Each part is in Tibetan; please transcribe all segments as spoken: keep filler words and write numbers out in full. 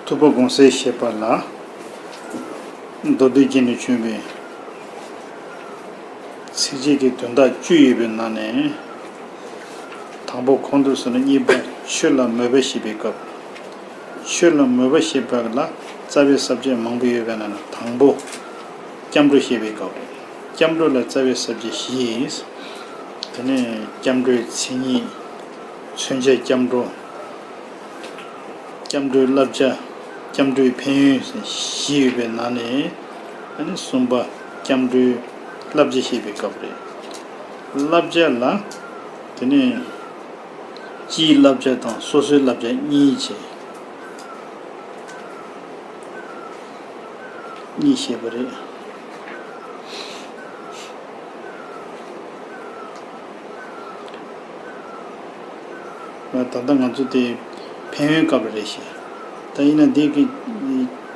ཐུབ་པ་དགོངས་གསལ་བཤད་པ་ལ། མདོ་སྡེ་རྒྱན་ནས་བྱོན་པའི་ཚིགས་བཅད་ཀྱི་དོན་དག་བཅུ་ཡོད་པའི་ནང་ནས། དང་པོ་གོང་དུ་སོང་ནས་གཉིས་པ་ཆོས་ལ་མོས་པ་བཤད་པའི་སྐབས། ཆོས་ལ་མོས་པ་བཤད་པ་ལ་རྩ་བའི་ས་བཅད་མང་པོ་ཡོད་པའི་ནང་ནས་དང་པོ་སྐྱབས་འགྲོ་བཤད་པའི་སྐབས་རེད། སྐྱབས་འགྲོ་ལ་རྩ་བའི་ས་བཅད་བཞི། དེ་ནས་སྐྱབས་འགྲོའི་མཚན་ཉིད། མཚོན་བྱ་སྐྱབས་འགྲོ། སྐྱབས་འགྲོའི་བསླབ་བྱ། སྐྱབས་འགྲོའི་ཕན་ཡོན་བཞི་ཡོད་པའི་ནང་ནས། ཨ་ནི་གསུམ་པ་སྐྱབས་འགྲོའི་བསླབ་བྱ་བཤད་པའི་སྐབས་རེད། བསླབ་བྱ་ལ། དེ་ནས་སྤྱིའི་བསླབ་བྱ་དང་སོ་སོའི་བསླབ་བྱ་གཉིས་བྱས། གཉིས་བཤད་པ་རེད། ད་ལྟ་ང་ཚོ་དེ་ཕན་ཡོན་སྐབས་རེད་ཤག་ད་ཡིན་ན་འདི་གི་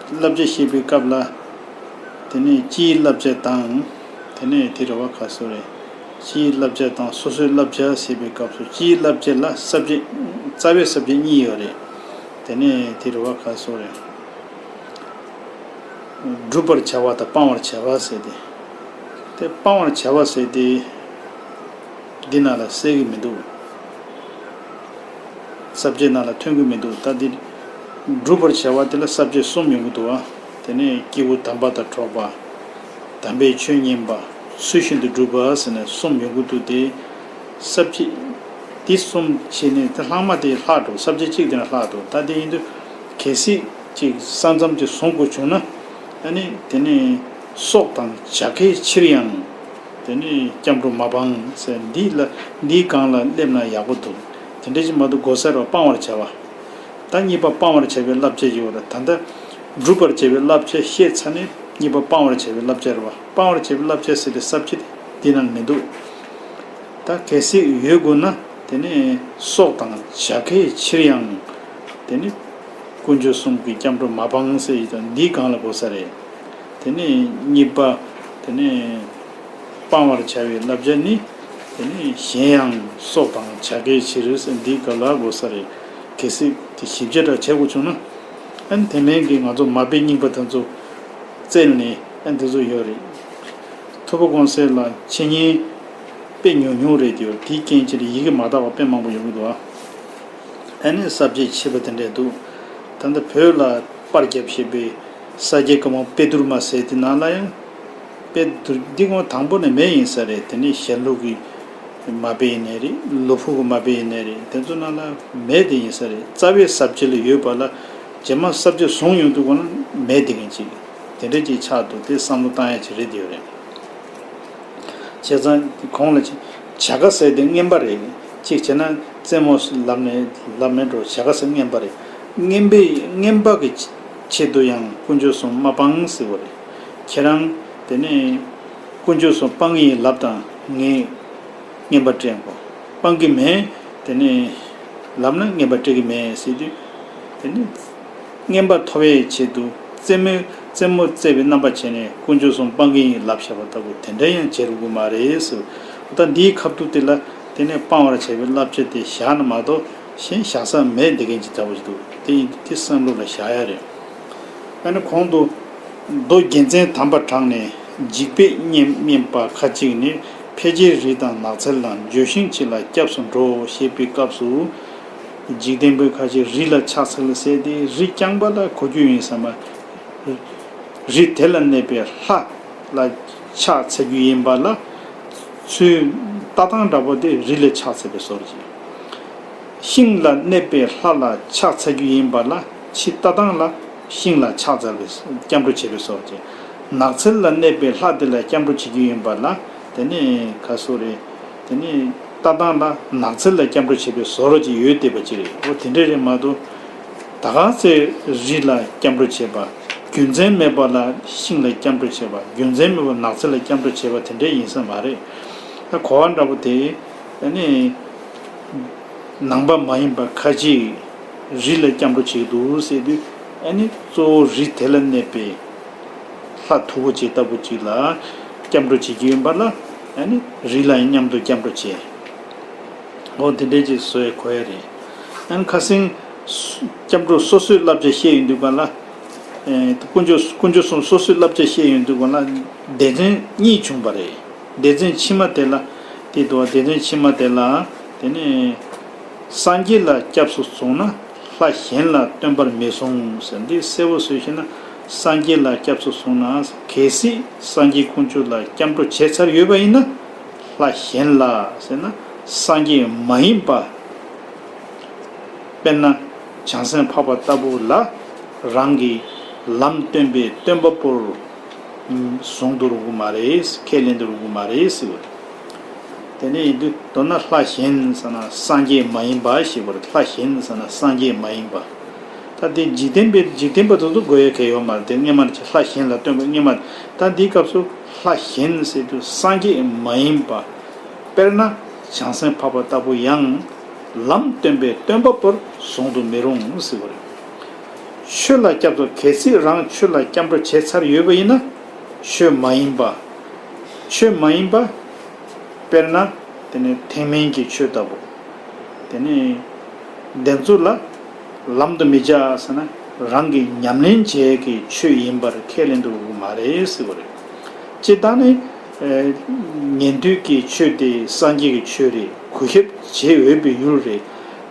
བསླབ་བྱ་བཤད་པའི་སྐབས་ལ། དེ་ནས་སྤྱིའི་བསླབ་བྱ་དང་། དེ་ནས་དེ་རེད་བ། ག་སོ་རེད། སྤྱིའི་བསླབ་བྱ་དང་སོ་སོའི་བསླབ་བྱ་ཟེར་བའི་སྐབས་སུ་སྤྱིའི་བསླབ་བྱ་ལ་ས་བཅད། རྩ་བའི་ས་བཅད་གཉིས་ཡོད་རེད། དེ་ནས་དེ་རེད་བ། ག་སོ་རེད། བསྒྲུབ་པར་བྱ་བ་དང་སྤང་བར་བྱ་བ་ཟེར་ཏེ། དེ་སྤང་བར་བྱ་བ་ཟེར་ཏེ། འདི་ནང་ལ་གསལ་གྱི་མི་འདུག་ས་བཅད་ནང་ལ་ཐོན་གྱི་མི་འདུག་ད་འདི་བསྒྲུབ་པར་བྱ་བ་དེ་ལ་ས་བཅད་གསུམ་ཡོང་གི་འདུག་བ། དེ་ནས་སྐྱེས་བུ་དམ་པ་དང་འགྲོགས་པ། དམ་པའི་ཆོས་ཉན་པ། ཚུལ་བཞིན་དུ་སྒྲུབ་པ་ཟེར་ནས་གསུམ་ཡོང་གི་འདུག་དེ་ས་བཅད་འདི་གསུམ་བྱས་ནས་དེ་ལྷག་མ་དེ་ལྷག་འགྲོ། ས་བཅད་གཅིག་དེ་ན་ལྷག་འགྲོ། ད་དེ་ཡིན་དུས་གལ་སྲིད་ཅིག་ས་མཚམས་ཅིག་བཟུང་དགོས་བྱུང་ན། ཨ་ནི་དེ་ནས་སྲོག་དང་བྱ་དགའི་ཕྱིར་ཡང་། དེ་ནས་སྐྱབས་འགྲོ་མ་སྤང་ཟེར། འདི་ལ་འདིའི་སྒང་ལ་སླེབས་ན་ཡག་པོ་འདུག་དེ་འདྲ་ཅིག་མ་གཏོགས་དགོས་ས་རེད། སྤང་བར་བྱ་བ། ད་གཉིས་པ་སྤང་བར་བྱ་བའི་བསླབ་བྱ་ཡོད་རེད། ད་ལྟ་བསྒྲུབ་པར་བྱ་བའི་བསླབ་བྱ་བཤད་ཚར་ནས་གཉིས་པ་སྤང་བར་བྱ་བའི་བསླབ་བྱ་རེད་བ། སྤང་བར་བྱ་བའི་བསླབ་བྱ་ཟེར་ཏེ་ས་བཅད་འདི་ནང་མི་འདུག་ད་གལ་སྲིད་ཡོད་དགོས་ན་དེ་ནས་སྲོག་དང་བྱ་དགའི་ཕྱིར་ཡང་། དེ་ནས་དཀོན་མཆོག་གསུམ་གྱི་སྐྱབས་འགྲོ་མ་སྤང་ཟེར་ཡོད་ཙང་འདིའི་སྒང་ལ་དགོས་ས་རེད། དེ་ནས་གཉིས་པ། དེ་ནས་སྤང་བར་བྱ་བའི་བསླབ་བྱ་ནི། དེ་ནས་གཞན་ཡང་སྲོག་དང་བྱ་དགའི་ཕྱིར་ཟེར་འདིའི་སྐབས་ལ་དགོས་ས་རེད། གལ་སྲིད་དེ་ཞིབ་ཆ་འདྲ་བྱེད་དགོས་བྱུང་ན། ཨ་ནི་དེ་མིན་གྱི་ང་ཚོ་མ་དཔེ་རྙིང་པ་དེ་ཚོ་བཙལ་ནས་ཨ་ནི་དེ་ཚོ་ཡོད་རེད། ཐུབ་པ་དགོངས་གསལ་ལ་འཆད་ཉན་དཔེ་ཉུང་ཉུང་རེད་དེ། དེའི་རྐྱེན་བྱས་ནས་ཡི་གེ་མ་དག་པ་དཔེ་མང་པོ་ཡོང་གི་འདུག་ཨ། ཨ་ནི་ས་བཅད་ཕྱེ་བ་དེ་འདྲས་འདུག་ད་ལྟ་བོད་ལ་པར་བརྒྱབ་བཞག་པའི་ས་སྐྱའི་བཀའ་འབུམ་དཔེ་བསྡུར་མ་ཟེར་དེ་ནང་ལ་ཡང་། དཔེ་བསྡུར་འདི་སྒང་དང་པོ་ནས་མེད་ཡིན་ས་རེད། དེ་ནས་ཞལ་ལུང་གི་མ་དཔེ་ཡིན་ནའི་རེད། ལོ་ཕུག་གི་མ་དཔེ་ཡིན་ནའི་རེད། དེ་ཚོ་ནང་ལ་མེད་དེ་ཡིན་ས་རེད། རྩ་བའི་ས་བཅད་ལ་ཡོད་པ་ལ་རྗེས་མ་ས་བཅད་བཟུང་ཡོང་དུས་སྒང་ལ་མེད་དེ་མཁན་ཅིག་དེ་འདྲ་ཅིག་ཆགས་འདུག་དེ་བསམ་བློ་བཏང་ཡ་ཅིག་རེད་དེ་ཡོད་རེད། བྱས་ཙང་གོང་ལ་བྱ་དགའ་ཟེར་དེ་རྔན་པ་རེད། གཅིག་བྱས་ན་རྩེད་མོ་ལབ་ནས་ལབ་མེད་འགྲོ། བྱ་དགའ་ཟེར་རྔན་པ་རེད། རྔན་པའི་རྔན་པ་གི་ཆེད་དུ་ཡང་དཀོན་མཆོག་གསུམ་མ་སྤང་ཟེར་བ་རེད། ཁྱེད་རང་དེ་ནས་དཀོན་མཆོག་གསུམ་སྤང་གི་ཡིན་ལབ་དང་། ངས་རྔན་པ་སྤྲད་དགོས། སྤང་གི་མེད། དེ་ནས་ལབ་ན་རྔན་པ་སྤྲད་ཀྱི་མེད་ཟེར་དུས། དེ་ནས་རྔན་པ་ཐོབ་པའི་ཆེད་དུ་རྩེད་མོ་རྩེད་མོ་རྩེ་བའི་རྣམ་པ་བྱས་ནས་དཀོན་མཆོག་གསུམ་སྤང་གི་ཡིན་ལབ་བཞག་པ་ལྟ་བུ་དེ་འདྲ་ཡང་བྱེད་རུང་གི་མ་རེད་ཟེར། ད་འདིའི་ཁ་ཐུག་དེ་ལ་དེ་ནས་སྤང་བར་བྱ་བའི་བསླབ་བྱ་དེ་བཞག་ན་མ་གཏོགས་གཞན་བཞག་ས་མེད་འདི་གན་གྱི་ལྟ་བུ་ཞིག་འདུག་དེ་ཡིན་དུས་དེ་བསམ་བློ་ལ་བཞག་ཡ་རེད། ཨ་ནི་གོང་དུ་མདོ་རྒྱལ་མཚན་དམ་པ་དྲངས་ནས་འཇིགས་པས་སྨྱོན་སྨྱོན་པ་ཁ་ཅིག་ནི། ཕལ་ཆེར་རི་དང་ནགས་ཚལ་ལ། འགྱོད་བཞིན་ཕྱི་ལ་སྐྱབས་སུ་འགྲོ། ཞེས་པའི་སྐབས་སུ། འཇིག་རྟེན་པའི་ཁ་ཅིག་རི་ལ་ཕྱག་འཚལ་ཟེར་ཏེ། རི་རྐྱང་པ་ལ་གོ་རྒྱུ་ཡིན་ས་མ། རི་དེ་ལ་གནས་པའི་ལྷ་ལ་ཕྱག་འཚལ་རྒྱུ་ཡིན་པ་ལ། ཚུལ་ལྟ་སྟངས་འདྲ་པོ་དེ་རི་ལ་ཕྱག་འཚལ་བའི་བཟོ་འདྲ་ཅིག་ཤིང་ལ་གནས་པའི་ལྷ་ལ་ཕྱག་འཚལ་རྒྱུ་ཡིན་པ་ལ། ཕྱི་ལྟ་སྟངས་ལ་ཤིང་ལ་ཕྱག་འཚལ་བའི་སྐྱབས་འགྲོ་བྱེད་པའི་བཟོ་འདྲ་ཅིག་ནགས་ཚལ་ལ་གནས་པའི་ལྷ་དེ་ལ་སྐྱབས་འགྲོ་བྱེད་རྒྱུ་ཡིན་པ་ལ། དེ་ནས་ག་སོ་རེད། དེ་ནས་ལྟ་སྟངས་ལ་ནགས་ཚལ་ལ་སྐྱབས་འགྲོ་བྱེད་པའི་བཟོ་འདྲ་ཅིག་ཡོད་བསྡད་པ་ཅིག་རེད། འོ་དེ་འདྲ་རེད་མ་གཏོགས། ད་ག་ཚོད་རི་ལ་སྐྱབས་འགྲོ་བྱེད་པ། རྒྱུ་མཚན་མེད་པ་ལ་ཤིང་ལ་སྐྱབས་འགྲོ་བྱེད་པ། རྒྱུ་མཚན་མེད་པ་ནགས་ཚལ་ལ་སྐྱབས་འགྲོ་བྱེད་པ་དེ་འདྲ་ཡིན་ས་མ་རེད། ད་གོ་བ་འདྲ་པོ་དེ་ཨ་ནི་ནང་པ་མ་ཡིན་པ་ཁ་ཅིག་རི་ལ་སྐྱབས་འགྲོ་བྱེད་འདུག་ཟེར་དུས། ཨ་ནི་གཙོ་བོ་རི་དེ་ལ་གནས་པའི་ལྷ་མཐུ་བོ་ཅིག་ལྟ་བུ་ཅིག་ལ་སྐྱབས་འགྲོ་བྱེད་ཀྱི་ཡིན་པ་ལ། ཨ་ནི་རི་ལ་མཉམ་དུ་སྐྱབས་འགྲོ་བྱེད། འོ་དེ་འདྲའི་ཅིག་བཟོ་ཡ་གོ་ཡ་རེད། ཨ་ནི་ཁ་སང་ སྐྱབས་འགྲོ་སོ་སོའི་བསླབ་བྱ་བཤད་ཡོང་དུས་གང་ལ། ཨེ། དཀོན་མཆོག་དཀོན་མཆོག་གསུམ་སོ་སོའི་བསླབ་བྱ་བཤད་ཡོང་དུས་གང་ལ། སྡེ་ཚན་གཉིས་བྱུང་བ་རེད། སྡེ་ཚན་ཕྱི་མ་དེ་ལ། དེ་འདུག་བ། སྡེ་ཚན་ཕྱི་མ་དེ་ལ། དེ་ནས། སངས་རྒྱས་ལ་སྐྱབས་སུ་སོང་ན་ལྷ་གཞན་ལ་སྟོན་པར་མི་བཟུང་ཟེར། འདི་གསལ་པོ་བཟོས་ཤེ་ན། སངས་རྒྱས་ལ་སྐྱབས་སུ་སོང་ན། གལ་སྲིད་སངས་རྒྱས་དཀོན་མཆོག་ལ་སྐྱབས་འགྲོ་བྱས་ཚར་ཡོད་པ་ཡིན་ན། ལྷ་གཞན་ལ་ཟེར་ན། སངས་རྒྱས་མ་ཡིན་པ། དཔེར་ན། བྱང་སེམས་འཕགས་པ་ལྟ་བུ་ལ། རང་གི་ལམ་སྟོན་པའི་སྟོན་པ་པོར་བཟུང་དུ་རུང་གི་མ་རེད། ཁས་ལེན་དུ་རུང་གི་མ་རེད་ཟེར་བ་རེད། དེ་ནས་ཡིན་དུས་མདོར་ན་ལྷ་གཞན་ཟེར་ན་སངས་རྒྱས་མ་ཡིན་པ་ཞེས་པ་རེད། ལྷ་གཞན་ཟེར་ན་སངས་རྒྱས་མ་ཡིན་པ། ད་དེ་འཇིག་རྟེན་པའི་འཇིག་རྟེན་པ་དེ་ཚོ་དགོས་ཡ་གལ་ཡོད་མ་རེད། དེ་སྔོན་མ་ལྷ་གཞན་ལ་སྟོན་པ་སྔོན་མ། ད་འདིའི་སྐབས་སུ་ལྷ་གཞན་ཟེར་དུས་སངས་རྒྱས་མ་ཡིན་པ། དཔེར་ན། བྱང་སེམས་འཕགས་པ་ལྟ་བུ་ཡང་། ལམ་སྟོན་པའི་སྟོན་པ་པོར་བཟུང་དུ་མི་རུང་ཟེར་བ་རེད། ཆོས་ལ་སྐྱབས་སུ། གལ་སྲིད་རང་ཆོས་ལ་སྐྱབས་འགྲོ་བྱས་ཚར་ཡོད་པ་ཡིན་ན། ཆོས་མ་ཡིན་པ། ཆོས་མ་ཡིན་པ། དཔེར་ན། དེ་ནི་ཐེག་དམན་གྱི་ཆོས་ལྟ་བུ། དེ་ནི། དེ་ཚོ་ལ། ལམ་དུ་མི་བྱ་ཟེར་ན། རང་གིས་ཉམས་ལེན་བྱེད་ཀྱི་ཆོས་ཡིན་པར་ཁས་ལེན་དུ་མ་རེད་ཟེར་བ་རེད། སྤྱིར་བཏང་ནི། ཨེ། ཉན་ཐོས་ཀྱི་ཆོས་དེ་སངས་རྒྱས་ཀྱི་ཆོས་རེད། གུས་ཞབས་བྱེད་འོས་པའི་ཡུལ་རེད།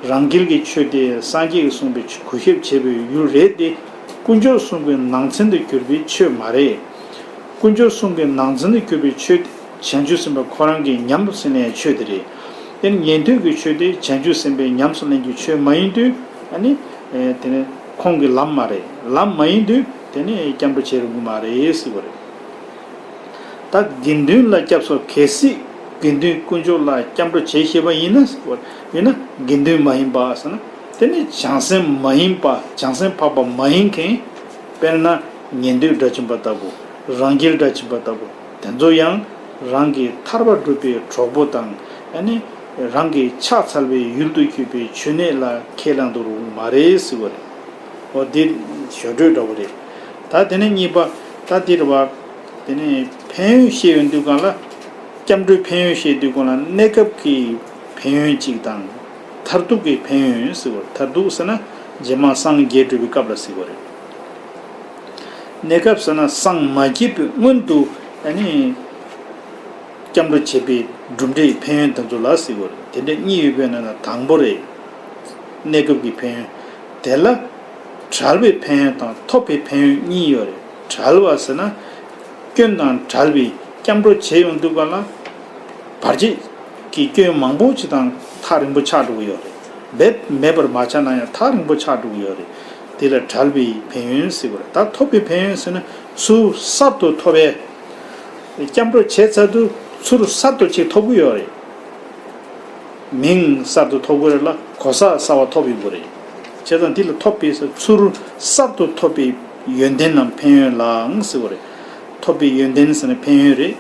རང་རྒྱལ་གྱི་ཆོས་དེ་སངས་རྒྱས་ཀྱིས་གསུངས་པའི་གུས་ཞབས་བྱེད་པའི་ཡུལ་རེད་དེ། དཀོན་མཆོག་གསུམ་གྱི་ནང་ཚན་དུ་གྱུར་པའི་ཆོས་མ་རེད། དཀོན་མཆོག་གསུམ་གྱི་ནང་ཚན་དུ་གྱུར་པའི་ཆོས་དེ་བྱང་ཆུབ་སེམས་དཔའ་ཁོ་རང་གིས་ཉམས་སུ་ལེན་ཡའི་ཆོས་དེ་རེད། དེ་ནི་ཉན་ཐོས་ཀྱི་ཆོས་དེ་བྱང་ཆུབ་སེམས་དཔའི་ཉམས་སུ་ལེན་གྱི་ཆོས་མ་ཡིན་དུས། ཨ་ནི། ཨེ། དེ་ནི་ཁོང་གི་ལམ་མ་རེད། ལམ་མ་ཡིན་དུས་དེ་ནི་སྐྱབས་འགྲོ་བྱེད་རུང་གི་མ་རེད་ཟེར་བ་རེད། ད་དགེ་འདུན་ལ་སྐྱབས་སུ། གལ་སྲིད་དགེ་འདུན་དཀོན་མཆོག་ལ་སྐྱབས་འགྲོ་བྱེད་ཤེས་པ་ཡིན་ན་ཟེར་བ་ཡིན་ན། དགེ་འདུན་མ་ཡིན་པ་ཟེར་ན། དེ་ནི་བྱང་སེམས་མ་ཡིན་པ། བྱང་སེམས་འཕགས་པ་མ་ཡིན་མཁན། དཔེར་ན། ཉན་ཐོས་སྒྲ་འབྱིན་པ་ལྟ་བུ། རང་རྒྱལ་སྒྲ་འབྱིན་པ་ལྟ་བུ། དེ་ཚོ་ཡང་རང་གི་ཐར་པ་སྒྲུབ་པའི་གྲོགས་པོ་དང་། ཨ་ནི། རང་གི་ཕྱག་འཚལ་བའི་ཡུལ་དུ་གྱུར་པའི་མཆོད་གནས་ལ་ཁས་བླང་དུ་རུང་མ་རེད་ཟེར་བ་རེད། འོ་དེ་ཞོར་འཕྲོས་འདྲ་བོ་རེད། ད་དེ་ནས་གཉིས་པ། ད་དེ་རེད་བ། དེ་ནས་ཕན་ཡོན་བཤད་ཡོང་དུས་སྒང་ལ། སྐྱབས་འགྲོའི་ཕན་ཡོན་བཤད་དུས་སྒང་ལ། གནས་སྐབས་ཀྱི་ཕན་ཡོན་གཅིག་དང་། མཐར་ཐུག་གི་ཕན་ཡོན་ཟེར་བ། མཐར་ཐུག་ཟེར་ན་རྗེས་མ་སངས་རྒྱས་འགྲུབ་པའི་སྐབས་ལ་ཟེར་བ་རེད། གནས་སྐབས་ཟེར་ན་སངས་མ་རྒྱས་པའི་སྔོན་དུ། ཨ་ནི། སྐྱབས་འགྲོ་བྱེད་པའི་གྲུབ་འབྲས་ཕན་ཡོན་དེ་ཚོ་ལ་ཟེར་བ་རེད། དེ་འདྲ་གཉིས་ཡོད་པའི་ནང་ན་དང་པོ་རེད། གནས་སྐབས་ཀྱི་ཕན་ཡོན། དེ་ལ་བྲལ་བའི་ཕན་ཡོན་དང་ཐོབ་པའི་ཕན་ཡོན་གཉིས་ཡོད་རེད། བྲལ་བ་ཟེར་ན། སྐྱོན་དང་བྲལ་བའི་སྐྱབས་འགྲོ་བྱེད་ཡོང་དུས་སྒང་ལ། བར་ཆད་ཀྱི་སྐྱོན་མང་པོ་ཅིག་དང་ཐག་རིང་པོ་ཆགས་འགྲོ་གི་ཡོད་རེད། རྦད་མེད་པར་མ་ཆགས་ན་ཡང་ཐག་རིང་པོ་ཆགས་འགྲོ་གི་ཡོད་རེད། དེ་ལ་བྲལ་བའི་ཕན་ཡོན་ཟེར་བ་རེད། ད་ཐོབ་པའི་ཕན་ཡོན་ཟེར་ན། ཚུར་གསར་དུ་ཐོབ་པའི། སྐྱབས་འགྲོ་བྱས་ཚར་དུས་ཚུར་གསར་དུ་ཅིག་ཐོབ་ཀྱི་ཡོད་རེད། མིང་གསར་དུ་ཐོབ་ཀྱི་རེད་ལ། གོ་ས་གསར་བ་ཐོབ་ཡོང་གི་རེད། བྱས་ཙང་འདི་ལ་ཐོབ་པའི་ཚུར་གསར་དུ་ཐོབ་པའི་ཡོན་ཏན་ནམ་ཕན་ཡོན་ལའང་ཟེར་བ་རེད། ཐོབ་པའི་ཡོན་ཏན་ཟེར་ན་ཕན་ཡོན་རེད།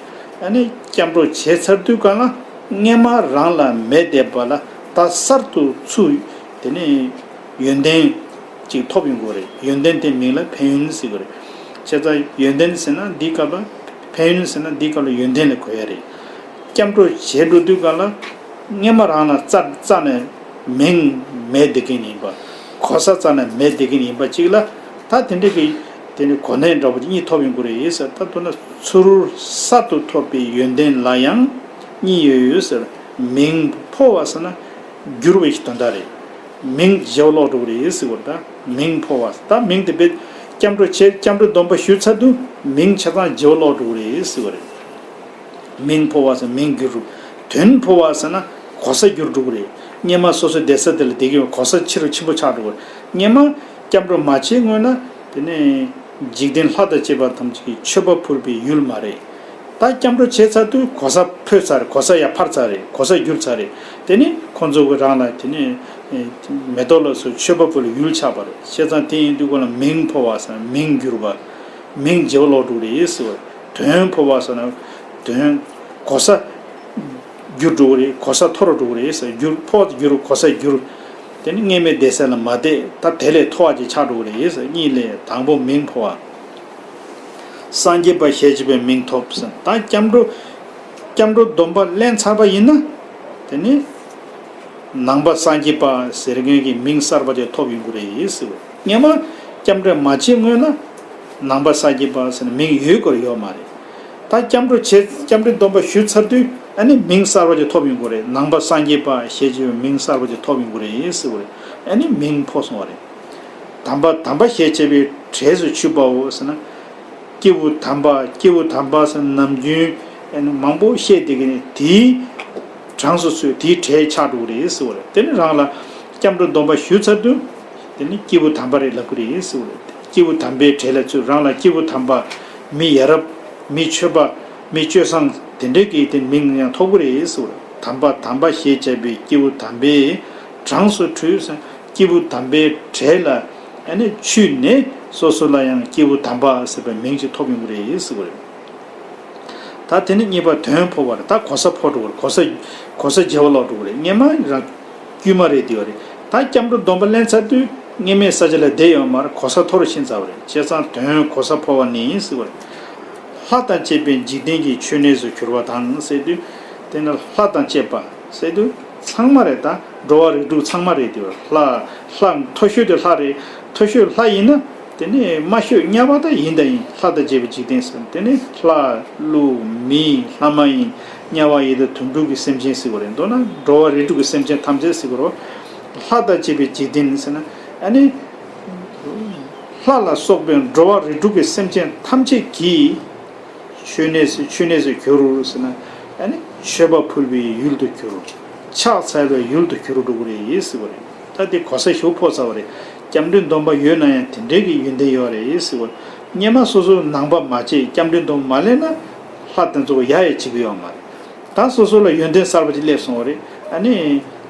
ཨ་ནི་སྐྱབས་འགྲོ་བྱས་ཚར་དུས་སྒང་ལ། སྔོན་མ་རང་ལ་མེད་བསྡད་པ་ལ་ད་གསར་དུ་ཚུར། དེ་ནི། ཡོན་ཏན་ཅིག་ཐོབ་ཡོང་གི་རེད། ཡོན་ཏན་དེ་མིང་ལ་ཕན་ཡོན་ཟེར་གི་རེད། བྱས་ཙང་ཡོན་ཏན་ཟེར་ན་འདིའི་སྐབས་ལ། ཕན་ཡོན་ཟེར་ན་འདིའི་སྐབས་ལ་ཡོན་ཏན་ལ་གོ་ཡ་རེད། སྐྱབས་འགྲོ་བྱེད་འགྲོ་དུས་སྒང་ལ། སྔོན་མ་རང་ལ་རྩ་རྩ་ནས་མིང་མེད་བསྡད་མཁན་ཡིན་པ། གོ་ས་རྩ་ནས་མེད་བསྡད་མཁན་ཡིན་པ་ཅིག་ལ། ད་དེ་འདྲ་གི་དེ་ནི་གོ་གནས་འདྲ་བོ་གཉིས་ཐོབ་ཡོང་གི་རེད་ཟེར། ད་མདོར་ན་ཚུར་གསར་དུ་ཐོབ་པའི་ཡོན་ཏན་ལ་ཡང་གཉིས་ཡོད་ཡོད་ཟེར། མིང་འཕོ་བ་ཟེར་ན་འགྱུར་བའི་དོན་དག་རེད། མིང་བརྗེ་བ་ལོག་འགྲོ་གི་རེད་ཟེར་བ་རེད། ད་མིང་འཕོ་བ། ད་མིང་དེ་བས་སྐྱབས་འགྲོ་བྱས། སྐྱབས་འགྲོའི་སྡོམ་པ་ཞུས་ཚར་དུས་མིང་ཆ་ཚང་བརྗེ་བ་ལོག་འགྲོ་གི་རེད་ཟེར་བ་རེད། མིང་འཕོ་བ་ཟེར། མིང་འགྱུར་རུ། དོན་འཕོ་བ་ཟེར་ན་གོ་ས་འགྱུར་འགྲོ་གི་རེད། སྔོན་མ་སོ་སོའི་བསྡད་ས་དེ་ལ་བསྡད་ཀྱི་ཡོད། གོ་ས་ཆེ་རུ་ཆེན་པོ་ཆགས་འགྲོ་གི་རེད། སྔོན་མ་སྐྱབས་འགྲོ་མ་བྱས་སྔོན་ན་དེ་ནས་འཇིག་རྟེན་ལྷ་དང་བཅས་པ་ཐམས་ཅད་ཀྱིས་མཆོད་པ་ཕུལ་བའི་ཡུལ་མ་རེད། ད་སྐྱབས་འགྲོ་བྱས་ཚར་དུས་གོ་ས་འཕོས་ཚར་རེད། གོ་ས་ཡར་འཕར་ཚར་རེད། གོ་ས་འགྱུར་ཚར་རེད། དེ་ནས་ཁོང་ཚོ་གི་རང་ལ་དེ་ནས་མེ་ཏོག་ལ་སོགས་མཆོད་པ་ཕུལ་བའི་ཡུལ་ཆགས་པ་རེད། བྱས་ཙང་དེ་ཡིན་དུས་ཁོ་ལ་མིང་འཕོ་བ་ཟེར། མིང་འགྱུར་བ། མིང་བརྗེ་བ་ལོག་འགྲོ་གི་རེད་ཟེར་བ། དོན་འཕོ་བ་ཟེར་ན་དོན། གོ་ས་འགྱུར་འགྲོ་གི་རེད། གོ་ས་མཐོ་རུ་འགྲོ་གི་རེད་ཟེར། འགྱུར། འཕོ་བ་འགྱུར། གོ་ས་འགྱུར། དེ་ནི་སྔོན་མའི་བསྡད་ས་ལ་མ་བསྡད། ད་དེ་ལས་མཐོ་བ་ཅིག་ཆགས་འགྲོ་གི་རེད་ཟེར། གཉིས་ལས་དང་པོ་མིང་འཕོ་བ། སངས་རྒྱས་པ་ཞེས་བྱ་བའི་མིང་ཐོབ་ཟེར། ད་སྐྱབས་འགྲོ། སྐྱབས་འགྲོ་སྡོམ་པ་ལེན་ཚར་བ་ཡིན་ན། དེ་ནི། ནང་པ་སངས་རྒྱས་པ་ཟེར་མཁན་གྱི་མིང་གསར་པ་དེ་ཐོབ་ཡོང་གི་རེད་ཟེར་བ། སྔོན་མ་སྐྱབས་འགྲོ་མ་བྱས་སྔོན་ལ་ནང་པ་སངས་རྒྱས་པ་ཟེར་ནས་མིང་ཡོད་དགོས་ཡོད་མ་རེད། ད་སྐྱབས་འགྲོ་བྱས། སྐྱབས་འགྲོའི་སྡོམ་པ་ཞུས་ཚར་དུས་ཨ་ནི་མིང་གསར་པ་ཅིག་ཐོབ་ཡོང་གི་རེད། ནང་པ་སངས་རྒྱས་པ་ཞེས་བྱ་བའི་མིང་གསར་པ་ཅིག་ཐོབ་ཡོང་གི་རེད་ཟེར་བ་རེད། ཨ་ནི་མིང་ཕོག་སོང་བ་རེད། དམ་པ་དམ་པ་ཞེས་བྱ་བའི་གྲས་སུ་ཆུད་པའོ་ཟེར་ན། སྐྱེས་བུ་དམ་པ། སྐྱེས་བུ་དམ་པ་ཟེར་ནམ་རྒྱུན་མང་པོ་བཤད་བསྡད་མཁན་དེའི་གྲངས་སུ་ཚུད། དེའི་གྲས་ཆགས་འགྲོ་གི་རེད་ཟེར་བ་རེད། དེ་ནི་རང་ལ་སྐྱབས་འགྲོ་སྡོམ་པ་ཞུས་ཚར་དུས་དེ་ནི་སྐྱེས་བུ་དམ་པ་རེད་ལབ་ཀྱི་རེད་ཟེར་བ་རེད། སྐྱེས་བུ་དམ་པའི་གྲས་ལ་ཚུད། རང་ལ་སྐྱེས་བུ་དམ་པ། མི་ཡ་རབས། མི་ཆོས་པ། མི་སྤྱོད་བཟང་དེ་འདྲའི་གི་དེ་མིང་ཡང་ཐོབ་ཀྱི་རེད་ཟེར་བ་རེད། དམ་པ་དམ་པ་ཞེས་བྱ་བའི་སྐྱེས་བུ་དམ་པའི་གྲངས་སུ་ཚུད། སྐྱེས་བུ་དམ་པའི་གྲས་ལ་ཨ་ནི་ཚུད་ནས་སོ་སོ་ལ་ཡང་སྐྱེས་བུ་དམ་པ་ཟེར་བའི་མིང་ཅིག་ཐོབ་ཡོང་གི་རེད་ཟེར་བ་རེད། ད་དེ་ནི་གཉིས་པ་དོན་འཕོ་བ་རེད། ད་གོ་ས་འཕོ་འགྲོ་གི་རེད། གོ་ས། གོ་ས་བརྗེ་བ་ལོག་འགྲོ་གི་རེད། སྔོན་མ་རང་དཀྱུས་མ་རེད་བསྡད་པ་རེད། ད་སྐྱབས་འགྲོ་སྡོམ་པ་ལེན་ཚར་དུས་སྔོན་མའི་ས་ཆ་ལ་བསྡད་ཡོད་མ་རེད། གོ་ས་མཐོ་རུ་ཕྱིན་ཚར་བ་རེད། བྱས་ཙང་དོན་གོ་ས་འཕོ་བ་ནི་ཟེར་བ་རེད། ལྷ་དང་བཅས་པའི་འཇིག་རྟེན་གྱི་མཆོད་གནས་སུ་གྱུར་པ་དང་ཟེར་དུས། དེ་ནི་ལྷ་དང་བཅས་པ་ཟེར་དུས་ཚང་མ་རེད། ད་འགྲོ་བ་རིགས་དྲུག་ཚང་མ་རེད་དེ། ལྷ། ལྷ་མཐོ་ཤོས་དེ་ལྷ་རེད། མཐོ་ཤོས་ལྷ་ཡིན་ན། དེ་ནི་དམའ་ཤོས་དམྱལ་བ་ད་ཡིན་ད་ཡིན། ལྷ་དང་བཅས་པའི་འཇིག་རྟེན་ཟེར། དེ་ནི་ལྷ། ཀླུ། མི། ལྷ་མ་ཡིན། དམྱལ་བ་ཡི་དྭགས་དུད་འགྲོ་གི་སེམས་ཅན་ཟེར་བ་རེད། མདོར་ན་འགྲོ་བ་རིགས་དྲུག་གི་སེམས་ཅན་ཐམས་ཅད་ཟེར་བ་རེད། ལྷ་དང་བཅས་པའི་འཇིག་རྟེན་ཟེར་ན། ཨ་ནི་ལྷ་ལ་སོགས་པའི་འགྲོ་བ་རིགས་དྲུག་གི་སེམས་ཅན་ཐམས་ཅད་ཀྱི་མཆོད་གནས་སུ། མཆོད་གནས་སུ་གྱུར་ཟེར་ན། ཨ་ནི་མཆོད་པ་ཕུལ་བའི་ཡུལ་དུ་གྱུར། ཕྱག་འཚལ་བའི་ཡུལ་དུ་གྱུར་འགྲོ་གི་རེད་ཟེར་བ་རེད། ད་དེ་གོ་ས་ཞུགས་ཕོག་ཚར་བ་རེད། སྐྱབས་འགྲོའི་སྡོམ་པ་ཡོད་ན་ཡང་དེ་འདྲའི་གི་ཡོན་ཏན་ཡོད་རེད་ཟེར་བ། སྔོན་མ་སོ་སོ་ནང་པ་མ་བྱས་སྐྱབས་འགྲོའི་སྡོམ་པ་མ་ལེན་ན་ལྷ་དེ་ཚོ་ཡ་ཡ་བྱེད་ཀྱི་ཡོད་མ་རེད། ད་སོ་སོ་ལ་ཡོན་ཏན་གསར་པ་ཅིག་སླེབས་སོང་བ་རེད། ཨ་ནི་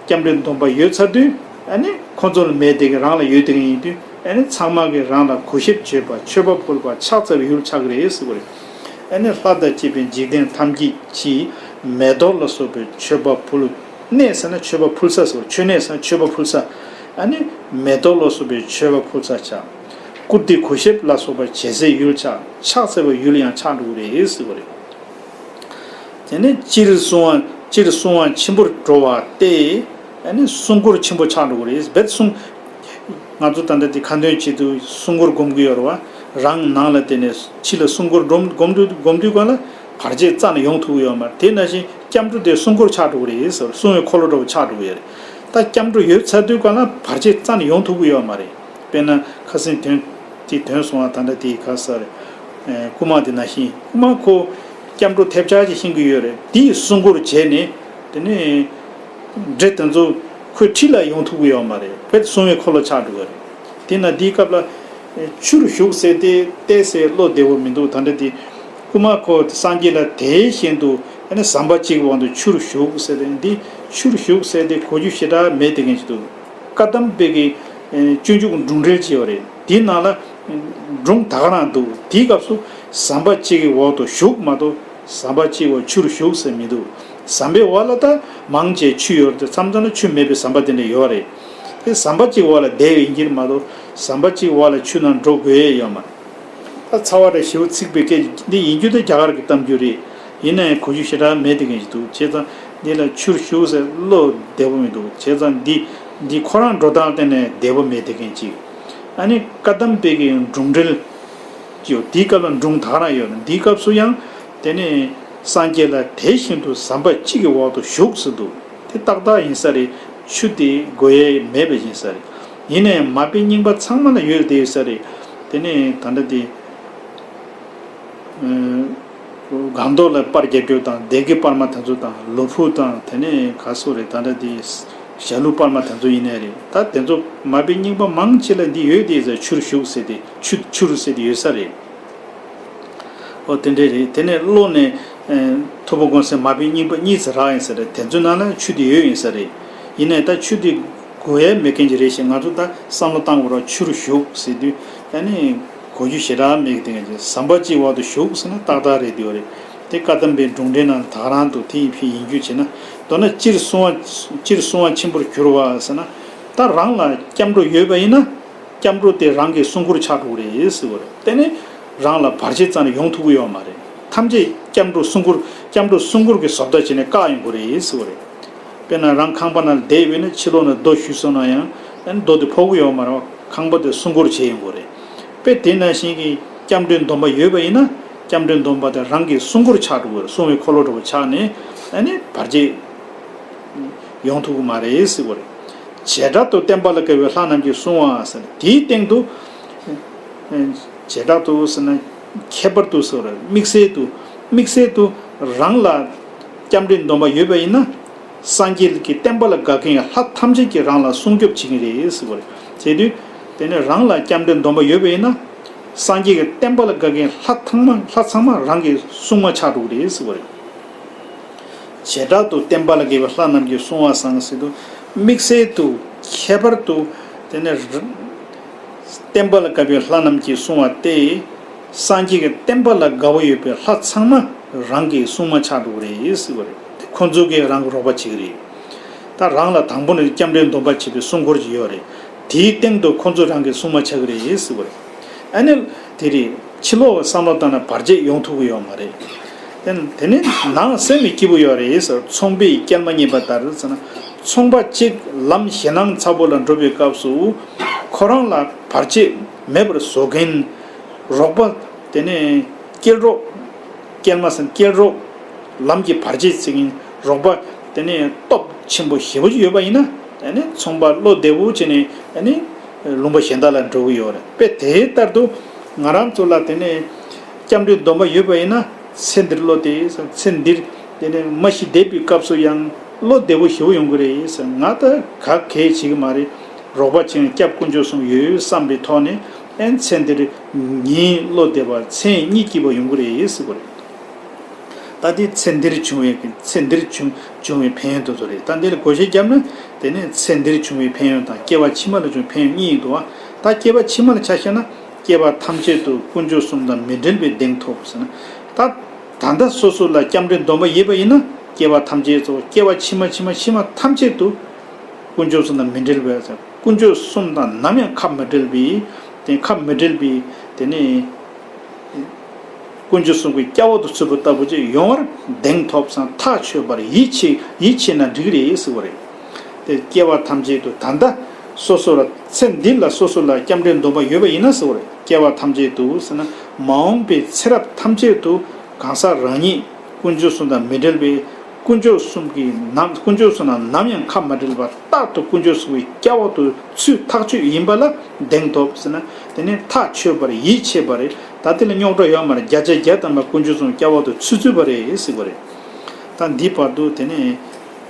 སྐྱབས་འགྲོའི་སྡོམ་པ་ཡོད་ཚར་དུས། ཨ་ནི་ཁོ་ཚོ་ལ་མེད་དེ་གི་རང་ལ་ཡོད་དེ་གི་ཡིན་དུས། ཨ་ནི་ཚང་མ་གི་རང་ལ་གུས་ཞབས་བྱེད་པ། མཆོད་པ་ཕུལ་བ། ཕྱག་འཚལ་བའི་ཡུལ་ཆགས་ཀྱི་རེད་ཟེར་བ་རེད། ཨ་ནི་ལྷ་དང་བཅས་པའི་འཇིག་རྟེན་ཐམས་ཅད་ཀྱིས་མེ་ཏོག་ལ་སོགས་པའི་མཆོད་པ་ཕུལ། གནས་ཟེར་ན་མཆོད་པ་ཕུལ་ས་ཟེར་བ། མཆོད་གནས་ཟེར་ན་མཆོད་པ་ཕུལ་ས། ཨ་ནི་མེ་ཏོག་ལ་སོགས་པའི་མཆོད་པ་ཕུལ་ས་ཆགས། བཀུར་སྟི་གུས་ཞབས་ལ་སོགས་པ་བྱེད་སའི་ཡུལ་ཆགས། ཕྱག་འཚལ་བའི་ཡུལ་ཡང་ཆགས་འགྲོ་གི་རེད་ཟེར་བ་རེད། དེ་ནས་སྤྱིར་བསྲུང་བ། སྤྱིར་བསྲུང་བ་ཆེན་པོར་འགྲོ་བ་སྟེ། ཨ་ནི་བསྲུང་འཁོར་ཆེན་པོ་ཆགས་འགྲོ་གི་རེད། རྦད་བསྲུང་། ང་ཚོ་ད་ལྟ་དེ་ཁ་འདོན་བྱེད་དུས་བསྲུང་འཁོར་སྒོམ་གྱི་ཡོད་རེད་བ། རང་ནང་ལ་དེ་ནས་ཕྱི་ལ་བསྲུང་འཁོར་སྒོམ་སྒོམ་དུས་སྒོམ་དུས་ག་ལ་བར་ཆད་རྩ་ནས་ཡོང་ཐུབ་ཀྱི་ཡོད་མ་རེད། དེ་ནང་བཞིན་སྐྱབས་འགྲོ་དེ་བསྲུང་འཁོར་ཆགས་འགྲོ་གི་རེད་ཟེར། བསྲུང་བའི་འཁོར་ལོ་འདྲ་བོ་ཆགས་འགྲོ་གི་ཡོད་རེད། ད་སྐྱབས་འགྲོ་ཡོད་ཚར་དུས་ག་ལ་བར་ཆད་རྩ་ནས་ཡོང་ཐུབ་ཀྱི་ཡོད་མ་རེད། དཔེར་ན་ཁ་སང་དོན། དེ་དོན་སོང་བ། ད་ལྟ་དེ་ག་ས་རེད། ཨེ། རྐུ་མ་དེ་ནང་བཞིན། རྐུ་མ་ཁོ་སྐྱབས་འགྲོ་ཐེབས་ཆག་ཅིག་ཤེས་ཀྱི་ཡོད་རེད། དེས་བསྲུང་འཁོར་བྱས་ནས། དེ་ནས་འདྲེ་དེ་ཚོ་ཁོའི་འཁྲིས་ལ་ཡོང་ཐུབ་ཀྱི་ཡོད་མ་རེད། བེད་བསྲུང་བའི་འཁོར་ལོ་ཆགས་འགྲོ་གི་རེད། དེ་ན་དེའི་སྐབས་ལ། ཨེ། ཆུར་ཞུགས་ཟེར་ཏེ་བལྟས་ཟེར་བློ་བདེ་བོ་མི་འདུག་ད་ལྟ་དེ་རྐུ་མ་ཁོ་སངས་རྒྱས་ལ་དེ་བཞིན་དུ་ཨ་ནི་ཟམ་པ་གཅིག་གི་འོག་ཏུ་ཆུར་ཞུགས་ཟེར་ཏེ། འདི་ཆུར་ཞུགས་ཟེར་ཏེ་གོ་རྒྱུ་ཞེ་དྲག་མེད་དེ་མཁན་ཅིག་འདུག་བཀའ་གདམས་པའི་གི། ཨེ། སྤྱོད་འཇུག་སྒྲུང་འགྲེལ་ཅིག་ཡོད་རེད། དེའི་ནང་ལ་སྒྲུང་ད་ག་རང་འདུག་དེའི་སྐབས་སུ་ཟམ་པ་གཅིག་གི་འོག་ཏུ་ཞུགས་མ་གཏོགས་ཟམ་པ་གཅིག་འོག་ཆུར་ཞུགས་ཟེར་མི་འདུག་ཟམ་པའི་འོག་ལ་ད་མང་ཆེ་ཆུ་ཡོད་རེད། མཚམས་མཚམས་ལ་ཆུ་མེད་པའི་ཟམ་པ་དེ་འདྲ་ཡོད་རེད། དེ་ཟམ་པ་གཅིག་འོག་ལ་བསྡད་ཡིན་གྱི་རེད་མ་གཏོགས་ཟམ་པ་གཅིག་འོག་ལ་ཆུ་ནང་འགྲོ་དགོས་ཡས་ཡོད་མ་རེད། ད་ཚ་བ་རེད། ཞེ་པོ་ཚིག་པའི་སྐད་འདི་ཡིན་རྒྱུ་དེ་རྒྱ་གར་གྱི་གཏམ་རྒྱུད་རེད། ཡིན་ན་ཡང་གོ་རྒྱུ་ཞེ་དྲག་མེད་དེ་མཁན་ཅིག་འདུག་བྱས་ཙང་འདི་ལ་ཆུར་ཞུགས་ཟེར་བློ་བདེ་པོ་མི་འདུག་བྱས་ཙང་འདི་འདི་ཁོ་རང་འགྲོ་སྟངས་བརྟེན་ནས་བདེ་པོ་མེད་དེ་མཁན་ཅིག་ཨ་ནི་བཀའ་གདམས་པའི་གི་སྒྲུང་འགྲེལ་ཅིག་ཡོད། དེའི་སྐབས་ལ་སྒྲུང་ད་ག་རང་ཡོད་ན། དེའི་སྐབས་སུ་ཡང་དེ་ནས་སངས་རྒྱས་ལ་དེ་བཞིན་དུ་ཟམ་པ་གཅིག་གི་འོག་ཏུ་ཞུགས་ཟེར་འདུག་དེ་ཏག་ཏག་ཡིན་ས་རེད། ཆུ་དེ་དགོས་ཡས་མེད་པ་ཡིན་ས་རེད། ཡིན་ནའི་མ་པའི་རྙིང་པ་ཚང་མ་ལ་ཡོད་བསྡད་ཡོད་ས་རེད། དེ་ནས་ད་ལྟ་དེ། ཨ། སྒང་ཏོག་ལ་པར་རྒྱབ་རྒྱུ་དང་། སྡེ་དགེ་པར་མ་དེ་ཚོ་དང་། ལོ་ཕུག་དང་། དེ་ནས་ག་སོ་རེད། ད་ལྟ་དེ་ཞྭ་ལུ་པར་མ་དེ་ཚོ་ཡིན་ནའི་རེད། ད་དེ་ཚོ་མ་པའི་རྙིང་པ་མང་ཆེ་ལ་འདི་ཡོད་བསྡད་ཡོད་ས། ཆུར་ཞུགས་ཟེར་ཏེ། ཆུ་ཆུར་ཟེར་ཏེ་ཡོད་ས་རེད། ཨོ་དེ་འདྲས་རེད། དེ་ནས་ཀློ་ནས། ཨེ། ཐུབ་པ་དགོན་སེང་མ་པའི་རྙིང་པ་གཉིས་ཙམ་རག་ཡིན་ས་རེད། དེ་ཚོའི་ནང་ལ་ཆུ་དེ་ཡོད་ཡིན་ས་རེད། ཡིན་ནའི་ད་ཆུ་དེ་དགོས་ཡས་མེད་མཁན་ཅིག་རེད་ཞེས་ང་ཚོ་ད་བསམ་བློ་བཏང་དགོས་ར། ཆུར་ཞུགས་ཟེར་དུས་ཨ་ནི་གོ་རྒྱུ་ཞེ་དྲག་མེད་མཁན་ཅིག་ཟམ་པ་གཅིག་འོག་ཏུ་ཞུགས་ཟེར་ན་ཏག་ཏག་རེད་འདུག་རེད། དེ་བཀའ་གདམས་པའི་སྒྲུང་འགྲེལ་ནང་ད་ག་རང་འདུག་དེ་ཡིན་ཕྱིན་ཡིན་རྒྱུ་བྱས་ན། མདོར་ན་སྤྱིར་བསྲུང་བ། སྤྱིར་བསྲུང་བ་ཆེན་པོར་གྱུར་པ་ཟེར་ན། ད་རང་ལ་སྐྱབས་འགྲོ་ཡོད་པ་ཡིན་ན། སྐྱབས་འགྲོ་དེ་རང་གི་བསྲུང་འཁོར་ཆགས་འགྲོ་གི་རེད་ཟེར་བ་རེད། དེ་ནི་རང་ལ་བར་ཆད་རྩ་ནས་ཡོང་ཐུབ་ཀྱི་ཡོད་མ་རེད། ཐམས་ཅད་སྐྱབས་འགྲོ་བསྲུང་འཁོར། སྐྱབས་འགྲོ་བསྲུང་འཁོར་གྱི་བཟོ་ལྟ་བྱས་ནས་བཀག་ཡོང་གི་རེད་ཟེར་བ་རེད། དཔེར་ན་རང་ཁང་པ་ནང་བསྡད་ཡོད་ན་ཕྱི་ལོགས་ནས་རྡོ་གཞུས་སོང་ན་ཡང་ཨ་ནི་རྡོ་དེ་ཕོག་གི་ཡོད་མ་རེད་བ། ཁང་པ་དེ་སྲུང་འཁོར་བྱས་ཡོང་གི་རེད། དཔེ་དེ་ནང་བཞིན་གྱི་སྐྱབས་འགྲོའི་སྡོམ་པ་ཡོད་པ་ཡིན་ན་སྐྱབས་འགྲོའི་སྡོམ་པ་དེ་རང་གི་སྲུང་འཁོར་ཆགས་འགྲོ་གི་རེད། སྲུང་བའི་འཁོར་ལོ་འདྲ་པོ་ཆགས་ནས་ཨ་ནི་བར་ཆད་ཡོང་ཐུབ་ཀྱི་མ་རེད་ཟེར་བ་རེད། བྱེ་བྲག་ཏུ་བསྟན་པ་ལ་དགའ་བའི་ལྷ་རྣམས་ཀྱིས་བསྲུང་བ་ཟེར་ན་དེའི་སྟེང་དུ། བྱེ་བྲག་ཏུ་ཟེར་ན་ཁྱད་པར་དུ་ཟེར་བ་རེད། དམིགས་བསལ་དུ། དམིགས་བསལ་དུ་རང་ལ་སྐྱབས་འགྲོའི་སྡོམ་པ་ཡོད་པ་ཡིན་ན། སངས་རྒྱས་ཀྱི་བསྟན་པ་ལ་དགའ་མཁན་ལྷ་ཐམས་ཅད་ཀྱིས་རང་ལ་སྲུང་སྐྱོབ་བྱེད་ཀྱི་རེད་ཟེར་བ་རེད། བྱས་དུས་དེ་ནི་རང་ལ་སྐྱབས་འགྲོའི་སྡོམ་པ་ཡོད་པ་ཡིན་ན། སངས་རྒྱས་ཀྱི་བསྟན་པ་ལ་དགའ་མཁན་ལྷ་ཚང་མ་ལྷ་ཚང་མ་རང་གི་སྲུང་མ་ཆགས་འགྲོ་གི་རེད་ཟེར་བ་རེད། བྱེ་བྲག་ཏུ་བསྟན་པ་ལ་དགའ་བའི་ལྷ་རྣམས་ཀྱིས་བསྲུང་བ་ཟེར་དུས། དམིགས་བསལ་དུ། ཁྱད་པར་དུ། དེ་ནས་བསྟན་པ་ལ་དགའ་བའི་ལྷ་རྣམས་ཀྱིས་བསྲུང་བ་སྟེ། སངས་རྒྱས་ཀྱི་བསྟན་པ་ལ་དགའ་བོ་ཡོད་པའི་ལྷ་ཚང་མ་རང་གི་སྲུང་མ་ཆགས་འགྲོ་གི་རེད་ཟེར་བ་རེད། ཁོ་ཚོ་གིས་རང་གི་རོགས་པ་བྱེད་ཀྱི་རེད། ད་རང་ལ་དང་པོ་ནས་སྐྱབས་འགྲོའི་སྡོམ་པ་བྱེད་པའི་སྲུང་འཁོར་ཅིག་ཡོད་རེད། དེའི་སྟེང་དུ་ཁོ་ཚོ་རང་གི་སྲུང་མ་ཆགས་ཀྱི་རེད་ཟེར་བ་རེད། ཨ་ནི། དེ་རེད། ཕྱི་ལོགས་བསམ་བློ་བཏང་ན་བར་ཆད་ཡོང་ཐུབ་ཀྱི་ཡོད་མ་རེད། དེ་དེ་ནི་ནང་སེམས་ཀྱི་སྐྱིད་པོ་ཡོད་རེད་ཟེར། ཚོང་པས་སྐྱེལ་མ་རྙེད་པ་ལྟར་ཟེར་ན། ཚོང་པ་གཅིག་ལམ་ཞེད་སྣང་ཚ་པོ་ལ་འགྲོ་བའི་སྐབས་སུ། ཁོ་རང་ལ་བར་ཆད་མེད་པར་བཟོ་མཁན། རོགས་པ། དེ་ནས་སྐྱེལ་རོགས། སྐྱེལ་མ་ཟེར་ན་སྐྱེལ་རོགས། ལམ་གྱི་བར་ཆད་བྱེད་མཁན་རོགས་པ། དེ་ནས་སྟོབས་ཆེན་པོ་ཞེ་པོ་ཅིག་ཡོད་པ་ཡིན་ན། ཨ་ནི་ཚོང་པ་བློ་བདེ་བོ་བྱས་ནས་ཨ་ནི་ལུང་པ་གཞན་དག་ལ་འགྲོ་གི་ཡོད་རེད། དཔེ་དེ་ལྟར་དུ་ང་རང་ཚོ་ལ་དེ་ནས་སྐྱབས་འགྲོའི་སྡོམ་པ་ཡོད་པ་ཡིན་ན་ཚེ་འདིར་བློ་བདེ། ཚེ་འདིར་དེ་ནས་མ་ཤི་འདས་པའི་སྐབས་སུ་ཡང་བློ་བདེ་བོ་ཞེ་པོ་ཡོང་གི་རེད། ང་ད་ག་གེ་བྱེད་ཀྱི་མ་རེད། རོགས་པ་བྱེད་མཁན་སྐྱབས་དཀོན་མཆོག་གསུམ་ཡོད་བསམ་པའི་ཐོག་ནས། ཨན་ཚེ་འདིར་ངའི་བློ་བདེ་བ་མཚན་སྙིང་སྐྱིད་པ་ཡོང་གི་རེད་ཟེར་བ་རེད། ད་དེ་ཚེ་འདིར་བྱུང་བའི་ཚེ་འདིར་བྱུང་བྱུང་བའི་ཕན་ཡོན་དེ་ཚོ་རེད། ད་འདི་ལ་བགོ་བཤའ་བརྒྱབ་ན་དེ་ནས་ཚེ་འདིར་བྱུང་བའི་ཕན་ཡོན་དང་སྐྱེ་བ་ཕྱི་མ་ལ་བྱུང་བའི་ཕན་ཡོན་གཉིས་ཡོད་འདུག་བ། ད་སྐྱེ་བ་ཕྱི་མ་ལ་ཆ་བཞག་ན་སྐྱེ་བ་ཐམས་ཅད་དུ་དཀོན་མཆོག་གསུམ་དང་མི་འབྲལ་བའི་གདེང་ཐོབ་ཟེར་ན། ད་ད་ལྟ་སོ་སོ་ལ་སྐྱབས་འགྲོའི་སྡོམ་པ་ཡོད་པ་ཡིན་ན་སྐྱེ་བ་ཐམས་ཅད་དུ་སྐྱེ་བ་ཕྱི་མ་ཕྱི་མ་ཕྱི་མ་ཐམས་ཅད་དུ། དཀོན་མཆོག་གསུམ་དང་མི་འབྲལ་བའི་དཀོན་མཆོག་གསུམ་དང་ནམ་ཡང་ཁ་མི་འབྲལ་བའི། དེ་ཁ་མི་འབྲལ་བའི་དེ་ནི་དཀོན་མཆོག་གསུམ་གྱི་སྐྱབས་འོག་ཏུ་ཚུད་པ་ལྟ་བུ་ཅིག་ཡོང་བར་གདེང་ཐོབ་སང་ཐག་ཆོད་པར་ཡིད་ཆེས་ཡིད་ཆེས་ན་འགྲིག་རེད་ཟེར་བ་རེད། དེ་སྐྱེ་བ་ཐམས་ཅད་དུ་ད་ལྟ་སོ་སོ་ལ་ཚེ་འདི་ལ་སོ་སོ་ལ་སྐྱབས་འགྲོའི་སྡོམ་པ་ཡོད་པ་ཡིན་ན་ཟེར་བ་རེད། སྐྱེ་བ་ཐམས་ཅད་དུ་ཟེར་ན་མ་འོངས་པའི་ཚེ་རབས་ཐམས་ཅད་དུ་གང་ཟག་རང་ཉིད་དཀོན་མཆོག་གསུམ་དང་མི་འབྲལ་བའི། དཀོན་མཆོག་གསུམ་གྱི་ནམ་དཀོན་མཆོག་གསུམ་ལ་ནམ་ཡང་ཁ་མ་འབྲལ་བར་རྟག་ཏུ་དཀོན་མཆོག་གསུམ་གྱི་སྐྱབས་འོག་ཏུ་ཚུད་ཐག་ཆོད་ཡིན་པ་ལ་གདེང་ཐོབ་ཟེར་ན་དེ་ནི་ཐག་ཆོད་པར་ཡིད་ཆེས་པ་རེད། ད་དེ་ལ་རྙོག་དྲ་ཡོད་མ་རེད། བརྒྱ་ཆ་བརྒྱ་ཐམ་པ་དཀོན་མཆོག་གསུམ་སྐྱབས་འོག་ཏུ་ཚུད་ཚུད་པ་རེད་ཟེར་བ་རེད། ད་འདི་བར་དུ་དེ་ནི་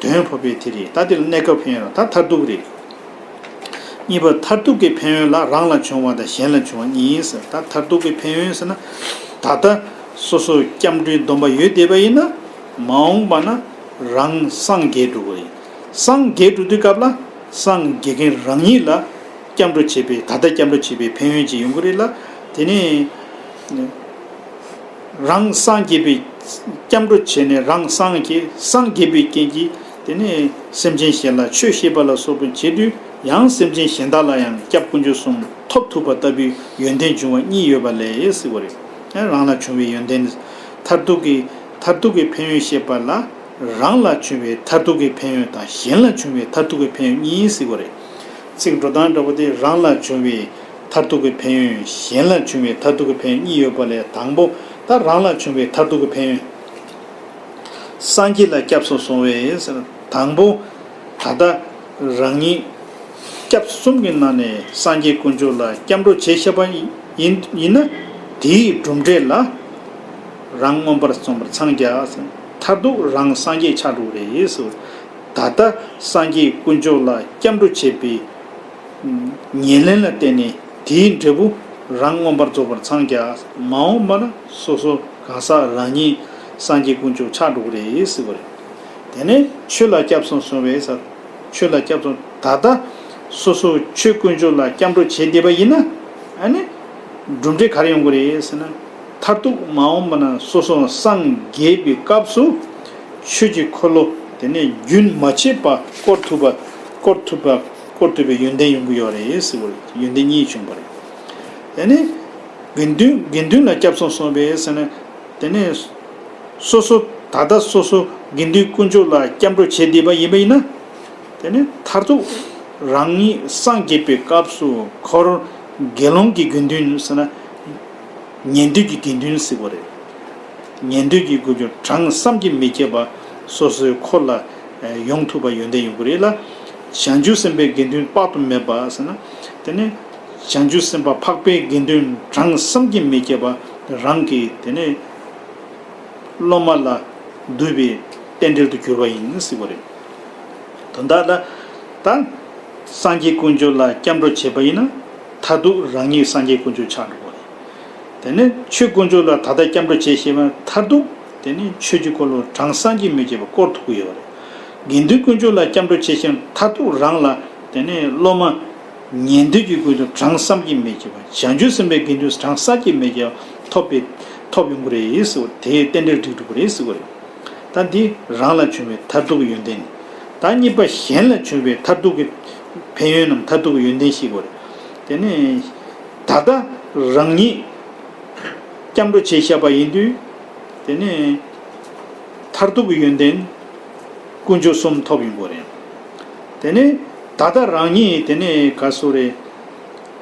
དོན་འཕོ་བའི་དེ་རེད། ད་དེ་ལ་གནས་སྐབས་ཕན་ཡོན་ད་མཐར་ཐུག་རེད། གཉིས་པ་མཐར་ཐུག་གི་ཕན་ཡོན་ལ་རང་ལ་བྱུང་བ་དང་གཞན་ལ་བྱུང་བ་གཉིས་ཟེར། ད་མཐར་ཐུག་གི་ཕན་ཡོན་ཟེར་ན་ད་ལྟ་སོ་སོ་སྐྱབས་འགྲོའི་སྡོམ་པ་ཡོད་བསྡད་པ་ཡིན་ན་མ་འོངས་པ་ན་རང་སངས་རྒྱས་འགྲོ་གི་རེད། སངས་རྒྱས་འགྲོ་དུས་སྐབས་ལ་སངས་རྒྱས་མཁན་རང་ཉིད་ལ་སྐྱབས་འགྲོ་བྱེད་པའི་ད་ལྟ་སྐྱབས་འགྲོ་བྱེད་པའི་ཕན་ཡོན་ཅིག་ཡོང་གི་རེད་ལ། དེ་ནས། རང་སངས་རྒྱས་པའི་སྐྱབས་འགྲོ་བྱས་ནས་རང་སངས་རྒྱས་སངས་རྒྱས་པའི་རྐྱེན་གྱིས་དེ་ནས་སེམས་ཅན་གཞན་ལ་ཆོས་བཤད་པ་ལ་སོགས་པ་བྱེད་དུས་ཡང་སེམས་ཅན་གཞན་དག་ལ་ཡང་སྐྱབས་དཀོན་མཆོག་གསུམ་ཐོབ་ཐུབ་པ་ལྟ་བུའི་ཡོན་ཏན་འབྱུང་བ་གཉིས་ཡོད་པ་ལས་ཟེར་བ་རེད། རང་ལ་བྱུང་བའི་ཡོན་ཏན་མཐར་ཐུག་གི་མཐར་ཐུག་གི་ཕན་ཡོན་བཤད་པ་ལ་རང་ལ་བྱུང་བའི་མཐར་ཐུག་གི་ཕན་ཡོན་དང་གཞན་ལ་བྱུང་བའི་མཐར་ཐུག་གི་ཕན་ཡོན་གཉིས་ཟེར་བ་རེད། ཚིག་འགྲོ་སྟངས་འདྲ་པོ་དེ་རང་ལ་བྱུང་བའི་མཐར་ཐུག་གི་ཕན་ཡོན་གཞན་ལ་བྱུང་བའི་མཐར་ཐུག་གི་ཕན་ཡོན་གཉིས་ཡོད་པ་ལས་དང་པོ་ད་རང་ལ་བྱུང་བའི་མཐར་ཐུག་གི་ཕན་ཡོན། སངས་རྒྱས་ལ་སྐྱབས་སུ་སོང་བས་ཟེར། དང་པོ་ད་ལྟ་རང་ཉིད་སྐྱབས་གསུམ་གྱི་ནང་ནས་སངས་རྒྱས་དཀོན་མཆོག་ལ་སྐྱབས་འགྲོ་བྱས་བཞག་པ་ཡིན་ཡིན་ན་དེའི་གྲུབ་འབྲས་ལ་རང་མངོན་པར་རྫོགས་པར་འཚང་རྒྱ་ཟེར། མཐར་ཐུག་རང་སངས་རྒྱས་ཆགས་འགྲོ་གི་རེད་ཟེར། ད་ལྟ་སངས་རྒྱས་དཀོན་མཆོག་ལ་སྐྱབས་འགྲོ་བྱས་པའི་ཉེར་ལེན་ལ་བརྟེན་ནས་དེའི་འབྲས་བུ་རང་མངོན་པར་རྫོགས་པར་འཚང་རྒྱ། མ་འོངས་པ་ན་སོ་སོ་གང་ཟག་རང་ཉིད་སངས་རྒྱས་དཀོན་མཆོག་ཆགས་འགྲོ་གི་རེད་ཟེར་བ་རེད། དེ་ནས་ཆོས་ལ་སྐྱབས་སུ་སོང་བས་ཟེར། ཆོས་ལ་སྐྱབས་སུ་ད་ལྟ་སོ་སོ་ཆོས་དཀོན་མཆོག་ལ་སྐྱབས་འགྲོ་བྱས་བསྡད་པ་ཡིན་ན་ཨ་ནི་གྲུབ་འབྲས་ག་རེ་ཡོང་གི་རེད་ཟེར་ན། མཐར་ཐུག་མ་འོངས་པ་ན་སོ་སོ་སངས་རྒྱས་པའི་སྐབས་སུ་ཆོས་ཀྱི་འཁོར་ལོ་དེ་ནས་རྒྱུན་མ་ཆད་པ་བསྐོར་ཐུབ་པ་བསྐོར་ཐུབ་པ་བསྐོར་ཐུབ་པའི་ཡོན་ཏན་ཡོང་གི་ཡོད་རེད་ཟེར་བ་རེད། ཡོན་ཏན་གཉིས་བྱུང་བ་རེད། དེ་ནས་དགེ་འདུན་དགེ་འདུན་ལ་སྐྱབས་སུ་སོང་བས་ཟེར་ན་དེ་ནས་སོ་སོ་ ད་ལྟ་སོ་སོ་དགེ་འདུན་དཀོན་མཆོག་ལ་སྐྱབས་འགྲོ་བྱས་བསྡད་པ་ཡིན་པ་ཡིན་ན། དེ་ནི་མཐར་ཐུག་རང་ཉིད་སངས་རྒྱས་པའི་སྐབས་སུ་འཁོར་དགེ་སློང་གི་དགེ་འདུན་ཟེར་ན། ཉན་ཐོས་ཀྱི་དགེ་འདུན་ཟེར་བ་རེད། ཉན་ཐོས་ཀྱི་དགེ་འདུན་གྲངས་བསམ་གྱིས་མི་ཁྱབ་པ་སོ་སོའི་འཁོར་ལ་ཡོང་ཐུབ་པ་ཡོན་ཏན་ཡོང་གི་རེད་ལ། བྱང་ཆུབ་སེམས་དཔའི་དགེ་འདུན་དཔག་ཏུ་མེད་པ་ཟེར་ན། དེ་ནི་བྱང་ཆུབ་སེམས་དཔའ་འཕགས་པའི་དགེ་འདུན་གྲངས་བསམ་གྱིས་མི་ཁྱབ་པ་རང་གི་དེ་ནི་སློབ་མ་ལ་འདུས་པའི་རྟེན་འབྲེལ་དུ་གྱུར་པ་ཡིན་ཟེར་བ་རེད། དོན་དག་ལ། ད་སངས་རྒྱས་དཀོན་མཆོག་ལ་སྐྱབས་འགྲོ་བྱས་པ་ཡིན་ན། མཐར་ཐུག་རང་ཉིད་སངས་རྒྱས་དཀོན་མཆོག་ཆགས་འགྲོ་གི་རེད། དེ་ནས་ཆོས་དཀོན་མཆོག་ལ་ད་ལྟ་སྐྱབས་འགྲོ་བྱས་ཤེས་པ་མཐར་ཐུག་དེ་ནས་ཆོས་ཀྱི་འཁོར་ལོ་གྲངས་བསམ་གྱིས་མི་ཁྱབ་པ་བསྐོར་ཐུབ་ཀྱི་ཡོད་རེད། དགེ་འདུན་དཀོན་མཆོག་ལ་སྐྱབས་འགྲོ་བྱས་ཤིང་མཐར་ཐུག་རང་ལ་དེ་ནས་སློབ་མ་ཉན་ཐོས་ཀྱི་དགེ་འདུན་གྲངས་བསམ་གྱིས་མི་ཁྱབ་པ། བྱང་ཆུབ་སེམས་དཔའི་དགེ་འདུན་གྲངས་བསམ་གྱིས་མི་ཁྱབ་པ་ཐོབ་པའི་ཐོབ་ཡོང་གི་རེད་ཟེར་བ་དེའི་རྟེན་འབྲེལ་འགྲིག་འགྲོ་གི་རེད་ཟེར་བ་རེད། ད་འདི་རང་ལ་བྱུང་བའི་མཐར་ཐུག་གི་ཡོན་ཏན། ད་གཉིས་པ་གཞན་ལ་བྱུང་བའི་མཐར་ཐུག་གི་ཕན་ཡོན་ནམ་མཐར་ཐུག་གི་ཡོན་ཏན་ཞིག་གོ་རེད། དེ་ནི་ད་ལྟ་རང་ཉིད་སྐྱབས་འགྲོ་བྱས་བཞག་པ་ཡིན་དུས། དེ་ནི་མཐར་ཐུག་གི་ཡོན་ཏན་དཀོན་མཆོག་གསུམ་ཐོབ་ཡོང་གི་རེད། དེ་ནི་ད་ལྟ་རང་ཉིད་དེ་ནི་ག་སོ་རེད།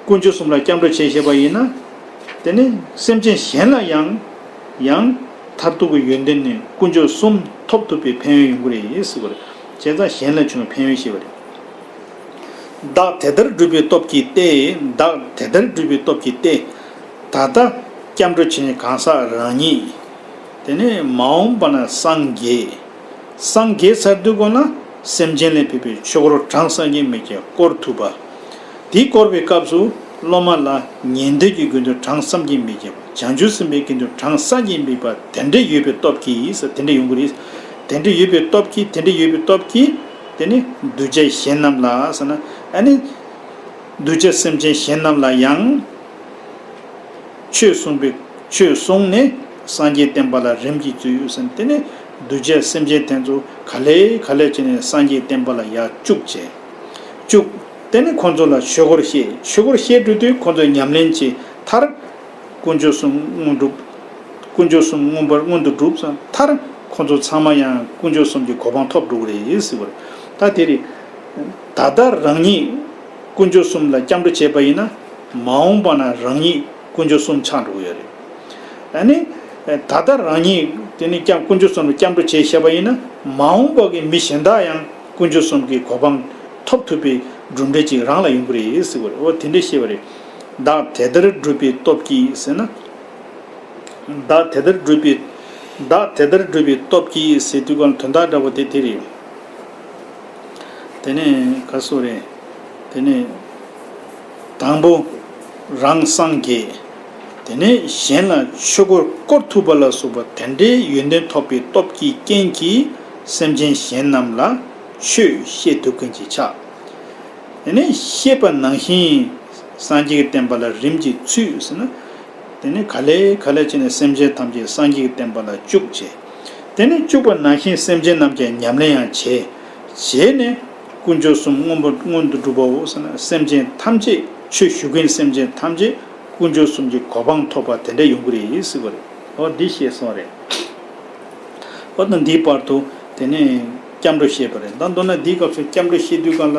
དཀོན་མཆོག་གསུམ་ལ་སྐྱབས་འགྲོ་བྱས་བཞག་པ་ཡིན་ན། དེ་ནི་སེམས་ཅན་གཞན་ལ་ཡང་། ཡང་མཐར་ཐུག་གི་ཡོན་ཏན་ནི་དཀོན་མཆོག་གསུམ་ཐོབ་ཐུབ་པའི་ཕན་ཡོན་ཡོང་གི་རེད་ཟེར་བ་རེད། བྱས་ཙང་གཞན་ལ་བྱུང་བའི་ཕན་ཡོན་ཞེས་པ་རེད། བདག་དེ་ལྟར་སྒྲུབ་པའི་སྟོབས་ཀྱིས་ཏེ། བདག་དེ་ལྟར་སྒྲུབ་པའི་སྟོབས་ཀྱིས་ཏེ། ད་ལྟ་སྐྱབས་འགྲོ་བྱེད་གང་ཟག་རང་ཉིད། དེ་ནས་མ་འོངས་པ་ན་སངས་རྒྱས། སངས་རྒྱས་ཚར་དུས་གོང་ལ་སེམས་ཅན་ལས་ཕེབས་པའི་ཆོས་འཁོར་གྲངས་བསམ་གྱིས་མི་ཁྱབ་བསྐོར་ཐུབ་པ། དེ་བསྐོར་བའི་སྐབས་སུ་སློབ་མ་ལ་ཉན་ཐོས་ཀྱི་དགེ་འདུན་གྲངས་བསམ་གྱིས་མི་ཁྱབ་པ། བྱང་ཆུབ་སེམས་དཔའི་དགེ་འདུན་གྲངས་བསམ་གྱིས་མི་ཁྱབ་པ་དེ་འདྲ་ཡོད་པའི་སྟོབས་ཀྱིས་ཟེར་དེ་འདྲ་ཡོང་གི་རེད། དེ་འདྲ་ཡོད་པའི་སྟོབས་ཀྱིས་དེ་འདྲ་ཡོད་པའི་སྟོབས་ཀྱིས་དེ་ནི་གདུལ་བྱ་གཞན་རྣམས་ལ་ཟེར་ན། ཨ་ནི་གདུལ་བྱ་སེམས་ཅན་གཞན་རྣམས་ལ་ཡང་། ཆོས་གསུངས་པའི་ཆོས་གསུངས་ནས་སངས་རྒྱས་བསྟན་པ་ལ་རིམ་གྱིས་བཙུད་ཡོད་ཟེར་ནས། དེ་ནས་གདུལ་བྱ་སེམས་ཅན་དེ་ཚོ་ག་ལེ་ག་ལེ་བྱས་ནས་སངས་རྒྱས་བསྟན་པ་ལ་ཡར་བཅུག་བྱས། བཅུག་དེ་ནས་ཁོང་ཚོ་ལ་ཆོས་འཁོར་བཤད། ཆོས་འཁོར་བཤད་འགྲོ་དུས་ཁོང་ཚོས་ཉམས་ལེན་བྱས་མཐར། དཀོན་མཆོག་གསུམ་མངོན་གྲུབ། དཀོན་མཆོག་གསུམ་མངོན་པར་མངོན་དུ་གྲུབ་ཙང་མཐར་ཁོང་ཚོ་ཚང་མ་ཡང་དཀོན་མཆོག་གསུམ་གྱི་གོ་འཕང་ཐོབ་འགྲོ་གི་རེད་ཟེར་བ་རེད། ད་དེ་རེད། ད་ལྟ་རང་ཉིད་དཀོན་མཆོག་གསུམ་ལ་སྐྱབས་འགྲོ་བྱས་པ་ཡིན་ན། མ་འོངས་པ་ན་རང་ཉིད་དཀོན་མཆོག་གསུམ་ཆགས་འགྲོ་གི་ཡོད་རེད། ཨ་ནི། ད་ལྟ་རང་ཉིད་དེ་ནི་སྐྱབས་དཀོན་མཆོག་གསུམ་ལ་སྐྱབས་འགྲོ་བྱས་བཞག་པ་ཡིན་ན། མ་འོངས་པ་གི་མི་གཞན་དག་ཡང་དཀོན་མཆོག་གསུམ་གྱི་གོ་འཕང་ཐོབ་ཐུབ་པའི་གྲུབ་འབྲས་ཅིག་རང་ལ་ཡོང་གི་རེད་ཟེར་བ་རེད། འོ་དེ་འདྲ་བཤད་པ་རེད། བདག་དེ་ལྟར་སྒྲུབ་པའི་སྟོབས་ཀྱིས་ཟེར་ན། བདག་དེ་ལྟར་སྒྲུབ་པའི། བདག་དེ་ལྟར་སྒྲུབ་པའི་སྟོབས་ཀྱིས་ཟེར་དུས་གང་དོན་དག་འདྲ་པོ་དེ་དེ་རེད། དེ་ནས་ག་སོ་རེད། དེ་ནས་དང་པོ་རང་སངས་རྒྱས། དེ་ནས་གཞན་ལ་ཆོས་འཁོར་བསྐོར་ཐུབ་པ་ལ་སོགས་པ་དེ་འདྲའི་ཡོན་ཏན་ཐོབ་པའི་སྟོབས་ཀྱི་རྐྱེན་གྱིས་སེམས་ཅན་གཞན་རྣམས་ལ་ཆོས་བཤད་ཐུབ་མཁན་ཅིག་ཆགས། དེ་ནས་བཤད་པ་ནང་བཞིན་སངས་རྒྱས་ཀྱི་བསྟན་པ་ལ་རིམ་གྱིས་ཚུད་ཟེར་ན། དེ་ནས་ག་ལེ་ག་ལེ་བྱས་ནས་སེམས་ཅན་ཐམས་ཅད་སངས་རྒྱས་ཀྱི་བསྟན་པ་ལ་བཅུག་བྱས། དེ་ནས་བཅུག་པ་ནང་བཞིན་སེམས་ཅན་རྣམས་ཀྱང་ཉམས་ལེན་ཡང་བྱས། བྱས་ནས་དཀོན་མཆོག་གསུམ་མངོན་པ་མངོན་དུ་གྲུབ་པའོ་ཟེར་ན། སེམས་ཅན་ཐམས་ཅད་ཆོས་ཞུ་མཁན་སེམས་ཅན་ཐམས་ཅད་དཀོན་མཆོག་གསུམ་གྱི་གོ་འཕང་ཐོབ་པ་དེ་འདྲ་ཡོང་གི་རེད་ཟེར་བ་རེད། འོ་འདི་བཤད་སོང་རེད། འོ་ན་འདིའི་བར་དུ་དེ་ནས་སྐྱབས་འགྲོ་བཤད་པ་རེད། ད་མདོར་ན་འདིའི་སྐབས་སུ་སྐྱབས་འགྲོ་བཤད་དུས་སྒང་ལ་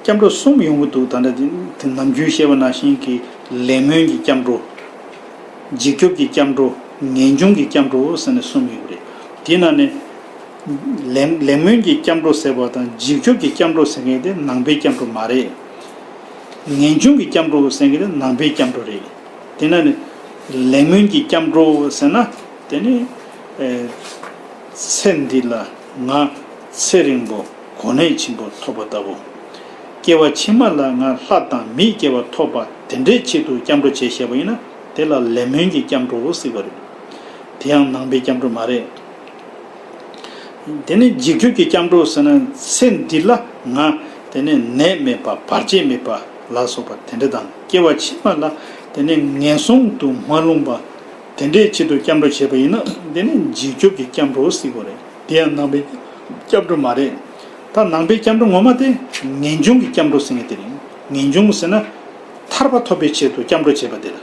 སྐྱབས་འགྲོ་གསུམ་ཡོང་གི་འདུག་ད་ལྟ་འདི་དེ་ནམ་རྒྱུན་བཤད་པ་ནང་བཞིན་གྱི་ལས་སྨོན་གྱི་སྐྱབས་འགྲོ། འཇིགས་སྐྱོབ་ཀྱི་སྐྱབས་འགྲོ། ངེས་འབྱུང་གི་སྐྱབས་འགྲོ་ཟེར་ནས་གསུམ་ཡོད་པ་རེད། དེའི་ནང་ནས་ལས་ལས་སྨོན་གྱི་སྐྱབས་འགྲོ་ཟེར་བ་དང་འཇིགས་སྐྱོབ་ཀྱི་སྐྱབས་འགྲོ་ཟེར་མཁན་དེ་ནང་པའི་སྐྱབས་འགྲོ་མ་རེད། ངེས་འབྱུང་གི་སྐྱབས་འགྲོ་ཟེར་མཁན་དེ་ནང་པའི་སྐྱབས་འགྲོ་རེད། དེ་ནང་ནས་ལས་སྨོན་གྱི་སྐྱབས་འགྲོ་ཟེར་ན། དེ་ནི། ཨེ། ཚེ་འདི་ལ་ང་ཚེ་རིང་པོ་གོ་གནས་ཆེན་པོ་ཐོབ་པ་ལྟ་བུ། སྐྱེ་བ་ཕྱི་མ་ལ་ང་ལྷ་དང་མིའི་སྐྱེ་བ་ཐོབ་པ་དེ་འདྲའི་ཆེད་དུ་སྐྱབས་འགྲོ་བྱས་བཞག་པ་ཡིན་ན། དེ་ལ་ལས་སྨོན་གྱི་སྐྱབས་འགྲོ་ཟེར་བ་རེད། དེ་ཡང་ནང་པའི་སྐྱབས་འགྲོ་མ་རེད། དེ་ནི་འཇིགས་སྐྱོབ་ཀྱི་སྐྱབས་འགྲོ་ཟེར་ན། ཚེ་འདི་ལ་ང་དེ་ནི་ནད་མེད་པ་བར་ཆད་མེད་པ་ལ་སོགས་པ་དེ་འདྲ་དང་། སྐྱེ་བ་ཕྱི་མ་ལ་དེ་ནི་ངན་སོང་དུ་མ་ལྷུང་བ་དེ་འདྲའི་ཆེད་དུ་སྐྱབས་འགྲོ་བྱས་པ་ཡིན་ན། དེ་ནི་འཇིགས་སྐྱོབ་ཀྱི་སྐྱབས་འགྲོ་ཟེར་བ་རེད། དེ་ཡང་ནང་པའི་སྐྱབས་འགྲོ་མ་རེད། ད་ནང་པའི་སྐྱབས་འགྲོ་ངོ་མ་དེ་ངེས་འབྱུང་གི་སྐྱབས་འགྲོ་ཟེར་མཁན་དེ་རེད། ངེས་འབྱུང་ཟེར་ན་ཐར་པ་ཐོབ་པའི་ཆེད་དུ་སྐྱབས་འགྲོ་བྱེད་པ་དེ་ལ་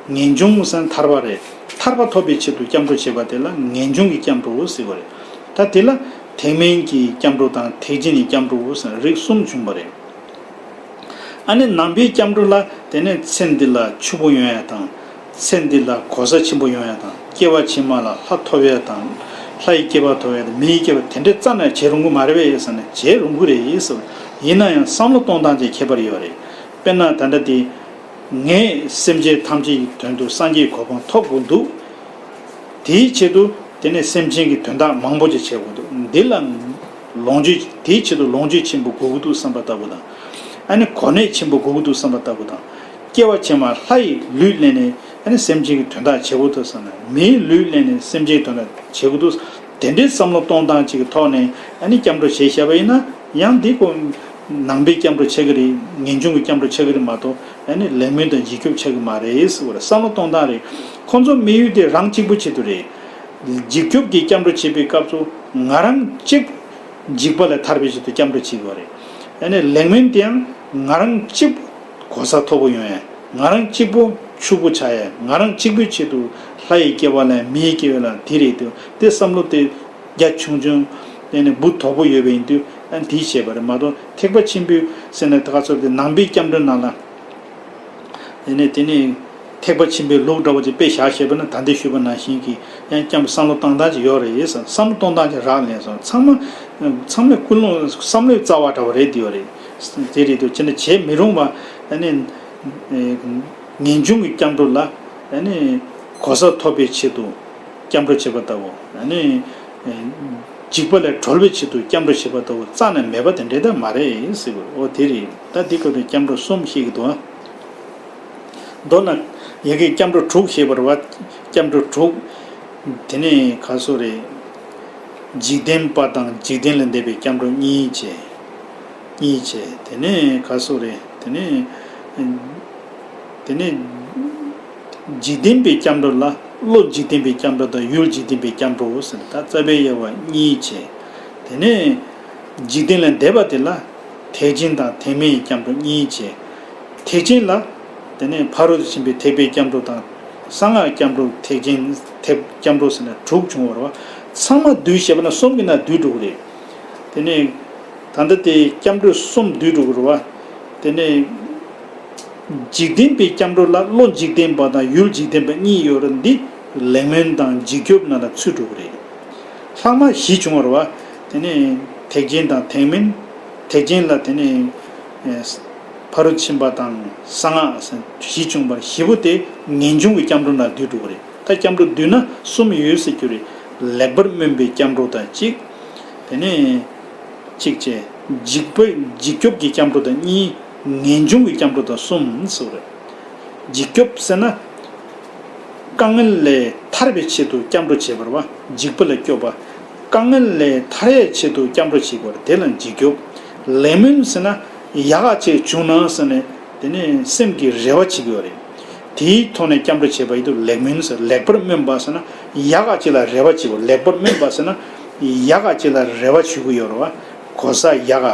ངེས་འབྱུང་ཟེར་ན་ཐར་པ་རེད། ཐར་པ་ཐོབ་པའི་ཆེད་དུ་སྐྱབས་འགྲོ་བྱེད་པ་དེ་ལ་ངེས་འབྱུང་གི་སྐྱབས་འགྲོ་ཟེར་བ་རེད། ད་དེ་ལ་ཐེག་དམན་གྱི་སྐྱབས་འགྲོ་དང་ཐེག་ཆེན་གྱི་སྐྱབས་འགྲོ་ཟེར་རིགས་གསུམ་བྱུང་བ་རེད། ཨ་ནི་ནང་པའི་སྐྱབས་འགྲོ་ལ་དེ་ནས་ཚེ་འདི་ལ་ཕྱུག་པོ་ཡོང་ཡ་དང་། ཚེ་འདི་ལ་གོ་ས་ཆེན་པོ་ཡོང་ཡ་དང་། སྐྱེ་བ་ཕྱི་མ་ལ་ལྷ་ཐོབ་ཡ་དང་། ལྷ་ཡི་སྐྱེ་བ་ཐོབ་ཡ་དང་། མི་ཡི་སྐྱེ་བ་དེ་འདྲའི་རྩ་ནས་བྱེད་རུང་གི་མ་རེད་པས་ཟེར་ན་བྱེད་རུང་གི་རེད་ཟེར། ཡིན་ན་ཡང་བསམ་བློ་གཏོང་སྟངས་ཀྱི་ཁྱད་པར་ཡོད་རེད། དཔེར་ན་ད་ལྟ་དེ། ངས་སེམས་ཅན་ཐམས་ཅད་ཀྱི་དོན་དུ་སངས་རྒྱས་གོ་འཕང་ཐོབ་དགོས་འདུག་དེའི་ཆེད་དུ་དེ་ནས་སེམས་ཅན་གྱི་དོན་དག་མང་པོ་ཅིག་བྱེད་དགོས་འདུག་འདི་ལ་ལོངས་སྤྱོད། དེའི་ཆེད་དུ་ལོངས་སྤྱོད་ཆེན་པོ་དགོས་ཀྱི་འདུག་བསམ་པ་ལྟ་བུ་དང་། ཨ་ནི་གོ་གནས་ཆེན་པོ་དགོས་ཀྱི་འདུག་བསམ་པ་ལྟ་བུ་དང་། སྐྱེ་བ་ཕྱི་མ་ལྷ་ཡི་ལུས་ལེན་ནས་ཨ་ནི་སེམས་ཅན་གྱི་དོན་དག་བྱེད་དགོས་འདུག་བསམ་ན། མིའི་ལུས་ལེན་ནས་སེམས་ཅན་གྱི་དོན་དག་བྱེད་དགོས་འདུག་དེ་འདྲའི་བསམ་བློ་གཏོང་སྟངས་ཅིག་གི་ཐོག་ནས་ཨ་ནི་སྐྱབས་འགྲོ་བྱས་བཞག་པ་ཡིན་ན། ཡང་འདི་ཀོ་ནང་པའི་སྐྱབས་འགྲོ་ཆགས་ཀྱི་རེད། ངེས་འབྱུང་གི་སྐྱབས་འགྲོ་ཆགས་ཀྱི་རེད་མ་གཏོགས་ཨ་ནི་ལེགས་སྨོན་དང་འཇིགས་སྐྱོབ་ཆགས་ཀྱི་མ་རེད་ཟེར་བ་རེད། བསམ་བློ་གཏོང་སྟངས་རེད། ཁོང་ཚོ་དམིགས་ཡུལ་དེ་རང་གཅིག་པུ་ཆེད་དུ་རེད། འཇིགས་སྐྱོབ་ཀྱི་སྐྱབས་འགྲོ་བྱེད་པའི་སྐབས་སུ་ང་རང་གཅིག་འཇིགས་པ་ལས་ཐར་པའི་ཆེད་དུ་སྐྱབས་འགྲོ་བྱེད་དགོས་རེད། ཨ་ནི་ལེགས་སྨོན་དེ་ཡང་ང་རང་གཅིག་གོ་ས་མཐོ་པོ་ཡོང་ཡ། ང་རང་གཅིག་པུ་ཕྱུག་པོ་ཆགས་ཡ། ང་རང་གཅིག་པུའི་ཆེད་དུ་ལྷ་ཡི་སྐྱེ་བ་ལེན། མི་ཡི་སྐྱེ་བ་ལེན། དེ་རེད་དེ། དེ་བསམ་བློ་དེ་རྒྱ་ཆུང་ཆུང་དེ་ནས་འབུ་དོག་པོ་ཡོད་པ་ཡིན་དུས་ཨ་ནི་དེ་བྱས་པ་རེད་མ་གཏོགས། ཐེག་པ་ཆེན་པོའི་ཟེར་ནས་ད་ག་ཚོད་དེ་ནང་པའི་སྐྱབས་འགྲོའི་ནང་ལ། དེ་ནས་དེ་ནས་ཐེག་པ་ཆེན་པོའི་ལུགས་འདྲ་བོ་ཅིག་དཔེ་བཞག་བཤད་པ་ན། ད་ལྟའི་ཞུས་པ་ནང་བཞིན་གྱི་ཡང་སྐྱབས་བསམ་བློ་གཏོང་སྟངས་ཅིག་ཡོད་རེད་ཟེར། བསམ་བློ་གཏོང་སྟངས་ཅིག་རག་ལས་སོང་། ཚང་མ་ཚང་མས་ཀུན་སློང་བསམ་བློའི་རྩ་བ་འདྲ་བོ་རེད། དེ་ཡོད་རེད། དེ་རེད་དུས་ཅི་འདྲ་བྱེད་མི་རུང་བ། ཨ་ནི་ངེས་འབྱུང་གི་སྐྱབས་འགྲོ་ལ་ཨ་ནི་གོ་ས་ཐོབ་པའི་ཆེད་དུ་སྐྱབས་འགྲོ་བྱེད་པ་ལྟ་བུ། ཨ་ནི་འཇིགས་པ་ལས་གྲོལ་བའི་ཆེད་དུ་སྐྱབས་འགྲོ་བྱེད་པ་ལྟ་བུ་རྩ་ནས་མེད་པ་དེ་འདྲ་ད་མ་རེད་ཟེར་དགོས། འོ་དེ་རེད། ད་འདི་སྐབས་དུ་སྐྱབས་འགྲོ་གསུམ་བཤད་ཀྱི་འདུག་ཨ། མདོར་ན་ཡ་གི་སྐྱབས་འགྲོ་དྲུག་བཤད་པ་རེད་པ། སྐྱབས་འགྲོ་དྲུག་དེ་ནས་ག་སོ་རེད། འཇིག་རྟེན་པ་དང་འཇིག་རྟེན་ལས་འདས་པའི་སྐྱབས་འགྲོ་གཉིས་བྱས། གཉིས་བྱས། དེ་ནས་ག་སོ་རེད། དེ་ནས་དེ་ནས་འཇིག་རྟེན་པའི་སྐྱབས་འགྲོ་ལ་བློ་འཇིག་རྟེན་པའི་སྐྱབས་འགྲོ་དང་ཡུལ་འཇིག་རྟེན་པའི་སྐྱབས་འགྲོ་ཟེར། ད་རྩ་བའི་དབྱེ་བ་གཉིས་བྱས། དེ་ནས་འཇིག་རྟེན་ལས་འདས་པ་དེ་ལ་ཐེག་ཆེན་དང་ཐེག་དམན་གྱི་སྐྱབས་འགྲོ་གཉིས་བྱས། ཐེག་ཆེན་ལ་དེ་ནས་ཕ་རོལ་ཏུ་ཕྱིན་པའི་ཐེག་པའི་སྐྱབས་འགྲོ་དང་། གསང་སྔགས་སྐྱབས་འགྲོ། ཐེག་ཆེན་ཐེག་སྐྱབས་འགྲོ་ཟེར་ནས་དྲུག་བྱུང་བ་རེད་པ། ཚང་མ་བསྡུས་བྱས་པ་ན་གསུམ་གྱི་ནང་བསྡུས་འགྲོ་གི་རེད། དེ་ནས་ད་ལྟ་དེ་སྐྱབས་འགྲོ་གསུམ་བསྡུས་འགྲོ་གི་རེད་པ། དེ་ནས་འཇིག་རྟེན་པའི་སྐྱབས་འགྲོ་ལ་བློ་འཇིག་རྟེན་པ་དང་ཡུལ་འཇིག་རྟེན་པ་གཉིས་ཡོད་རེད། འདི་ལེགས་སྨོན་དང་འཇིགས་སྐྱོབ་ནང་ལ་ཚུད་འགྲོ་གི་རེད། ལྷག་མ་བཞི་བྱུང་བ་རེད་པ། དེ་ནས་ཐེག་ཆེན་དང་ཐེག་དམན། ཐེག་ཆེན་ལ་དེ་ནས་ཨེ་ཕ་རོལ་ཕྱིན་པ་དང་གསང་སྔགས་ཟེར་བཞི་བྱུང་བར། བཞི་པོ་དེ་ངེས་འབྱུང་གི་སྐྱབས་འགྲོ་ནང་བསྡུས་འགྲོ་གི་རེད། ད་སྐྱབས་འགྲོ་བསྡུས་ན་གསུམ་ཡོད་ཟེར་རྒྱུ་རེད། ལེགས་པར་སྨོན་པའི་སྐྱབས་འགྲོ་དང་གཅིག་དེ་ནས་གཅིག་བྱས། འཇིགས་པ་འཇིགས་སྐྱོབ་ཀྱི་སྐྱབས་འགྲོ་དང་གཉིས། ངེས་འབྱུང་གི་སྐྱབས་འགྲོ་དང་གསུམ་ཟེར་བ་རེད། འཇིགས་སྐྱོབ་ཟེར་ན། དཀའ་ངལ་ལས་ཐར་བའི་ཆེད་དུ་སྐྱབས་འགྲོ་བྱེད་པ་རེད་པ། འཇིགས་པ་ལས་སྐྱོབ་པ། དཀའ་ངལ་ལས་ཐར་ཡའི་ཆེད་དུ་སྐྱབས་འགྲོ་བྱེད་དགོས་རེད། དེ་ལ་འཇིགས་སྐྱོབ། ལེགས་སྨོན་ཟེར་ན། ཡག་ག་ཅིག་བྱུང་ན་ཟེར་ནས་དེ་ནས་སེམས་ཀྱི་རེ་བ་བྱེད་ཀྱི་ཡོད་རེད། དེའི་ཐོག་ནས་སྐྱབས་འགྲོ་བྱེད་པ་ཡིན་དུས་ལེགས་སྨོན་ཟེར། ལེགས་པར་སྨོན་པ་ཟེར་ན་ཡག་ག་ཅིག་ལ་རེ་བ་བྱེད་དགོས། ལེགས་པར་སྨོན་པ་ཟེར་ན་ཡག་ག་ཅིག་ལ་རེ་བ་བྱེད་ཀྱི་ཡོད་རེད་པ། གོ་ས་ཡག་ག་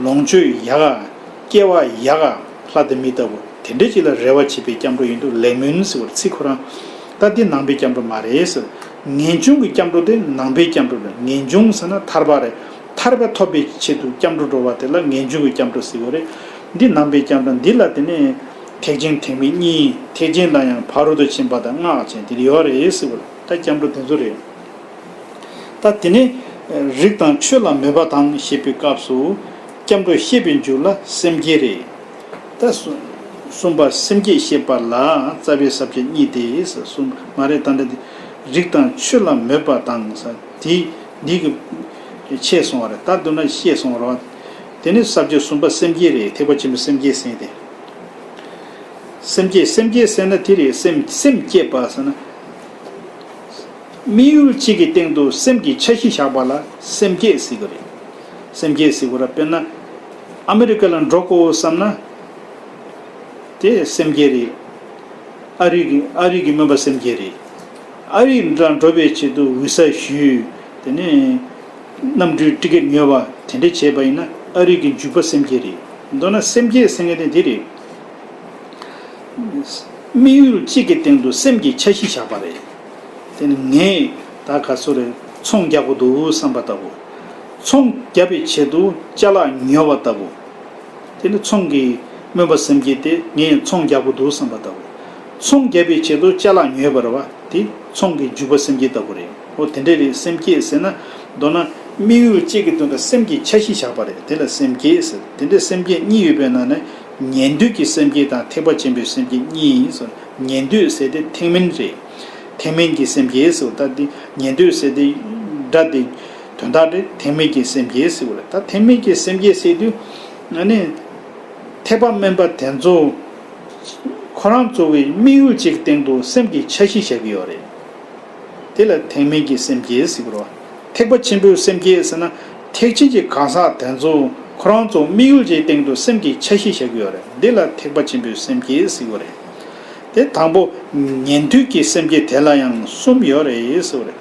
ལོངས་སྤྱོད་ཡག་ག་སྐྱེ་བ་ཡག་ག་ལྷ་དང་མི་ལྟ་བུ་དེ་འདྲའི་ཅིག་ལ་རེ་བ་བྱེད་པའི་སྐྱབས་འགྲོ་ཡིན་དུས་ལེགས་སྨོན་ཟེར་བར་ཚིག་ཁོ་རང་། ད་འདི་ནང་པའི་སྐྱབས་འགྲོ་མ་རེད་ཟེར། ངེས་འབྱུང་གི་སྐྱབས་འགྲོ་དེ་ནང་པའི་སྐྱབས་འགྲོ་རེད། ངེས་འབྱུང་ཟེར་ན་ཐར་པ་རེད། ཐར་པ་ཐོབ་པའི་ཆེད་དུ་སྐྱབས་འགྲོ་འགྲོ་བ་དེ་ལ་ངེས་འབྱུང་གི་སྐྱབས་འགྲོ་ཟེར་བ་རེད། འདི་ནང་པའི་སྐྱབས་འགྲོ། འདི་ལ་དེ་ནས་ཐེག་ཆེན་ཐེག་དམན་གཉིས། ཐེག་ཆེན་ལ་ཡང་ཕ་རོལ་ཏུ་ཕྱིན་པ་དང་སྔགས་ཆེན་དེ་འདྲ་ཡོད་རེད་ཟེར་བ་རེད། ད་སྐྱབས་འགྲོ་དེ་ཚོ་རེད། ད་དེ་ནས་རིགས་དང་ཆོས་ལ་མོས་པ་དང་ཞེས་པའི་སྐབས་སུ་སྐྱབས་འགྲོ་བཤད་པའི་མཇུག་ལ་སེམས་བསྐྱེད་རེད། ད་གསུམ་པ་སེམས་བསྐྱེད་བཤད་པ་ལ་རྩ་བའི་ས་བཅད་གཉིས་ཏེ། གསུམ་མ་རེད། ད་འདི་རིགས་དང་ཆོས་ལ་མོས་པ་དང་ཟེར་དེ་འདི་གི་ཆད་སོང་བ་རེད། ད་མདོར་ན་བཤད་སོང་བ་རེད། དེ་ནས་ས་བཅད་གསུམ་པ་སེམས་བསྐྱེད་རེད། ཐེག་པ་ཆེན་པོའི་སེམས་བསྐྱེད་ཟེར་ཏེ། སེམས་བསྐྱེད་སེམས་བསྐྱེད་ཟེར་ན་དེ་རེད། སེམས་སེམས་བསྐྱེད་པ་ཟེར་ན། དམིགས་ཡུལ་གཅིག་གི་སྟེང་དུ་སེམས་ཀྱི་འཆར་གཞི་བཞག་པ་ལ་སེམས་བསྐྱེད་ཟེར་གི་རེད། སེམས་བསྐྱེད་ཟེར་གི་རེད། དཔེར་ན། ཨ་མི་རི་ཀ་ལ་འགྲོ་དགོས་བསམ་ན། དེ་སེམས་བསྐྱེད་རེད། ཨ་རི་གི་ཨ་རི་གི་སྨན་པ་སེམས་བསྐྱེད་རེད། ཨ་རི་ལ་འགྲོ་བའི་ཆེད་དུ་ཝི་ས་ཞུས། དེ་ནས་གནམ་གྲུའི་ཊི་ཀེ་ཊི་ཉོས་པ་དེ་འདྲ་བྱས་པ་ཡིན་ན་ཨ་རི་གི་འཇུག་པ་སེམས་བསྐྱེད་རེད། མདོར་ན་སེམས་བསྐྱེད་ཟེར་མཁན་དེ་འདི་རེད། དམིགས་ཡུལ་གཅིག་གི་སྟེང་དུ་སེམས་ཀྱི་འཆར་གཞི་བཞག་པ་རེད། དེ་ནི་ངས་ད་ག་ཚོད་རེད། ཚོང་རྒྱག་དགོས་འདུག་བསམ་པ་ལྟ་བུ། ཚོང་རྒྱག་པའི་ཆེད་དུ་ཅ་ལག་ཉོ་བ་ལྟ་བུ། དེ་ནི་ཚོང་གི་སྨོན་པ་སེམས་བསྐྱེད་དེ་ངས་ཚོང་རྒྱག་དགོས་འདུག་བསམ་པ་ལྟ་བུ། ཚོང་རྒྱག་པའི་ཆེད་དུ་ཅ་ལག་ཉོས་པ་རེད་བ། དེ་ཚོང་གི་འཇུག་པ་སེམས་བསྐྱེད་ལྟ་བུ་རེད། འོ་དེ་འདྲ་རེད། སེམས་བསྐྱེད་ཟེར་ན། མདོར་ན་དམིགས་ཡུལ་གཅིག་གི་དོན་དུ་སེམས་ཀྱི་འཆར་གཞི་བཞག་པ་རེད། དེ་ལ་སེམས་བསྐྱེད་ཟེར། དེ་འདྲའི་སེམས་བསྐྱེད་གཉིས་ཡོད་པའི་ནང་ནས་ཉན་ཐོས་ཀྱི་སེམས་བསྐྱེད་དང་ཐེག་པ་ཆེན་པོའི་སེམས་བསྐྱེད་གཉིས་ཡིན་ཟེར། ཉན་ཐོས་ཟེར་དེ་ཐེག་དམན་རེད། ཐེག་དམན་གྱི་སེམས་བསྐྱེད་ཟེར་བ་ད་འདི་ཉན་ཐོས་ཟེར་དེ་སྒྲ་དེ་དོན་དག་རེད། ཐེག་དམན་གྱི་སེམས་བསྐྱེད་ཟེར་བ་རེད། ད་ཐེག་དམན་གྱི་སེམས་བསྐྱེད་ཟེར་དུས་ཨ་ནི་ཐེག་པ་དམན་པ་དེ་ཚོ་ཁོ་རང་ཚོ་བའི་དམིགས་ཡུལ་གཅིག་སྟེང་དུ་སེམས་ཀྱི་འཆར་གཞི་བཞག་གི་ཡོད་རེད། དེ་ལ་ཐེག་དམན་གྱི་སེམས་བསྐྱེད་ཟེར་གི་རེད་བ། ཐེག་པ་ཆེན་པོའི་སེམས་བསྐྱེད་ཟེར་ན། ཐེག་ཆེན་གྱི་གང་ཟག་དེ་ཚོ་ཁོ་རང་ཚོ་དམིགས་ཡུལ་གྱི་སྟེང་དུ་སེམས་ཀྱི་འཆར་གཞི་བཞག་གི་ཡོད་རེད། འདི་ལ་ཐེག་པ་ཆེན་པོའི་སེམས་བསྐྱེད་ཟེར་གི་རེད། དེ་དང་པོ་ཉན་ཐོས་ཀྱི་སེམས་བསྐྱེད་དེ་ལ་ཡང་གསུམ་ཡོད་རེད་ཟེར་བ་རེད།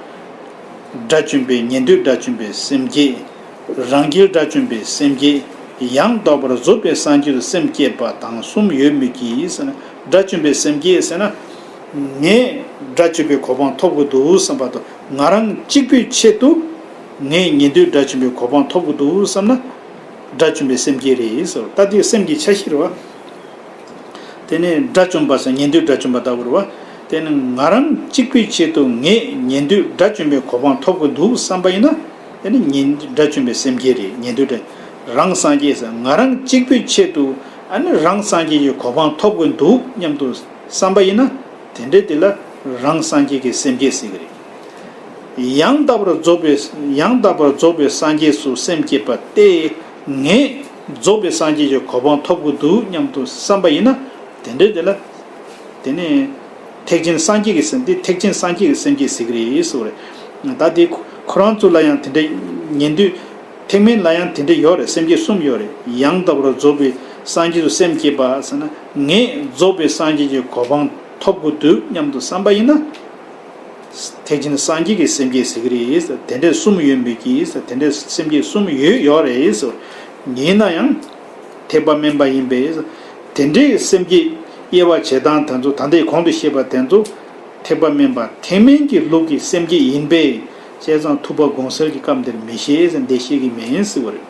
དགྲ་བཅོམ་པའི་ཉན་ཐོས་དགྲ་བཅོམ་པའི་སེམས་བསྐྱེད། རང་རྒྱལ་དགྲ་བཅོམ་པའི་སེམས་བསྐྱེད། ཡང་དག་པར་རྫོགས་པའི་སངས་རྒྱས་སུ་སེམས་བསྐྱེད་པ་དང་གསུམ་ཡོད་མོད་ཀྱི་ཟེར་ན། དགྲ་བཅོམ་པའི་སེམས་བསྐྱེད་ཟེར་ན། ངས་དགྲ་བཅོམ་པའི་གོ་འཕང་ཐོབ་དགོས་འདུག་བསམ་པ་དང་། ང་རང་གཅིག་པུའི་ཆེད་དུ་ངས་ཉན་ཐོས་དགྲ་བཅོམ་པའི་གོ་འཕང་ཐོབ་དགོས་འདུག་བསམ་ན། དགྲ་བཅོམ་པའི་སེམས་བསྐྱེད་རེད་ཟེར། ད་དེ་སེམས་ཀྱི་འཆར་གཞི་རེད་བ། དེ་ནས་དགྲ་བཅོམ་པ་ཟེར་ཉན་ཐོས་དགྲ་བཅོམ་པ་ལྟ་བུ་རེད་བ། དེ་ནི་ང་རང་གཅིག་པུའི་ཆེད་དུ་ངས་ཉན་ཐོས་དགྲ་བཅོམ་པའི་གོ་འཕང་ཐོབ་དགོས་འདུག་བསམ་པ་ཡིན་ན། དེ་ནི་ཉན་དགྲ་བཅོམ་པའི་སེམས་བསྐྱེད་རེད། ཉན་ཐོས་དགྲ། རང་སངས་རྒྱས་ཟེར། ང་རང་གཅིག་པུའི་ཆེད་དུ་ཨ་ནི་རང་སངས་རྒྱས་ཀྱི་གོ་འཕང་ཐོབ་དགོས་འདུག་སྙམ་དུ་བསམ་པ་ཡིན་ན། དེ་འདྲའི་དེ་ལ་རང་སངས་རྒྱས་ཀྱི་སེམས་བསྐྱེད་ཟེར་གི་རེད། ཡང་དག་པར་རྫོགས་པའི། ཡང་དག་པར་རྫོགས་པའི་སངས་རྒྱས་སུ་སེམས་བསྐྱེད་པ་སྟེ། ངས་རྫོགས་པའི་སངས་རྒྱས་ཀྱི་གོ་འཕང་ཐོབ་དགོས་འདུག་སྙམ་དུ་བསམ་པ་ཡིན་ན། དེ་འདྲའི་དེ་ལ། དེ་ནས་ཐེག་ཆེན་སངས་རྒྱས་ཀྱི་སེམས། འདི་ཐེག་ཆེན་སངས་རྒྱས་ཀྱི་སེམས་བསྐྱེད་ཟེར་གི་རེད་ཟེར་བ་རེད། ད་དེ་ཁོ་རང་ཚོ་ལ་ཡང་དེ་འདྲའི་ཉན་ཐོས་ཐེག་དམན་ལ་ཡང་དེ་འདྲ་ཡོད་རེད། སེམས་བསྐྱེད་གསུམ་ཡོད་རེད། ཡང་དག་པར་རྫོགས་པའི་སངས་རྒྱས་སུ་སེམས་བསྐྱེད་པ་ཟེར་ན། ངས་རྫོགས་པའི་སངས་རྒྱས་ཀྱི་གོ་འཕང་ཐོབ་དགོས་འདུག་སྙམ་དུ་བསམ་པ་ཡིན་ན། ཐེག་ཆེན་སངས་རྒྱས་ཀྱི་སེམས་བསྐྱེད་ཟེར་གི་རེད། དེ་འདྲའི་གསུམ་ཡོད་མོད་ཀྱི། དེ་འདྲའི་སེམས་བསྐྱེད་གསུམ་ཡོད་ཡོད་རེད། ཡིན་ན་ཡང་ཐེག་པ་དམན་པ་ཡིན་པས། དེ་འདྲའི་སེམས་བསྐྱེད་དབྱེ་བ་འབྱེད་སྟངས་དེ་ཚོ། ད་ལྟའི་གོང་དུ་བཤད་པ་དེ་ཚོ་ཐེག་པ་དམན་པ་ཐེག་དམན་གྱི་ལུགས་ཀྱི་སེམས་བསྐྱེད་ཡིན་པས། བྱས་ཙང་ཐུབ་པ་དགོངས་གསལ་གྱི་སྐབས་འདིར་མི་བཤད་ཟེར། འདི་བཤད་ཀྱི་མིན་ཟེར་བ་རེད།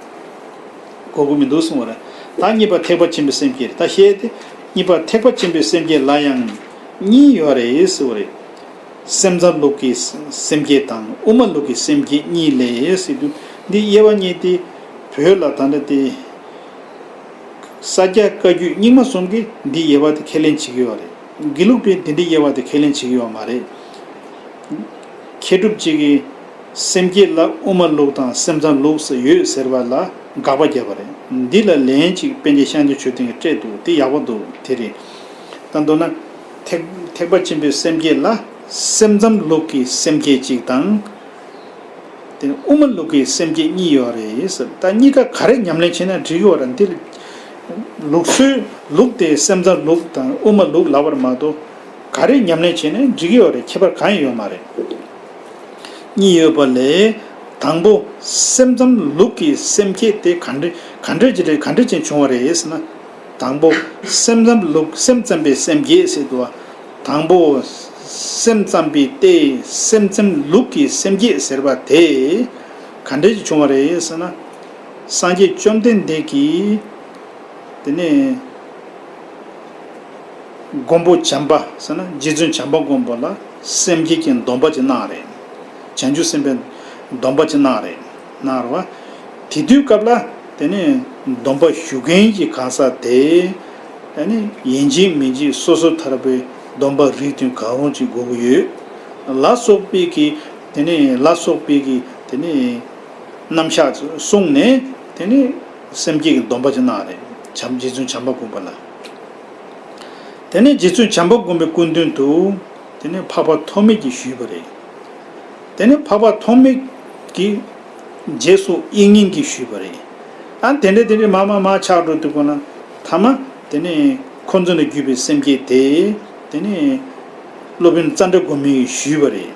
གོ་གི་མི་འདུག་གསུང་བ་རེད། ད་གཉིས་པ་ཐེག་པ་ཆེན་པོའི་སེམས་བསྐྱེད་རེད། ད་བཤད་དེ། གཉིས་པ་ཐེག་པ་ཆེན་པོའི་སེམས་བསྐྱེད་ལ་ཡང་གཉིས་ཡོད་རེད་ཟེར་བ་རེད། སེམས་ཙམ་ལུགས་ཀྱི་སེམས་བསྐྱེད་དང་དབུ་མ་ལུགས་ཀྱི་སེམས་བསྐྱེད་གཉིས་ལས་ཟེར་དུས། འདི་དབྱེ་བ་གཉིས་དེ་བོད་ལ་ད་ལྟ་དེ་ས་སྐྱ་བཀའ་བརྒྱུད་རྙིང་མ་གསུམ་གྱིས་འདི་དབྱེ་བ་དེ་ཁས་ལེན་བྱེད་ཀྱི་ཡོད་རེད། དགེ་ལུགས་པས་འདི་འདྲའི་དབྱེ་བ་དེ་ཁས་ལེན་བྱེད་ཀྱི་ཡོད་མ་རེད། མཁས་གྲུབ་ཅིག་གིས་སེམས་བསྐྱེད་ལ་དབུ་མ་ལུགས་དང་སེམས་ཙམ་ལུགས་སུ་ཡོད་ཟེར་བ་ལ་དགག་པ་བརྒྱབ་པ་རེད། འདི་ལ་ལན་ཅིག་པཎ་ཆེན་ཤཱཀྱ་མཆོད་རྟེན་གྱིས་སྤྲད་འདུག་དེ་ཡག་པོ་འདུག་དེ་རེད། ད་མདོར་ན་ཐེག་ཐེག་པ་ཆེན་པོའི་སེམས་བསྐྱེད་ལ་སེམས་ཙམ་ལུགས་ཀྱི་སེམས་བསྐྱེད་ཅིག་དང་། དེ་ནི་དབུ་མ་ལུགས་ཀྱི་སེམས་བསྐྱེད་གཉིས་ཡོད་རེད་ཟེར། ད་གཉིས་ཀ་ག་རེ་ཉམས་ལེན་བྱས་ན་འགྲིག་གི་ཡོད་རེད། འདི་ལུགས་སྲོལ་ལུགས་དེ་སེམས་ཙམ་ལུགས་དང་དབུ་མ་ལུགས་ལབ་པ་མ་གཏོགས། ག་རེ་ཉམས་ལེན་བྱས་ནས་འགྲིག་གི་ཡོད་རེད། ཁྱད་པར་གང་ཡང་ཡོད་མ་རེད། གཉིས་ཡོད་པ་ལས། དང་པོ་སེམས་ཙམ་ལུགས་ཀྱི་སེམས་བསྐྱེད་དེ་ག་འདྲ་ག་འདྲ་ཅིག་རེད། ག་འདྲ་ཅིག་བྱུང་བ་རེད་ཟེར་ན། དང་པོ་སེམས་ཙམ་ལུགས། སེམས་ཙམ་པའི་སེམས་བསྐྱེད་ཟེར་འདུག་བ། དང་པོ་སེམས་ཙམ་པའི་སྟེ། སེམས་ཙམ་ལུགས་ཀྱི་སེམས་བསྐྱེད་ཟེར་བ་དེ་ག་འདྲ་ཅིག་བྱུང་བ་རེད་ཟེར་ན། སངས་རྒྱས་བཅོམ་ལྡན་འདས་ཀྱིས། དེ་ནས་མགོན་པོ་བྱམས་པ་ཟེར་ན། རྗེ་བཙུན་བྱམས་པ་མགོན་པོ་ལ་སེམས་བསྐྱེད་ཀྱི་སྡོམ་པ་ཅིག་གནང་རེད། བྱང་ཆུབ་སེམས་དཔའི་སྡོམ་པ་ཅིག་གནང་རེད། གནང་རེད་བ། དེ་དུས་སྐབས་ལ་དེ་ནས་སྡོམ་པ་ཞུ་མཁན་གྱི་གང་ཟག་དེ། དེ་ནས་ཡིན་གཅིག་མིན་གཅིག་སོ་སོ་ཐར་པའི་སྡོམ་པ་རིགས་མཐུན་གང་རུང་ཅིག་དགོས་ཀྱི་ཡོད་ལ་སོགས་པའི་གི། དེ་ནས་ལ་སོགས་པའི་གི། དེ་ནས་རྣམ་གཞག་གསུངས་ནས། དེ་ནས་སེམས་བསྐྱེད་ཀྱི་སྡོམ་པ་ཅིག་གནང་རེད། བྱམས། རྗེ་བཙུན་བྱམས་པ་མགོན་པོ་ལ། དེ་ནས་རྗེ་བཙུན་བྱམས་པ་མགོན་པོའི་སྐུ་མདུན་དུ། དེ་ནས་འཕགས་པ་ཐོགས་མེད་ཀྱིས་ཞུས་པ་རེད། དེ་ནས་འཕགས་པ་ཐོགས་མེད་ཀྱིས་རྗེས་སུ་དབྱིག་གཉེན་གྱིས་ཞུས་པ་རེད། ཨ། དེ་འདྲ་དེ་འདྲ་མར་མར་མར་ཆགས་འགྲོ་དུས་སྒང་ལ། ཐ་མ་དེ་ནས་ཁོ་ཚོ་ནས་བརྒྱུད་པའི་སེམས་བསྐྱེད་དེ། དེ་ནས་སློབ་དཔོན་ཙནྡྲ་གོ་མི་ཡིས་ཞུས་པ་རེད།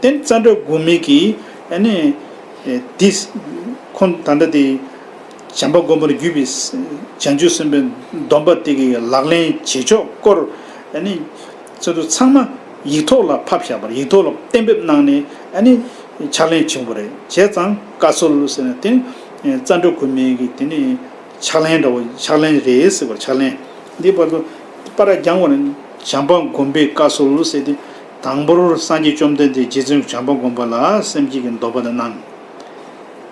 དེ་ཙནྡྲ་གོ་མི་གིས་ཨ་ནི་དེ་ཁོ་ད་ལྟ་དེ་བྱམས་པ་མགོན་པོ་ལ་བརྒྱུད་པའི་བྱང་ཆུབ་སེམས་དཔའི་སྡོམ་པ་དེ་གི་ལག་ལེན་བྱེད་ཕྱོགས་སྐོར། ཨ་ནི་ཚོད་དུ་ཚང་མ་ཡིག་ཐོག་ལ་ཕབ་བཞག་པ་རེད། ཡིག་ཐོག་ལ་གཏན་འབེབས་གནང་ནས་ཨ་ནི་ཕྱག་ལེན་བྱུང་བ་རེད། བྱས་ཙང་བཀའ་སྲོལ་ཟེར་ན་དེ་ནི་ཙཱ་འབྲུག་སྒོམ་མེ་གི་དེ་ནི་ཕྱག་ལེན་འདྲ་བོ་ཕྱག་ལེན་རེད་ཟེར་བ། ཕྱག་ལེན་འདི་བར་དུ་པར་རྒྱང་བ་ནི་བྱམས་པ་མགོན་པོའི་བཀའ་སྲོལ་ཟེར་ཏེ། དང་པོར་སངས་རྒྱས་བཅོམ་ལྡན་འདས་རྗེ་བཙུན་བྱམས་པ་མགོན་པོ་ལ་སེམས་བསྐྱེད་ཀྱི་སྡོམ་པ་དེ་གནང་།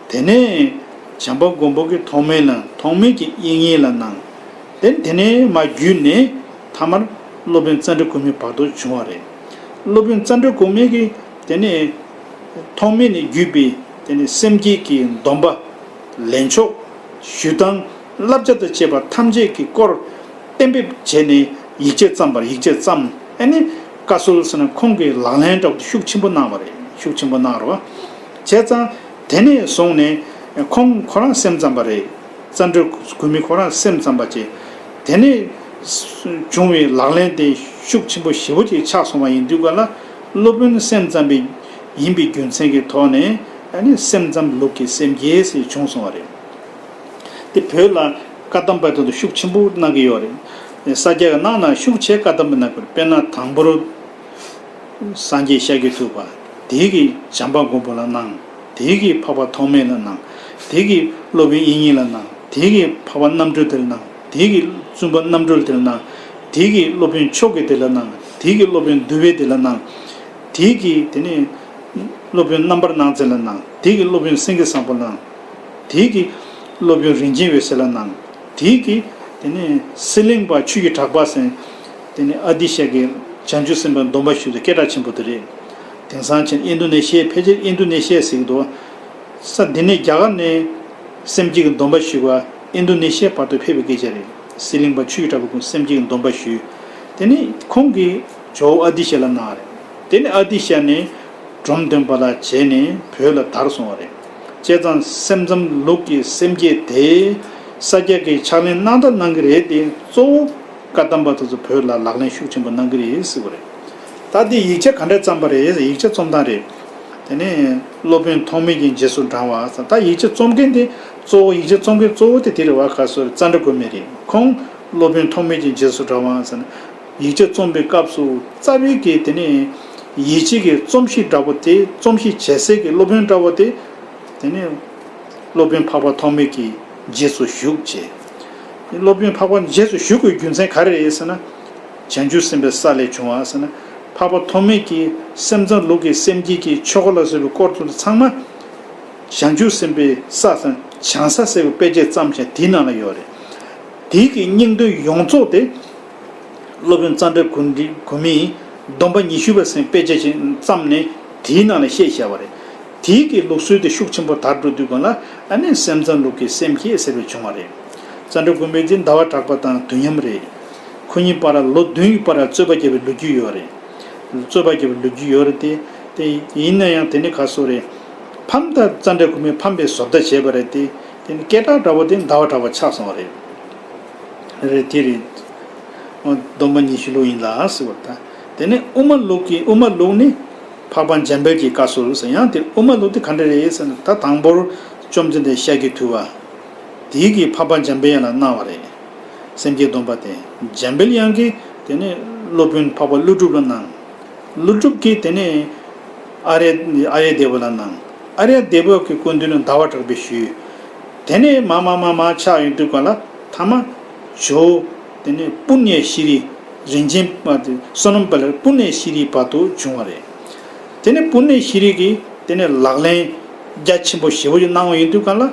དེ་ནས་བྱམས་པ་མགོན་པོ་གིས་ཐོགས་མེད་ལ་ཐོགས་མེད་ཀྱི་དབྱིག་གཉེན་ལ་གནང་། དེ་དེ་ནས་མར་བརྒྱུད་ནས་ཐ་མར་སློབ་དཔོན་ཙཱ་འབྲུག་སྒོམ་མེ་བར་དུ་བྱུང་བ་རེད། སློབ་དཔོན་ཙཱ་འབྲུག་སྒོམ་མེ་གིས་དེ་ནས་ཐོགས་མེད་ནས་བརྒྱུད་པའི་དེ་ནས་སེམས་བསྐྱེད་ཀྱི་སྡོམ་པ་ལེན་ཆོག་ཞུ་སྟངས་བསླབ་བྱ་དང་བཅས་པ་ཐམས་ཅད་ཀྱི་སྐོར་གཏན་འབེབས་བྱས་ནས་ཡིག་ཆ་བརྩམས་པར། ཡིག་ཆ་བརྩམས། ཨ་ནི་བཀའ་སྲོལ་ཟེར་ན་ཁོང་གིས་ལག་ལེན་འདྲ་བོ་ཤུགས་ཆེན་པོ་གནང་བ་རེད། ཤུགས་ཆེན་པོ་གནང་རོགས། བྱས་ཙང་དེ་ནས་བཟུང་ནས་ཁོང་ཁོ་རང་སེམས་ཙམ་པ་རེད། ཙཱ་འབྲུག་སྒོམ་མེ་ཁོ་རང་སེམས་ཙམ་པ་བྱས། དེ་ནས་བྱུང་བའི་ལག་ལེན་དེ་ཤུགས་ཆེན་པོ་ཞེ་པོ་ཅིག་ཆགས་སོང་བ་ཡིན་དུས་ག་ལ། སློབ་དཔོན་སེམས་ཙམ་པའི་ཡིན་པའི་རྒྱུ་མཚན་གྱི་ཐོག་ནས་ཨ་ནི་སེམས་ཙམ་ལུགས་ཀྱི་སེམས་བསྐྱེད་ཟེར་བྱུང་སོང་བ་རེད། དེ་བོད་ལ་བཀའ་གདམས་པ་དེ་ཚོ་ཤུགས་ཆེན་པོ་གནང་གི་ཡོད་རེད། ས་སྐྱ་གི་ནང་ན་ཤུགས་ཆེ་བཀའ་གདམས་པ་གནང་གི་ཡོད་རེད། དཔེར་ན་དང་པོར་སངས་རྒྱས་ཤཱཀྱ་ཐུབ་པ། དེའི་གིས་བྱམས་པ་མགོན་པོ་ལ་གནང་། དེའི་གིས་འཕགས་པ་ཐོགས་མེད་ལ་གནང་། དེའི་གིས་སློབ་དཔོན་དབྱིག་གཉེན་ལ་གནང་། དེའི་གིས་འཕགས་པ་རྣམ་གྲོལ་དེ་ལ་གནང་། དེའི་གིས་བཙུན་པ་རྣམ་གྲོལ་དེ་ལ་གནང་། དེའི་གིས་སློབ་དཔོན་མཆོག་གི་དེ་ལ་གནང་། དེའི་གིས་སློབ་དཔོན་འདུལ་བའི་དེ་ལ་གནང་། དེའི་གིས་དེ་ནས་སློབ་དཔོན་རྣམ་པར་སྣང་མཛད་ལ་གནང་། དེའི་གིས་སློབ་དཔོན་སེང་གེ་བཟང་པོ་ལ་གནང་། དེའི་གིས་སློབ་དཔོན་རིན་ཆེན་འོད་ཟེར་ལ་གནང་། དེའི་གིས་དེ་ནས་ཚེ་གླིང་པ་ཆོས་ཀྱི་གྲགས་པ་ཟེར། དེ་ནས་ཨ་ཏི་ཤ་གིས་བྱང་ཆུབ་སེམས་དཔའི་སྡོམ་པ་ཞུས་ཏེ་སྐད་གྲགས་ཆེན་པོ་དེ་རེད། དེང་སང་ཕྱིན་ཨིན་རྡུ་ནེ་ཤི་ཡ། ཕལ་ཆེར་ཨིན་རྡུ་ནེ་ཤི་ཡ་ཟེར་གྱི་འདུག། ས་འདི་ནས་རྒྱ་གར་ནས་སེམས་བསྐྱེད་ཀྱི་སྡོམ་པ་ཞུས་པ་ཨིན་རྡུ་ནེ་ཤི་ཡ་བར་དུ་ཕེབས་པའི་སྐད་ཆ་རེད། ཚེ་གླིང་པ་ཆོས་ཀྱི་གྲགས་པ་ཁོང་སེམས་བསྐྱེད་ཀྱི་སྡོམ་པ་ཞུས། དེ་ནས་ཁོང་གིས་ཇོ་བོ་ཨ་ཏི་ཤ་ལ་གནང་བ་རེད། དེ་ནས་ཨ་ཏི་ཤ་ནས་འབྲོམ་སྟོན་པ་ལ་བྱས་ནས་བོད་ལ་དར་སོང་བ་རེད། བྱས་ཙང་སེམས་ཙམ་ལུགས་ཀྱི་སེམས་བསྐྱེད་དེ་ས་སྐྱ་གིས་ཕྱག་ལེན་གནང་དང་གནང་གི་རེད་དེ། གཙོ་བོ་བཀའ་གདམས་པ་དེ་ཚོ་བོད་ལ་ལག་ལེན་ཤུགས་ཆེན་པོ་གནང་གི་རེད་ཟེར་བ་རེད། ད་དེ་ཡིག་ཆ་ག་འདྲ་བརྩམས་པ་རེད་ཟེར། ཡིག་ཆ་རྩོམ་སྟངས་རེད། དེ་ནས་སློབ་དཔོན་ཐོགས་མེད་ཀྱི་རྗེས་སུ་འབྲང་བ་ཟེར། ད་ཡིག་ཆ་རྩོམ་མཁན་དེ་གཙོ་བོ་ཡིག་ཆ་རྩོམ་མཁན་གཙོ་བོ་དེ་དེ་རེད་བ། ག་སོ་རེད། ཙཱ་འབྲུག་སྒོམ་མེ་རེད། ཁོང་སློབ་དཔོན་ཐོགས་མེད་ཀྱི་རྗེས་སུ་འབྲང་བ་ཟེར་ན། ཡིག་ཆ་རྩོམ་པའི་སྐབས་སུ་རྩ་བའི་གི་དེ་ནས་ཡིད་ཆེས་ཀྱི་རྩོམ་གཞི་འདྲ་པོ་དེ། རྩོམ་གཞི་བྱེད་སའི་གི་སློབ་དཔོན་འདྲ་པོ་དེ། དེ་ནས་སློབ་དཔོན་འཕགས་པ་ཐོགས་མེད་ཀྱི་རྗེས་སུ་ཞུགས་བྱས། སློབ་དཔོན་འཕགས་པ་རྗེས་སུ་ཞུགས་པའི་རྒྱུ་མཚན་ག་རེ་རེད་ཟེར་ན། བྱང་ཆུབ་སེམས་དཔའི་ས་ལས་བྱུང་བ་ཟེར་ན། འཕགས་པ་ཐོགས་མེད་ཀྱི་སེམས་ཙམ་ལུགས་ཀྱི་སེམས་བསྐྱེད་ཀྱི་ཆོ་ག་ལ་སོགས་པའི་སྐོར་དེ་ཚོ་ཚང་མ་བྱང་ཆུབ་སེམས་དཔའི་ས་ཟེར་ན་བྱང་ས་ཟེར་བའི་དཔེ་ཆ་བརྩམས་ཤིང་དེའི་ནང་ལ་ཡོད་རེད། དེའི་གི་སྙིང་དོན་ཡོངས་རྫོགས་དེ། སློབ་དཔོན་ཙཱ་འབྲུག་སྒོམ་མེས་སྡོམ་པ་ཉི་ཤུ་པ་ཟེར་དཔེ་ཆ་ཞིག་བརྩམས་ནས་དེའི་ནང་ལ་བཤད་བཞག་པ་རེད། དེའི་གི་ལུགས་སྲོལ་དེ་ཤུགས་ཆེན་པོ་དར་འགྲོ་དུས་སྒང་ལ་ཨ་ནི་སེམས་ཙམ་ལུགས་ཀྱི་སེམས་བསྐྱེད་ཟེར་བ་བྱུང་བ་རེད། ཙཱ་འབྲུག་སྒོམ་མེ་དེ་ཟླ་བ་གྲགས་པ་དང་དུས་མཉམ་རེད། ཁོ་གཉིས་བར་ལ་ལོ་བདུན་གྱི་བར་ལ་རྩོད་པ་བརྒྱབ་པའི་ལོ་རྒྱུས་ཡོད་རེད། རྩོད་པ་བརྒྱབ་པའི་ལོ་རྒྱུས་ཡོད་རེད་དེ། དེ་ཡིན་ན་ཡང་དེ་ནི་ག་སོ་རེད། ཕམ་ད་ཙཱ་འབྲུག་སྒོམ་མེ་ཕམ་པའི་བཟོ་ལྟ་བྱས་པ་རེད་དེ། དེ་ནི་སྐད་གྲགས་འདྲ་བོ་དེ་ཟླ་བ་གྲགས་པ་ཆགས་སོང་བ་རེད། རེད་དེ་རེད། སྡོམ་པ་ཉི་ཤུ་ལུགས་ཡིན་ལ་ཟེར་བ་དང་། དེ་ནས་དབུ་མ་ལུགས་ཀྱི་དབུ་མ་ལུགས་ནི་འཕགས་པ་འཇམ་དཔལ་གྱི་བཀའ་སྲོལ་ཟེར། ཡང་དེ་དབུ་མ་ལུགས་དེ་ག་འདྲ་རེད་ཟེར་ན། ད་དང་པོར་བཅོམ་ལྡན་འདས་ཤཱཀྱ་ཐུབ་པ། དེའི་གིས་འཕགས་པ་འཇམ་དཔལ་དབྱངས་ལ་གནང་བ་རེད། སེམས་བསྐྱེད་སྡོམ་པ་དེ། འཇམ་དཔལ་དབྱངས་ཀྱིས་དེ་ནས་སློབ་དཔོན་འཕགས་པ་ཀླུ་སྒྲུབ་ལ་གནང་། ཀླུ་སྒྲུབ་ཀྱིས་དེ་ནས་ཨཱརྱ་ཨཱརྱ་དེ་བ་ལ་གནང་། ཨཱརྱ་དེ་བ་གི་སྐུ་མདུན་ལ་ཟླ་བ་གྲགས་པས་ཞུས། དེ་ནས་མར་མར་མར་མར་ཆགས་ཡོང་དུས་སྒང་ལ་ཐ་མ་ཇོ་བོ་དེ་ནས་པུ་ཎྱ་ཤྲཱི་རིན་ཆེན་པ་དེ་བསོད་ནམས་དཔལ་ལ་པུ་ཎྱ་ཤྲཱི་བར་དུ་བྱུང་བ་རེད། དེ་ནས་པུ་ཎྱ་ཤྲཱི་གིས་དེ་ནས་ལག་ལེན་རྒྱ་ཆེན་པོ་ཞེ་པོ་ཅིག་གནང་བ་ཡིན་དུས་སྒང་ལ།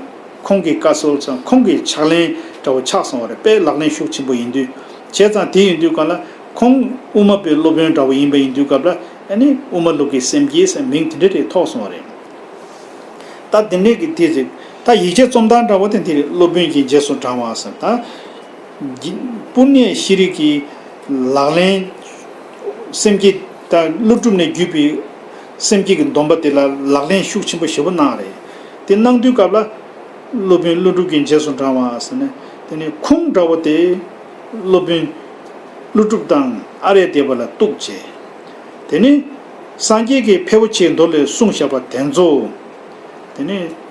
ཁོང་གི་བཀའ་སྲོལ་ཙམ། ཁོང་གི་ཕྱག་ལེན་འདྲ་བོ་ཆགས་སོང་བ་རེད། དཔེ་ལག་ལེན་ཤུགས་ཆེན་པོ་ཡིན་དུས། བྱས་ཙང་དེ་ཡིན་དུས་སྒང་ལ་ཁོང་དབུ་མ་པའི་སློབ་དཔོན་འདྲ་བོ་ཡིན་པ་ཡིན་དུས་སྐབས་ལ་ཨ་ནི་དབུ་མ་ལུགས་ཀྱི་སེམས་བསྐྱེད་ཟེར་མིང་དེ་འདྲ་རེ་ཐོགས་སོང་བ་རེད། ད་དེ་འདྲའི་གི་དེ་ཅིག། ད་ཡིག་ཆ་རྩོམ་སྟངས་འདྲ་བོ་དེ་འདི་རེད། སློབ་དཔོན་གྱི་རྗེས་སུ་འབྲང་བ་ཟེར། ད་པུ་ཎྱ་ཤྲཱི་གི་ལག་ལེན། སེམས་བསྐྱེད། ད་ཀླུ་སྒྲུབ་ནས་བརྒྱུད་པའི་སེམས་བསྐྱེད་ཀྱི་སྡོམ་པ་དེ་ལ་ལག་ལེན་ཤུགས་ཆེན་པོ་ཞེ་པོ་གནང་རེད། དེ་གནང་དུས་སྐབས་ལ། སློབ་དཔོན་ཀླུ་སྒྲུབ་ཀྱི་རྗེས་སུ་འབྲང་བ་ཟེར་ནས། དེ་ནས་ཁུངས་འདྲ་བོ་དེ་སློབ་དཔོན་ཀླུ་སྒྲུབ་དང་ཨཱརྱ་དེ་བ་ལ་གཏུགས་བྱས། དེ་ནས་སངས་རྒྱས་ཀྱིས་ཕལ་པོ་ཆེའི་མདོ་ལས་གསུངས་བཞག་པ་དེ་ཚོ། དེ་ནས་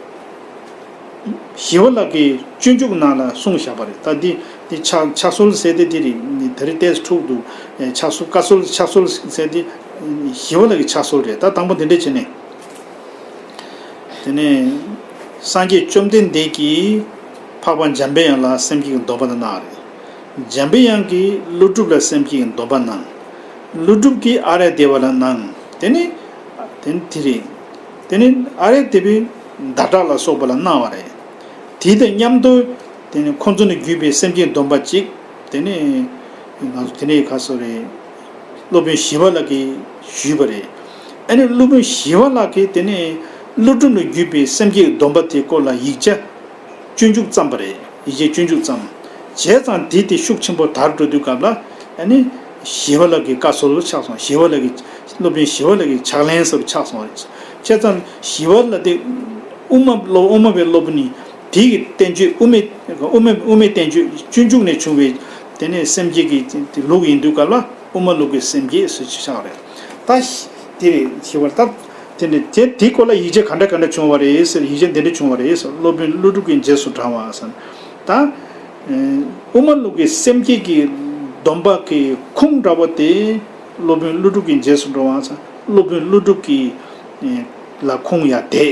ཞི་བ་ལྷ་གི་སྤྱོད་འཇུག་ནང་ལ་གསུངས་བཞག་པ་རེད། ད་འདི་འདི་ཕྱག་ཕྱག་སྲོལ་ཟེར་དེ་འདི་རེད། ད་རེས་ཏོག་ཙམ་འཁྲུགས་འདུག་ཕྱག་སྲོལ་བཀའ་སྲོལ་ཕྱག་སྲོལ་ཟེར་དེ་ཞི་བ་ལྷ་གི་ཕྱག་སྲོལ་རེད། ད་དང་པོ་འདི་འདྲ་བྱས་ནས། དེ་ནས་སངས་རྒྱས་བཅོམ་ལྡན་འདས་ཀྱིས་འཕགས་པ་འཇམ་པའི་དབྱངས་ལ་སེམས་བསྐྱེད་ཀྱི་སྡོམ་པ་དེ་གནང་བ་རེད། འཇམ་པའི་དབྱངས་ཀྱིས་ཀླུ་སྒྲུབ་ལ་སེམས་བསྐྱེད་ཀྱི་སྡོམ་པ་གནང་། ཀླུ་སྒྲུབ་ཀྱིས་ཨཱརྱ་དེ་བ་ལ་གནང་། དེ་ནས་དེ་ནས་དེ་རེད། དེ་ནས་ཨཱརྱ་དེ་བས་ཟླ་གྲགས་ལ་སོགས་པ་ལ་གནང་བ་རེད། དེ་དང་མཉམ་དུ་དེ་ནས་ཁོང་ཚོ་ནས་བརྒྱུད་པའི་སེམས་བསྐྱེད་སྡོམ་པ་གཅིག་དེ་ནས་ང་ཚོ་དེ་ནས་ག་སོ་རེད། སློབ་དཔོན་ཞི་བ་ལྷ་གིས་ཞུས་པ་རེད། ཨ་ནི་སློབ་དཔོན་ཞི་བ་ལྷ་གིས་དེ་ནས་ཀླུ་སྒྲུབ་ལ་བརྒྱུད་པའི་སེམས་བསྐྱེད་སྡོམ་པ་དེའི་སྐོར་ལ་ཡིག་ཆ་སྤྱོད་འཇུག་བརྩམས་པ་རེད། ཡིག་ཆ་སྤྱོད་འཇུག་བརྩམས། བྱས་ཙང་དེ་དེ་ཤུགས་ཆེན་པོ་དར་འགྲོ་དུས་སྐབས་ལ་ཨ་ནི་ཞི་བ་ལྷ་གི་བཀའ་སྲོལ་ཆགས་སོང་། ཞི་བ་ལྷ་གི་སློབ་དཔོན་ཞི་བ་ལྷ་གི་ཕྱག་ལེན་སོགས་ཆགས་སོང་བ་རེད། བྱས་ཙང་ཞི་བ་ལྷ་དེ་དབུ་མ་སློབ་དབུ་མ་པའི་སློབ་དཔོན་ནི་དེ་གི་བསྟན་བཅོས་དབུ་མའི་དབུ་མའི་དབུ་མའི་བསྟན་བཅོས་སྤྱོད་འཇུག་ནས་བྱུང་བའི་དེ་ནས་སེམས་བསྐྱེད་ཀྱི་ལུགས་ཡིན་དུས་སྐབས་ལ། དབུ་མ་ལུགས་ཀྱི་སེམས་བསྐྱེད་ཟེར་ཆགས་རེད། ད་དེ་རེད་ཞེས་པ་ད་དེ་ནི་དེ་དེའི་སྐོར་ལ་ཡིག་ཆ་ག་འདྲ་ག་འདྲ་བྱུང་བ་རེད་ཟེར། ཡིག་ཆ་འདི་འདྲ་བྱུང་བ་རེད་ཟེར། སློབ་དཔོན་ཀླུ་སྒྲུབ་ཀྱིས་རྗེས་སུ་འབྲང་བ་ཟེར། ད་དབུ་མ་ལུགས་ཀྱི་སེམས་བསྐྱེད་ཀྱི་སྡོམ་པ་གི་ཁུངས་འདྲ་བོ་དེ་སློབ་དཔོན་ཀླུ་སྒྲུབ་ཀྱིས་རྗེས་སུ་འབྲང་བ་ཟེར། སློབ་དཔོན་ཀླུ་སྒྲུབ་ཀྱི་ལ་ཁུངས་ཡ་དེ།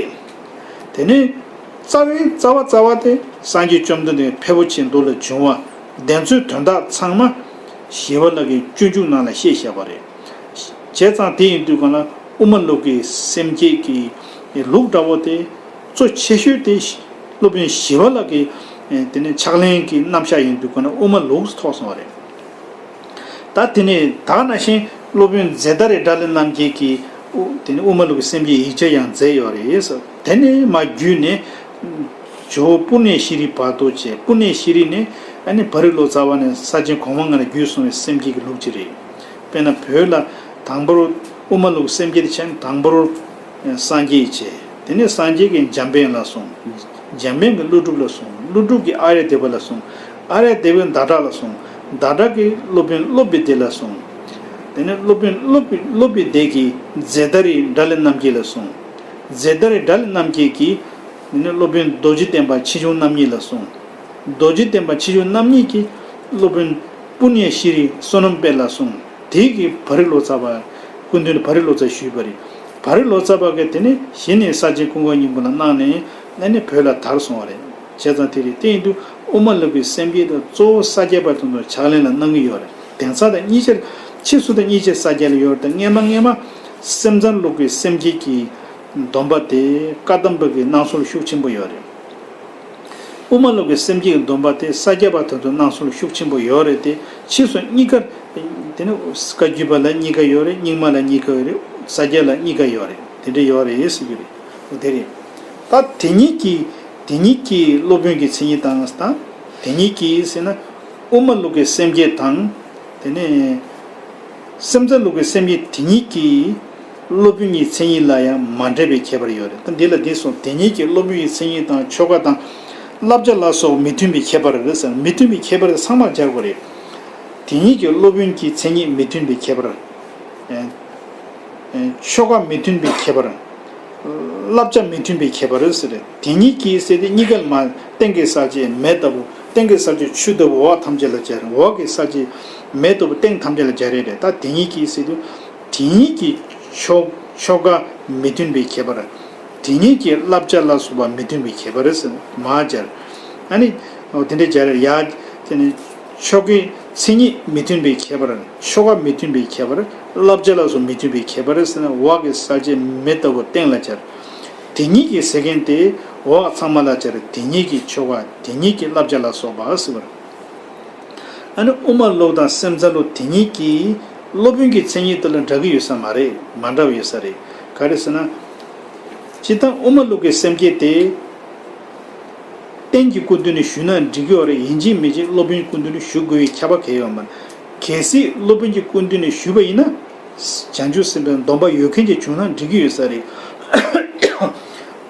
དེ་ནས་རྩ་བའི་རྩ་བ་རྩ་བ་དེ་སངས་རྒྱས་བཅོམ་ལྡན་འདས་ཕལ་པོ་ཆེ་མདོ་ལ་བྱུང་བ་དེ་ཚོའི་དོན་དག་ཚང་མ་ཞི་བ་ལྷ་གི་སྤྱོད་འཇུག་ནང་ལ་བཤད་བཞག་པ་རེད། བྱས་ཙང་དེ་ཡིན་དུས་གང་ལ་དབུ་མ་ལུགས་ཀྱི་སེམས་བསྐྱེད་ཀྱི་ལུགས་འདྲ་བོ་དེ་གཙོ་ཆེ་ཤོས་དེ་སློབ་དཔོན་ཞི་བ་ལྷ་གི་དེ་ནས་ཕྱག་ལེན་གྱི་རྣམ་གཞག་ཡིན་དུས་གང་ལ་དབུ་མ་ལུགས་སུ་ཐོགས་སོང་བ་རེད། ད་དེ་ནས་ད་ག་ནང་བཞིན་སློབ་དཔོན་ཛེ་ཏ་རི་ཌཱ་ལི་རྣམ་རྒྱལ་གྱིས་དབུ་དེ་ནས་དབུ་མ་ལུགས་ཀྱི་སེམས་བསྐྱེད་ཡིག་ཆ་ཡང་མཛད་ཡོད་རེད། དེ་ནས་མར་བརྒྱུད་ནས་ཇོ་བོ་པུ་ཎེ་ཤྲཱི་བར་དུ་བྱས། པུ་ཎེ་ཤྲཱི་ནས་ཨ་ནི་བྷ་རི་ལོ་ཙཱ་བ་ནས་ས་ཆེན་གོང་མ་ལྔ་ལ་བརྒྱུད་སོང་བའི་སེམས་བསྐྱེད་ཀྱི་ལུགས་ཅིག་རེད། དཔེར་ན་བོད་ལ་དང་པོར་དབུ་མ་ལུགས་སེམས་བསྐྱེད་དེ་བྱས་ནས་དང་པོར་སངས་རྒྱས་བྱས། དེ་ནས་སངས་རྒྱས་ཀྱིས་འཇམ་དཔལ་ལ་གསུངས། འཇམ་དཔལ་གྱིས་ཀླུ་སྒྲུབ་ལ་གསུངས། ཀླུ་སྒྲུབ་ཀྱིས་ཨཱརྱ་དེ་བ་ལ་གསུངས། ཨཱརྱ་དེ་བས་ཟླ་གྲགས་ལ་གསུངས། ཟླ་གྲགས་ཀྱིས་སློབ་དཔོན་སློབ་པའི་སྡེ་ལ་གསུངས། དེ་ནས་སློབ་དཔོན་སློབ་པའི་སློབ་པའི་སྡེ་གིས་ཛེ་ཏ་རི་ཌཱ་ལི་རྣམ་རྒྱལ་ལ་གསུངས། ཛེ་ཏ་རི་ཌཱ་ལི་རྣམ་རྒྱལ་གྱིས་དེ་ནས་སློབ་དཔོན་རྡོ་རྗེ་སྟོན་པ་ཆེ་ཆུང་རྣམ་གཉིས་ལ་གསུངས། རྡོ་རྗེ་སྟོན་པ་ཆེ་ཆུང་རྣམ་གཉིས་ཀྱིས་སློབ་དཔོན་པུ་ཎེ་ཤྲཱི་བསོད་ནམས་དཔལ་ལ་གསུངས། དེ་གིས་བྷ་རི་ལོ་ཙཱ་བ་སྐུ་མདུན་བྷ་རི་ལོ་ཙཱ་ཞུས་པ་རེད། བྷ་རི་ལོ་ཙཱ་བ་གིས་དེ་ནས་གཞི་ནས་ས་ཆེན་ཀུན་དགའ་སྙིང་པོ་ལ་གནང་ནས་ཨ་ནི་བོད་ལ་དར་སོང་བ་རེད། བྱས་ཙང་དེ་རེད། དེ་ཡིན་དུས་དབུ་མ་ལུགས་ཀྱི་སེམས་བསྐྱེད་དེ་གཙོ་བོ་ས་སྐྱ་པ་དེ་ཚོ་ཕྱག་ལེན་ལ་གནང་གི་ཡོད་རེད། དེང་སང་དང་གཉིས་ཆར་ཕྱིས་སུ་དང་གཉིས་ཆར་ས་སྐྱ་ལ་ཡོད་རེད། ད་སྔས་མ་སྔས་མ་སེམས་ཙམ་ལུགས་ཀྱི་སེམས་བསྐྱེད་ཀྱི་སྡོམ་པ་དེ་བཀའ་གདམས་པ་གི་གནང་སྲོལ་ཤུགས་ཆེན་པོ་ཡོད་རེད། དབུ་མ་ལུགས་ཀྱི་སེམས་བསྐྱེད་ཀྱི་སྡོམ་པ་དེ་ས་སྐྱ་པ་དེ་ཚོ་གནང་སྲོལ་ཤུགས་ཆེན་པོ་ཡོད་རེད་དེ། ཕྱིས་སུ་གཉིས་ཀ། དེ་ནི་བཀའ་བརྒྱུད་པ་ལ་གཉིས་ཀ་ཡོད་རེད། རྙིང་མ་ལ་གཉིས་ཀ་ཡོད་རེད། ས་སྐྱ་ལ་གཉིས་ཀ་ཡོད་རེད། དེ་འདྲ་ཡོད་རེད་ཟེར་གྱི་རེད། འོ་དེ་རེད། ད་དེ་ཉིད་ཀྱི་དེ་ཉིད་ཀྱི་སློབ་དཔོན་གྱི་མཚན་ཉིད་དང་དང་། དེ་ཉིད་ཀྱི་ཟེར་ན་དབུ་མ་ལུགས་ཀྱི་སེམས་བསྐྱེད་དང་། དེ་ནས་སེམས་ཙམ་ལུགས་ཀྱི་སེམས་བསྐྱེད་དེ་ཉིད་ཀྱི་སློབ་དཔོན་གྱི་མཚན་ཉིད་ལ་ཡང་མ་འདྲ་བའི་ཁྱད་པར་ཡོད་རེད། ད་འདི་ལ་འདི་སོང་། དེ་ཉིད་ཀྱི་སློབ་དཔོན་གྱི་མཚན་ཉིད་དང་ཆོ་ག་དང་བསླབ་བྱ་ལ་སོགས་མི་མཐུན་པའི་ཁྱད་པར་རེད་ཟེར། མི་མཐུན་པའི་ཁྱད་པར་དེ་ཚང་མ་སྦྱར་དགོས་རེད། དེ་ཉིད་ཀྱི་སློབ་དཔོན་གྱི་མཚན་ཉིད་མི་མཐུན་པའི་ཁྱད་པར། ཨེ། ཨེ། ཆོ་ག་མི་མཐུན་པའི་ཁྱད་པར། བསླབ་བྱ་མི་མཐུན་པའི་ཁྱད་པར་ཟེར། དེ་ཉིད་ཀྱི་ཟེར་དེ་གཉིས་ཀ་ལ་མ། སྟེང་གི་གསལ་བྱེད་མེ་ལྟ་བུ། སྟེང་གི་གསལ་བྱེད་ཆུ་ལྟ་བུ་འོག་ཐམས་ཅད་ལ་སྦྱར། འོག་གི་གསལ་བྱེད་མེ་ལྟ་བུ་སྟེང་ཐམས་ཅད་ལ་སྦྱར་རེད། ད་དེ་ཉིད་ཀྱི་ཟེར་དུས་དེ་ཉིད་ཀྱི་ཆོ་ཆོ་ག་མི་མཐུན་པའི་ཁྱད་པར། དེ་ཉིད་ཀྱི་བསླབ་བྱ་ལ་སོགས་པ་མི་མཐུན་པའི་ཁྱད་པར་ཟེར་མར་སྦྱར། ཨ་ནི་འོ་དེ་འདྲ་སྦྱར་ཡ། དེ་ནི་ཆོ་གའི་མཚན་ཉིད་མི་མཐུན་པའི་ཁྱད་པར། ཆོ་ག་མི་མཐུན་པའི་ཁྱད་པར། བསླབ་བྱ་ལ་སོགས་མི་མཐུན་པའི་ཁྱད་པར་ཟེར་ན། འོག་གི་གསལ་བྱེད་མེ་ལྟ་བུ་སྟེང་ལ་སྦྱར། དེ་ཉིད་ཀྱི་ཟེར་མཁན་དེ་འོག་ཚང་མ་ལ་སྦྱར། དེ་ཉིད་ཀྱི་ཆོ་ག། དེ་ཉིད་ཀྱི་བསླབ་བྱ་ལ་སོགས་པ་ཟེར་བ། ཨ་ནི་དབུ་མ་ལུགས་དང་སེམས་ཙམ་ལུགས་དེ་ཉིད་ཀྱི་སློབ་དཔོན་གྱི་མཚན་ཉིད་དེ་ལ་འདྲ་གི་ཡོད་ས་མ་རེད། མ་འདྲ་བ་ཡོད་ས་རེད། ག་རེ་ཟེར་ན། སྤྱིར་བཏང་དབུ་མ་ལུགས་ཀྱི་སེམས་བསྐྱེད་དེ། རྟེན་གྱི་སྐུ་མདུན་ནས་ཞུས་ན་འགྲིག་གི་ཡོད་རེད། ཡིན་གཅིག་མིན་གཅིག་སློབ་དཔོན་གྱི་སྐུ་མདུན་ནས་ཞུ་དགོས་པའི་ཁྱབ་པ་གང་ཡང་ཡོད་མ་རེད། གལ་སྲིད་སློབ་དཔོན་གྱི་སྐུ་མདུན་ནས་ཞུས་པ་ཡིན་ན། བྱང་ཆུབ་སེམས་དཔའི་སྡོམ་པ་ཡོད་མཁན་ཅིག་བྱུང་ན་འགྲིག་གི་ཡོད་ས་རེད།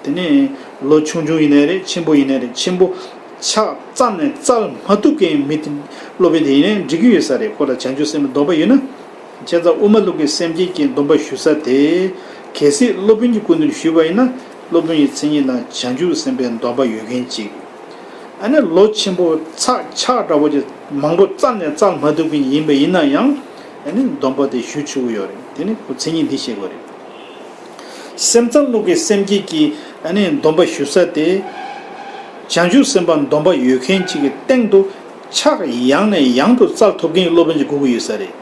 དེ་ནས་ལོ་ཆུང་ཆུང་ཡིན་ནའི་རེད། ཆེན་པོ་ཡིན་ནའི་རེད། ཆེན་པོ་ཕྱག་རྩ་ནས་བཙལ་མ་ཐུབ་མཁན་མི་དེ་སློབ་དཔོན་དེ་ཡིན་ནའི་འགྲིག་གི་ཡོད་ས་རེད། ཁོ་ལ་བྱང་ཆུབ་སེམས་དཔའི་སྡོམ་པ་ཡོད་ན། བྱས་ཙང་དབུ་མ་ལུགས་ཀྱི་སེམས་བསྐྱེད་ཀྱི་སྡོམ་པ་ཞུ་ས་དེ། གལ་སྲིད་སློབ་དཔོན་གྱི་སྐུ་མདུན་ཞུས་པ་ཡིན་ན། སློབ་དཔོན་གྱི་མཚན་ཉིད་ལ་བྱང་ཆུབ་སེམས་དཔའི་སྡོམ་པ་ཡོད་མཁན་ཅིག་ཨ་ནི་ལོ་ཆེན་པོ་ཚ་ཆགས་འདྲ་བོ་ཅིག་མང་པོ་བཙལ་ནས་བཙལ་མ་ཐུབ་མཁན་ཡིན་པ་ཡིན་ན་ཡང་། ཨ་ནི་སྡོམ་པ་དེ་ཞུ་ཆོག་གི་ཡོད་རེད། དེ་ནི་ཁོ་མཚན་ཉིད་འདི་བཤད་དགོས་རེད། སེམས་ཙམ་ལུགས་ཀྱི་སེམས་བསྐྱེད་ཀྱི་ཨ་ནི་སྡོམ་པ་ཞུ་ས་དེ། བྱང་ཆུབ་སེམས་དཔའ་སྡོམ་པ་ཡོད་མཁན་ཅིག་གི་སྟེང་དུ་ཕྱག་ཡང་ནས་ཡང་དུ་བཙལ་ཐུབ་མཁན་གྱི་སློབ་དཔོན་ཅིག་དགོས་ཀྱི་ཡོད་ས་རེད།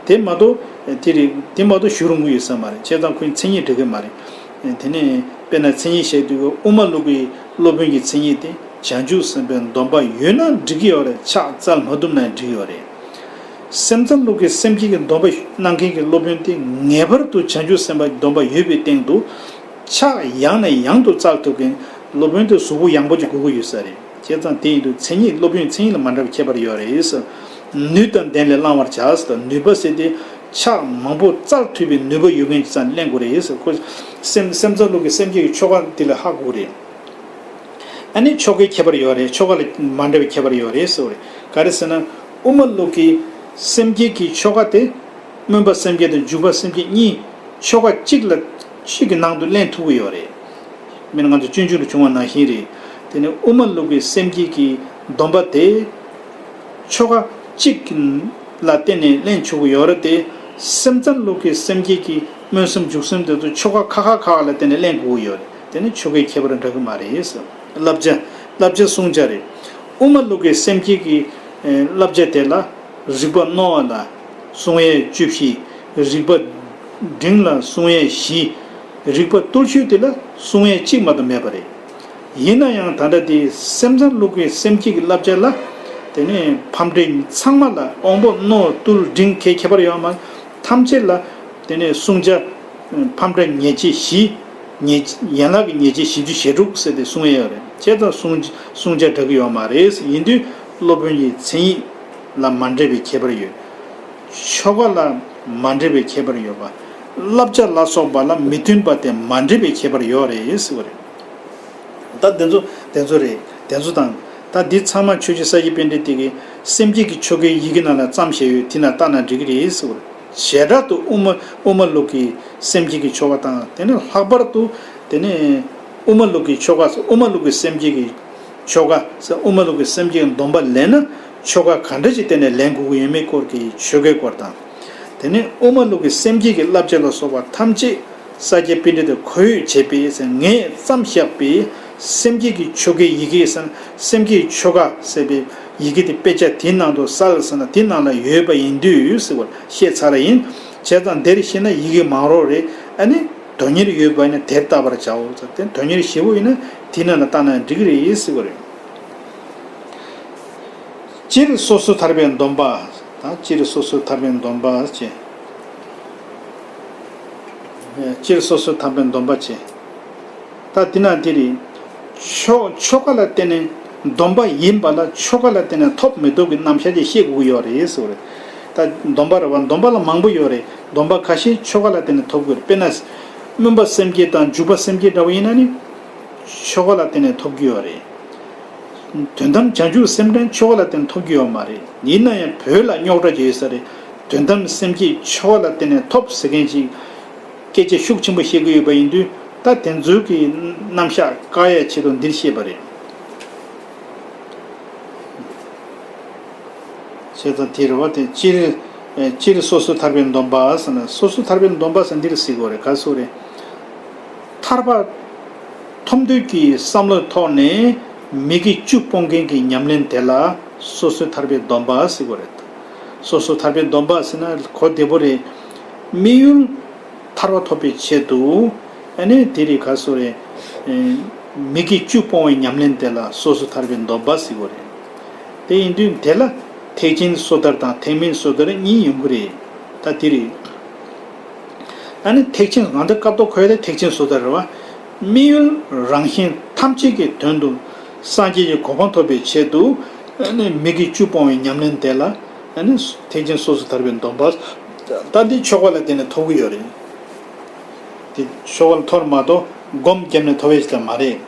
དེ་མ་གཏོགས་དེ་རེད། དེ་མ་གཏོགས་ཞུ་རུང་གི་ཡོད་ས་མ་རེད། བྱས་ཙང་ཁོའི་མཚན་ཉིད་འགྲིག་གི་མ་རེད། དེ་ནས་དཔེར་ན་མཚན་ཉིད་བཤད་དུས་དབུ་མ་ལུགས་ཀྱི་སློབ་དཔོན་གྱི་མཚན་ཉིད་དེ་བྱང་ཆུབ་སེམས་དཔའི་སྡོམ་པ་ཡོད་ན་འགྲིག་གི་ཡོད་རེད། ཕྱག་བཙལ་མ་ཐུབ་ན་འགྲིག་གི་ཡོད་རེད། སེམས་ཙམ་ལུགས་ཀྱི་སེམས་བསྐྱེད་ཀྱི་སྡོམ་པ་གནང་མཁན་གྱི་སློབ་དཔོན་དེ་ངེས་པར་དུ་བྱང་ཆུབ་སེམས་དཔའི་སྡོམ་པ་ཡོད་པའི་སྟེང་དུ་ཕྱག་ཡང་ནས་ཡང་དུ་བཙལ་ཐུབ་མཁན་སློབ་དཔོན་དེ་གཟུགས་པོ་ཡངས་པོ་ཅིག་དགོས་ཀྱི་ཡོད་ས་རེད། བྱས་ཙང་དེ་ཡིན་དུས་མཚན་ཉིད་སློབ་དཔོན་མཚན་ཉིད་ལ་མ་འདྲ་བའི་ཁྱད་པར་ཡོད་རེད། ནུས་དང་ལྡན་ལས་བླང་བར་བྱ་ཟེར། ནུས་པ་ཟེར་དེ་ཕྱག་མང་པོ་བཙལ་ཐུབ་པའི་ནུས་པ་ཡོད་མཁན་ཅིག་ཙམ་ལེན་དགོས་རེད་ཟེར། ཁོ་སེམས་སེམས་ཙམ་ལུགས་ཀྱི་སེམས་བསྐྱེད་ཀྱི་ཆོ་ག་དེ་ལ་ཧ་གོ་རེད། ཨ་ནི་ཆོ་གའི་ཁྱད་པར་ཡོད་རེད། ཆོ་ག་ལ་མ་འདྲ་བའི་ཁྱད་པར་ཡོད་རེད་ཟེར་བ་རེད། ག་རེ་ཟེར་ན། དབུ་མ་ལུགས་ཀྱི་སེམས་བསྐྱེད་ཀྱི་ཆོ་ག་དེ། སྨོན་པ་སེམས་བསྐྱེད་དང་འཇུག་པ་སེམས་བསྐྱེད་གཉིས་ཆོ་ག་གཅིག་ལ་གཅིག་གི་ནང་དུ་ལེན་ཐུབ་ཀྱི་ཡོད་རེད། དམིགས་ང་ཚོ་སྤྱོད་འཇུག་ལ་བྱུང་བ་ནང་བཞིན་རེད། དེ་ནི་དབུ་མ་ལུགས་ཀྱི་སེམས་བསྐྱེད་ཀྱི་སྡོམ་པ་དེ། ཆོ་ག་གཅིག་ལ་བརྟེན་ནས་ལེན་ཆོག་གི་ཡོད་རེད་དེ། སེམས་ཙམ་ལུགས་ཀྱི་སེམས་བསྐྱེད་ཀྱི་སྨོན་སེམས་འཇུག་སེམས་དེ་ཚོ་ཆོ་ག་ཁ་ཁ་ཁ་ཁ་ལ་བརྟེན་ནས་ལེན་དགོས་ཀྱི་ཡོད་རེད། དེ་ནི་ཆོ་གའི་ཁྱད་པར་འདྲ་གི་མ་རེད། བསླབ་བྱ། བསླབ་བྱ་བསྲུང་བྱ་རེད། དབུ་མ་ལུགས་ཀྱི་སེམས་བསྐྱེད་ཀྱི་བསླབ་བྱ་དེ་ལ། རིག་པ་རྣོ་བ་ལ་བསྲུང་ཡས་བཅུ་བཞི། རིག་པ་འབྲིང་ལ་བསྲུང་ཡས་བཞི། རིག་པ་རྟུལ་ཞུགས་དེ་ལ་བསྲུང་ཡས་གཅིག་མ་གཏོགས་མེད་པ་རེད། ཡིན་ན་ཡང་ད་ལྟ་དེ་སེམས་ཙམ་ལུགས་ཀྱི་སེམས་བསྐྱེད་ཀྱི་བསླབ་བྱ་ལ། དེ་ནས་ཕམ་འབྲས་ཚང་མ་ལ་དབང་པོ་རྣོ་རྟུལ་འབྲིང་གི་ཁྱད་པར་ཡོད་མ། ཐམས་ཅད་ལ་དེ་ནས་བསྲུང་བྱ། ཕམ་འབྲས་ཉེས་བྱས་བཞི། ཉེས་ཡན་ལག་གི་ཉེས་བྱས་བཞི་བཅུ་ཞེ་དྲུག་ཟེར་ཏེ་གསུང་ཡས་ཡོད་རེད། བྱས་ཙང་བསྲུང་བསྲུང་བྱ་འདྲ་གི་ཡོད་མ་རེད། ཡིན་དུས་སློབ་དཔོན་གྱི་མཚན་ཉིད་ལ་མ་འདྲེས་པའི་ཁྱད་པར་ཡོད། ཆོ་ག་ལ་མ་འདྲེས་པའི་ཁྱད་པར་ཡོད་པ། བསླབ་བྱ་ལ་སོགས་པ་ལ་མི་མཐུན་པ་དེ་མ་འདྲེས་པའི་ཁྱད་པར་ཡོད་རེད་ཟེར་བ་རེད། ད་དེ་ཚོ་དེ་ཚོ་རེད། དེ་ཚོ་དང་། ད་འདི་ཚང་མ་ཆོས་རྗེ་ས་སྐྱ་པཎྜི་ཏ་གིས་སེམས་བསྐྱེད་ཀྱི་ཆོ་གའི་ཡི་གེ་ནང་ལ་བརྩམས་བཞག་ཡོད། དེ་ན་ལྟ་ན་འགྲིག་གི་རེད་ཟེར་བ་རེད། བྱེ་བྲག་ཏུ་དབུ་མ་དབུ་མ་ལུགས་ཀྱི་སེམས་བསྐྱེད་ཀྱི་ཆོ་ག་དང་། དེ་ནས་ལྷག་པར་དུ་དེ་ནས་དབུ་མ་ལུགས་ཀྱི་ཆོ་ག་དབུ་མ་ལུགས་ཀྱི་སེམས་བསྐྱེད་ཀྱི་ཆོ་ག་དབུ་མ་ལུགས་ཀྱི་སེམས་བསྐྱེད་ཀྱི་སྡོམ་པ་ལེན་ན་ཆོ་ག་ག་འདྲ་ཞིག་བསྟེན་ནས་ལེན་དགོས་ཀྱི་ཡོད་མེད་སྐོར་གྱི་ཆོ་གའི་སྐོར་དང་། དེ་ནས་དབུ་མ་ལུགས་ཀྱི་སེམས་བསྐྱེད་ཀྱི་བསླབ་བྱ་ལ་སོགས་པ་ཐམས་ཅད་ས་སྐྱ་པཎྜི་ཏས་ཁོ་བོས་བྱས་པའི་ངས་བརྩམས་བཞག་པའི་སེམས་བསྐྱེད་ཀྱི་ཆོ་གའི་ཡི་གེ་ཟེར་ན། སེམས་བསྐྱེད་ཆོ་ག་ཟེར་བའི་ཡི་གེ་དེ་དཔེ་ཆ་དེའི་ནང་དུ་གསལ་ཟེར་ན། དེའི་ནང་ལ་ཡོད་པ་ཡིན་དུས་ཟེར་བ་བཤད་ཚར་ཡིན། བྱས་ཙང་འདིར་ཤེས་ན་ཡི་གེ་མང་རོགས་རེད། ཨ་ནི་དོན་གཉེར་ཡོད་པ་ཡིན་ན་དེར་བལྟ་བར་བྱའོ་ཟེར་ཏེ། དོན་གཉེར་ཞེ་པོ་ཡིན་ན་དེའི་ནང་ལ་བལྟ་ན་འགྲིག་གི་རེད་ཟེར་བ་རེད། སྤྱིར་སོ་སོ་ཐར་པའི་སྡོམ་པ། ད་སྤྱིར་སོ་སོ་ཐར་པའི་སྡོམ་པ་བྱས། སྤྱིར་སོ་སོ་ཐར་པའི་སྡོམ་པ་བྱས། ད་འདི་ན་འདི་རེད། ཆོ་ཆོ་ག་ལ་བརྟེན་ནས་སྡོམ་པ་ཡིན་པ་ལ་ཆོ་ག་ལ་བརྟེན་ནས་ཐོབ་མི་ཐོབ་ཀྱི་རྣམ་གཞག་ཅིག་ཤེས་དགོས་ཀྱི་ཡོད་རེད་ཟེར་བ་རེད། ད་སྡོམ་པ་རེད་བ། སྡོམ་པ་ལ་མང་པོ་ཡོད་རེད། སྡོམ་པ་ཁ་ཤས་ཆོ་ག་ལ་བརྟེན་ནས་ཐོབ་ཀྱི་ཡོད་རེད། དཔེར་ན། སྨོན་པ་སེམས་བསྐྱེད་དང་འཇུག་པ་སེམས་བསྐྱེད་འདྲ་བོ་ཡིན་ན་ནི། ཆོ་ག་ལ་བརྟེན་ནས་ཐོབ་ཀྱི་ཡོད་རེད། དོན་དམ་བྱང་ཆུབ་སེམས་དྲན་ཆོ་ག་ལ་བརྟེན་ཐོབ་ཀྱི་ཡོད་མ་རེད། ཡིན་ན་ཡང་བོད་ལ་རྙོག་དྲ་ཅིག་ཡོད་ས་རེད། དོན་དམ་སེམས་བསྐྱེད་ཆོ་ག་ལ་བརྟེན་ནས་ཐོབ་ཟེར་མཁན་ཅིག་སྐད་ཆ་ཤུགས་ཆེན་པོ་བཤད་ཀྱི་ཡོད་པ་ཡིན་དུས། ད་དེ་ཚོའི་གི་རྣམ་གཞག་བཀག་ཡ་ཆེད་དུ་འདིར་བཤད་པ་རེད། བྱས་ཙང་དེ་རེད་བ། དེ་སྤྱིར། ཨེ། སྤྱིར་སོ་སོ་ཐར་པའི་སྡོམ་པ་ཟེར་ན། སོ་སོ་ཐར་པའི་སྡོམ་པ་ཟེར་འདིར་ཟེར་དགོས་རེད། ག་ཟེར་རེད། ཐར་པ་ཐོབ་འདོད་ཀྱི་བསམ་བློའི་ཐོག་ནས་མི་དགེ་བཅུ་སྤོང་མཁན་གྱི་ཉམས་ལེན་དེ་ལ་སོ་སོ་ཐར་པའི་སྡོམ་པ་ཟེར་དགོས་རེད། སོ་སོ་ཐར་པའི་སྡོམ་པ་ཟེར་ན་གོ་བདེ་པོ་རེད། དམིགས་ཡུལ་ཐར་པ་ཐོབ་པའི་ཆེད་དུ། ཨ་ནི་དེ་རེད། ག་ཟེར་རེད། ཨེ། མི་དགེ་བཅུ་སྤོང་བའི་ཉམས་ལེན་དེ་ལ་སོ་སོ་ཐར་པའི་སྡོམ་པ་ཟེར་དགོས་རེད། དེ་ཡིན་དུས་དེ་ལ་ཐེག་ཆེན་སོ་ཐར་དང་ཐེག་དམན་སོ་ཐར་གཉིས་ཡོང་གི་རེད། ད་དེ་རེད། ཨ་ནི་ཐེག་ཆེན། ང་ཚོ་སྐབས་ཐོག་གོ་ཡ་དེ་ཐེག་ཆེན་སོ་ཐར་རེད་བ། དམིགས་ཡུལ་རང་གཞན་ཐམས་ཅད་ཀྱི་དོན་དུ་སངས་རྒྱས་ཀྱི་གོ་འཕང་ཐོབ་པའི་ཆེད་དུ། ཨ་ནི་མི་དགེ་བཅུ་སྤོང་བའི་ཉམས་ལེན་དེ་ལ། ཨ་ནི་ཐེག་ཆེན་སོ་སོ་ཐར་པའི་སྡོམ་པ། ད་འདི་ཆོ་ག་ལ་བརྟེན་ནས་ཐོབ་ཀྱི་ཡོད་རེད། དེ་ཆོ་ག་ལ་ཐོབ་མ་གཏོགས་སྒོམ་བརྒྱབ་ནས་ཐོབ་ཡས་ཞིག་ལ་མ་རེད།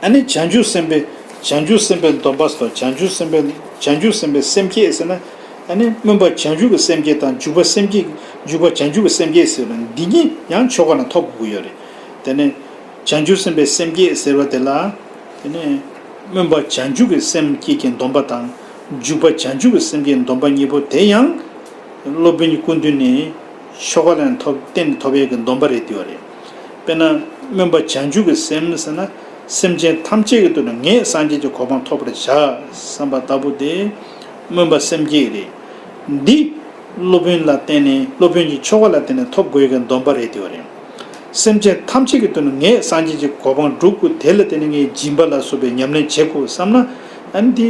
ཨ་ནི་བྱང་ཆུབ་སེམས་དཔའི། བྱང་ཆུབ་སེམས་དཔའི་སྡོམ་པ་སོགས། བྱང་ཆུབ་སེམས་དཔའི། བྱང་ཆུབ་སེམས་དཔའི་སེམས་བསྐྱེད་ཟེར་ན། ཨ་ནི་སྨོན་པ་བྱང་ཆུབ་ཀྱི་སེམས་བསྐྱེད་དང་། འཇུག་པ་སེམས་བསྐྱེད། འཇུག་པ་བྱང་ཆུབ་ཀྱི་སེམས་བསྐྱེད་ཟེར་བ་འདི་གཉིས་ཡང་ཆོ་ག་ནང་ཐོབ་དགོས་ཀྱི་ཡོད་རེད། དེ་ནས་བྱང་ཆུབ་སེམས་དཔའི་སེམས་བསྐྱེད་ཟེར་བ་དེ་ལ། དེ་ནས། སྨོན་པ་བྱང་ཆུབ་ཀྱི་སེམས་བསྐྱེད་ཀྱི་སྡོམ་པ་དང་། འཇུག་པ་བྱང་ཆུབ་ཀྱི་སེམས་བསྐྱེད་སྡོམ་པ་གཉིས་པོ་དེ་ཡང་སློབ་དཔོན་གྱི་སྐུ་མདུན་ནས་ཆོ་ག་ལ་ཐོབ་བསྟན་ཐོབ་ཡས་ཀྱི་སྡོམ་པ་རེད་དེ་བ་རེད། དཔེར་ན་སྨོན་པ་བྱང་ཆུབ་ཀྱི་སེམས་ཟེར་ན། སེམས་ཅན་ཐམས་ཅད་ཀྱི་དོན་དུ་ངས་སངས་རྒྱས་ཀྱི་གོ་འཕང་ཐོབ་པར་བྱ་བསམ་པ་ལྟ་བུ་དེ་སྨོན་པ་སེམས་བསྐྱེད་རེད། འདི་སློབ་དཔོན་ལ་བརྟེན་ནས་སློབ་དཔོན་གྱི་ཆོ་ག་ལ་བརྟེན་ནས་ཐོབ་དགོས་ཀྱི་སྡོམ་པ་རེད་དེ་བ་རེད། སེམས་ཅན་ཐམས་ཅད་ཀྱི་དོན་དུ་ངས་སངས་རྒྱས་ཀྱི་གོ་འཕང་སྒྲུབ་དགོས། དེ་ལ་བརྟེན་ནས་ངས་སྦྱིན་པ་ལ་སོགས་པའི་ཉམས་ལེན་བྱེད་དགོས་བསམ་ན། ཨ་ནི་དེ་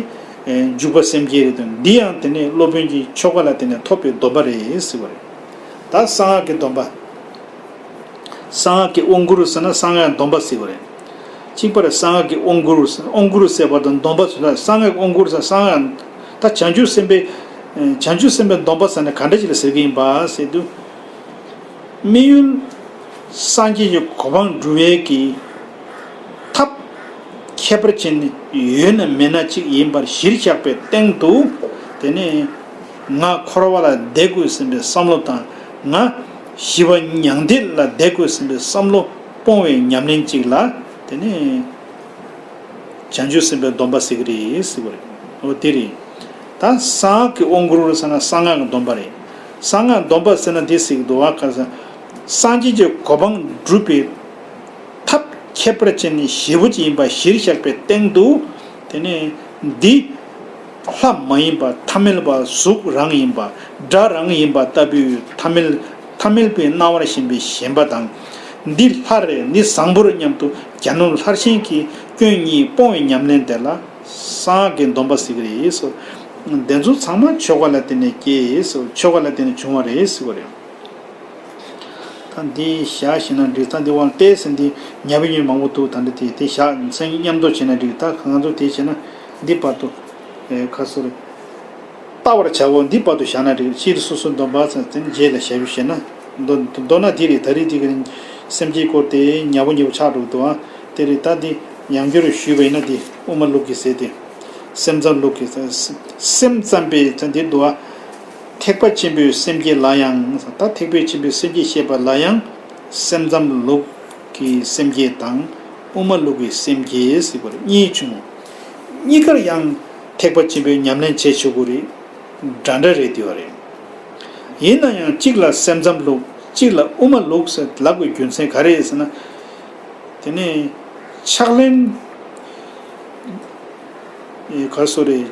འཇུག་པ་སེམས་བསྐྱེད་རེད་དོ། འདི་ཡང་དེ་ནས་སློབ་དཔོན་གྱི་ཆོ་ག་ལ་བརྟེན་ནས་ཐོབ་པའི་སྡོམ་པ་རེད་ཟེར་བ་རེད། ད་གསང་སྔགས་ཀྱི་སྡོམ་པ། གསང་སྔགས་ཀྱི་དབང་བསྐུར་ཟེར་ན་གསང་སྔགས་སྡོམ་པ་ཟེར་བ་རེད། གཅིག་པར་གསང་སྔགས་ཀྱི་དབང་བསྐུར་ཟེར། དབང་བསྐུར་ཟེར་བ་དང་སྡོམ་པ་ཟེར་ན། གསང་སྔགས་དབང་བསྐུར་ཟེར་གསང་སྔགས། ད་བྱང་ཆུབ་སེམས་དཔའི་བྱང་ཆུབ་སེམས་དཔའི་སྡོམ་པ་ཟེར་ན་ག་འདྲ་ཞིག་ལ་ཟེར་གྱི་ཡིན་པ་ཟེར་དུས། དམིགས་ཡུལ་སངས་རྒྱས་ཀྱི་གོ་འཕང་སྒྲུབ་ཡས་ཀྱི་ཐབས་ཁྱད་པར་ཅན་ཡོད་ན་མེད་ན་གཅིག་ཡིན་པར་གཞིར་བཞག་པའི་སྟེང་དུ། དེ་ནས་ང་འཁོར་བ་ལས་འདས་དགོས་བསམ་པའི་བསམ་བློ་དང་། ང་ཞི་བ་མྱང་འདས་ལ་འདས་དགོས་བསམ་པའི་བསམ་བློ་སྤོང་བའི་ཉམས་ལེན་གཅིག་ལ། དེ་ནས་བྱང་ཆུབ་སེམས་དཔའི་སྡོམ་པ་ཟེར་གྱི་རེད་ཟེར་བ་རེད། འོ་དེ་རེད། ད་གསང་སྔགས་ཀྱི་དབང་བསྐུར་ཟེར་ན་གསང་སྔགས་ཀྱི་སྡོམ་པ་རེད། གསང་སྔགས་སྡོམ་པ་ཟེར་ན་འདི་ཟེར་གྱི་འདུག་བ། ག་ས་སངས་རྒྱས་ཀྱི་གོ་འཕང་སྒྲུབ་པའི་ཐབས་ཁྱད་པར་ཅན་ཞེ་པོ་ཅིག་ཡིན་པ་གཞིར་བཞག་པའི་སྟེང་དུ། དེ་ནས་འདི་ལྷ་མ་ཡིན་པ་ཐ་མལ་པ་གཟུགས་རང་ཡིན་པ་སྒྲ་རང་ཡིན་པ་ལྟ་བུའི་ཐ་མལ་ཐ་མལ་པའི་སྣང་བར་ཞེན་པའི་ཞེན་པ་དང་། འདི་ལྷ་རེད་འདི་བཟང་པོ་རེད་སྙམ་དུ་གྱ་ནོམ་ལྷར་ཞེན་གྱི་སྐྱོན་གཉིས་སྤོང་བའི་ཉམས་ལེན་དེ་ལ་གསང་སྔགས་ཀྱི་སྡོམ་པ་ཟེར་གྱི་རེད་ཟེར། དེ་ཚོ་ཚང་མ་ཆོ་ག་ལ་བརྟེན་ནས་སྐྱེས་ཟེར། ཆོ་ག་ལ་བརྟེན་ནས་བྱུང་བ་རེད་ཟེར་བ་རེད། ད་འདི་བཞག་ཤེས་ན་འགྲིག་ད་འདི་དབང་ཏོག་ཙམ་འདི་ཉབ་བེ་ཉོས་མང་པོ་འདུག་ད་འདི་དེ་དེ་བཞག་མཚན་མཉམ་དུ་བྱས་ན་འགྲིག་ད་ང་ཚོ་དེ་བྱས་ན་འདི་བར་དུ། ཨེ་ཁ་སོ་རེ། ལྟ་བར་བྱའོ་འདི་བར་དུ་བཞག་ན་འགྲིག་སྤྱིར་སོ་སོའི་སྡོམ་པ་ཙམ་དེ་ནི་རྗེས་ལ་བྱ་རྒྱུ་བྱས་ན། མདོ་མདོར་ན་འདི་རེད། ད་རེས་འདི་གི་སེམས་བསྐྱེད་སྐོར་དེ་ཉབ་བེ་ཉོས་ཆགས་འགྲོ་འདུག་ཨ། དེ་རེད། ད་འདི་ཡང་བསྐྱར་ཞུས་པ་ཡིན་ན་འདི་དབུ་མ་ལུགས་ཀྱི་ཟེར་དེ། སེམས་ཙམ་ལུགས་ཀྱི་ཟེར། སེམས་ཙམ་པའི་ད་འདི་འདུག་ཨ། ཐེག་པ་ཆེན་པོའི་སེམས་བསྐྱེད་ལ་ཡང་། ད་ཐེག་པ་ཆེན་པོའི་སེམས་བསྐྱེད་བཤད་པ་ལ་ཡང་། སེམས་ཙམ་ལུགས་ཀྱི་སེམས་བསྐྱེད་དང་དབུ་མ་ལུགས་ཀྱི་སེམས་བསྐྱེད་ཟེར་བ་གཉིས་བྱུང་། གཉིས་ཀར་ཡང་ཐེག་པ་ཆེན་པོའི་ཉམས་ལེན་བྱེད་ཆོག་གི་རེད། འདྲ་འདྲ་རེད་དེ་བ་རེད། ཡིན་ན་ཡང་གཅིག་ལ་སེམས་ཙམ་ལུགས་གཅིག་ལ་དབུ་མ་ལུགས་ཟེར་ལབ་དགོས་རྒྱུ་མཚན་ག་རེ་རེད་ཟེར་ན། དེ་ནས་ཕྱག་ལེན། ཨེ་ག་སོ་རེ།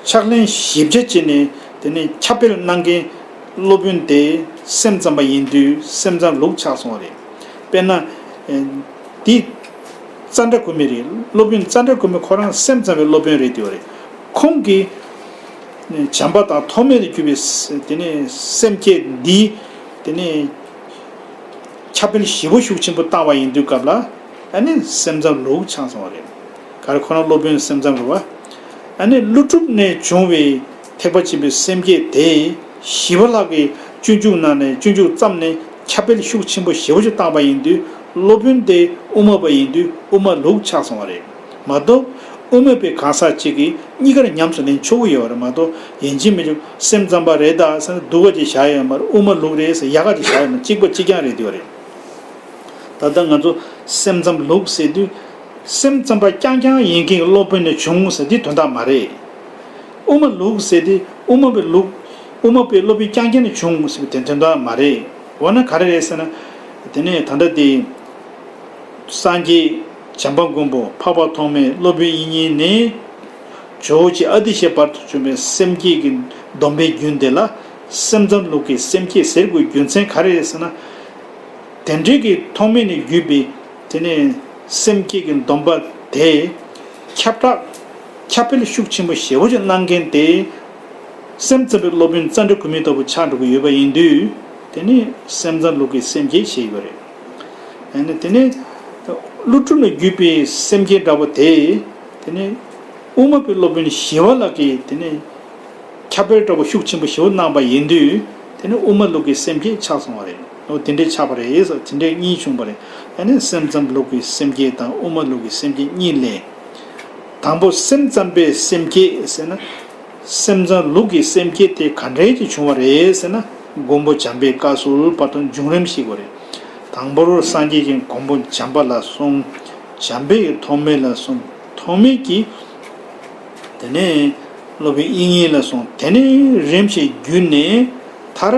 ཕྱག་ལེན་ཞིབ་ཆ་བྱས་ནས་དེ་ནས་ཁྱབ་སྤེལ་གནང་མཁན་སློབ་དཔོན་དེ་སེམས་ཙམ་པ་ཡིན་དུས་སེམས་ཙམ་ལུགས་ཆགས་སོང་བ་རེད། དཔེར་ན། ཨེ་འདི་ཙནྡྲ་གོ་མི་རེད། སློབ་དཔོན་ཙནྡྲ་གོ་མི་ཁོ་རང་སེམས་ཙམ་པའི་སློབ་དཔོན་རེད་དེ་བ་རེད། ཁོང་གིས་བྱམས་པ་དང་ཐོགས་མེད་དུ་གྱུར་པའི་དེ་ནས་སེམས་བསྐྱེད་འདི་དེ་ནས་ཁྱབ་སྤེལ་ཞེ་པོ་ཤུགས་ཆེན་པོ་བཏང་བ་ཡིན་དུས་སྐབས་ལ། ཨ་ནི་སེམས་ཙམ་ལུགས་ཆགས་སོང་བ་རེད། ག་རེ་ཁོ་རང་སློབ་དཔོན་སེམས་ཙམ་རེད་བ། ཨ་ནི་ཀླུ་སྒྲུབ་ནས་བྱུང་བའི་ཐེག་པ་ཆེན་པོའི་སེམས་བསྐྱེད་དེ་ཞི་བ་ལྷ་གིས་སྤྱོད་འཇུག་ནང་ནས་སྤྱོད་འཇུག་བརྩམས་ནས་ཁྱབ་སྤེལ་ཤུགས་ཆེན་པོ་ཞེ་པོ་ཅིག་བཏང་བ་ཡིན་དུས་སློབ་དཔོན་དེ་དབུ་མ་པ་ཡིན་དུས་དབུ་མ་ལུགས་ཆགས་སོང་བ་རེད། མ་གཏོགས་དབུ་མ་པའི་གང་ཟག་ཅིག་གིས་གཉིས་ཀར་ཉམས་སུ་ལེན་ཆོག་གི་ཡོད་རེད། མ་གཏོགས་ཡིན་གཅིག་མིན་གཅིག་སེམས་ཙམ་པ་རེད་ད་ཟེར་ན་སྡུག་ག་ཅིག་བཞག་ཡོད་མ་རེད། དབུ་མ་ལུགས་རེད་ཟེར་ཡག་ག་ཅིག་བཞག་ཡོད་མ་རེད། གཅིག་པ་གཅིག་རྐྱང་རེད་དེ་བ་རེད། ད་ལྟ་ང་ཚོ་སེམས་ཙམ་ལུགས་ཟེར་དུས་སེམས་ཙམ་པ་རྐྱང་རྐྱང་ཡིན་མཁན་གྱི་སློབ་དཔོན་ནས་བྱུང་ཟེར་དེ་དོན་དག་མ་རེད། དབུ་མ་ལུགས་ཟེར་དེ་དབུ་མ་པའི་ལུགས། དབུ་མ་པའི་སློབ་དཔོན་རྐྱང་རྐྱང་ནས་བྱུང་ཟེར་བའི་དོན་དོན་དག་མ་རེད། འོ་ན་ག་རེ་རེད་ཟེར་ན། དེ་ནས་ད་ལྟ་དེ། སངས་རྒྱས་བྱམས་པ་མགོན་པོ་འཕགས་པ་ཐོགས་མེད་སློབ་དཔོན་དབྱིག་གཉེན་ནས་ཇོ་བོ་རྗེ་ཨ་ཏི་ཤའི་བར་དུ་བྱོན་པའི་སེམས་བསྐྱེད་ཀྱི་སྡོམ་པའི་རྒྱུན་དེ་ལ་སེམས་ཙམ་ལུགས་ཀྱི་སེམས་བསྐྱེད་ཟེར་དགོས་རྒྱུ་མཚན་ག་རེ་རེད་ཟེར་ན། དེ་འདྲའི་གི་ཐོགས་མེད་ནས་བརྒྱུད་པའི་དེ་ནས་སེམས་བསྐྱེད་ཀྱི་སྡོམ་པ་དེ་ཁྱབ་བསྒྲགས་ཁྱབ་སྤེལ་ཤུགས་ཆེན་པོ་ཞེ་པོ་ཅིག་གནང་མཁན་དེ། སེམས་ཙམ་པའི་སློབ་དཔོན་ཙནྡྲ་གོ་མི་ལྟ་བུ་ཆགས་འགྲོ་གི་ཡོད་པ་ཡིན་དུས། དེ་ནི་སེམས་ཙམ་ལུགས་ཀྱི་སེམས་བསྐྱེད་ཞེས་ཡོད་རེད། ཨ་ནི་དེ་ནི་ཀླུ་སྒྲུབ་ལ་བརྒྱུད་པའི་སེམས་བསྐྱེད་འདྲ་པོ་དེ། དེ་ནི་དབུ་མ་པའི་སློབ་དཔོན་ཞི་བ་ལྷ་གིས་དེ་ནི་ཁྱབ་སྤེལ་འདྲ་པོ་ཤུགས་ཆེན་པོ་ཞེ་པོ་གནང་པ་ཡིན་དུས། དེ་ནི་དབུ་མ་ལུགས་ཀྱི་སེམས་བསྐྱེད་ཆགས་སོང་བ་རེད། འོ་དེ་འདྲའི་ཆགས་པ་རེད་ཟེར། དེ་འདྲའི་གཉིས་བྱུང་བ་རེད། ཨ་ནི་སེམས་ཙམ་ལུགས་ཀྱི་སེམས་བསྐྱེད་དང་དབུ་མ་ལུགས་ཀྱི་སེམས་བསྐྱེད་གཉིས་ལས། དང་པོ་སེམས་ཙམ་པའི་སེམས་བསྐྱེད་ཟེར་ན། སེམས་ཙམ་ལུགས་ཀྱི་སེམས་བསྐྱེད་དེ་ག་འདྲའི་ཅིག་བྱུང་བ་རེད་ཟེར་ན། མགོན་པོ་བྱམས་པའི་བཀའ་སྲོལ་བར་དུ་འབྱུང་རིམ་ཞིག་པ་རེད། དང་པོར་སངས་རྒྱས་ཀྱི་མགོན་པོ་བྱམས་པ་ལ་གསུངས། བྱམས་པས་ཐོགས་མེད་ལ་གསུངས། ཐོགས་མེད་ཀྱིས། དེ་ནས་སློབ་དཔོན་དབྱིག་གཉེན་ལ་སོང་། དེ་ནས་རིམ་བཞིན་བརྒྱུད་ནས་མཐར་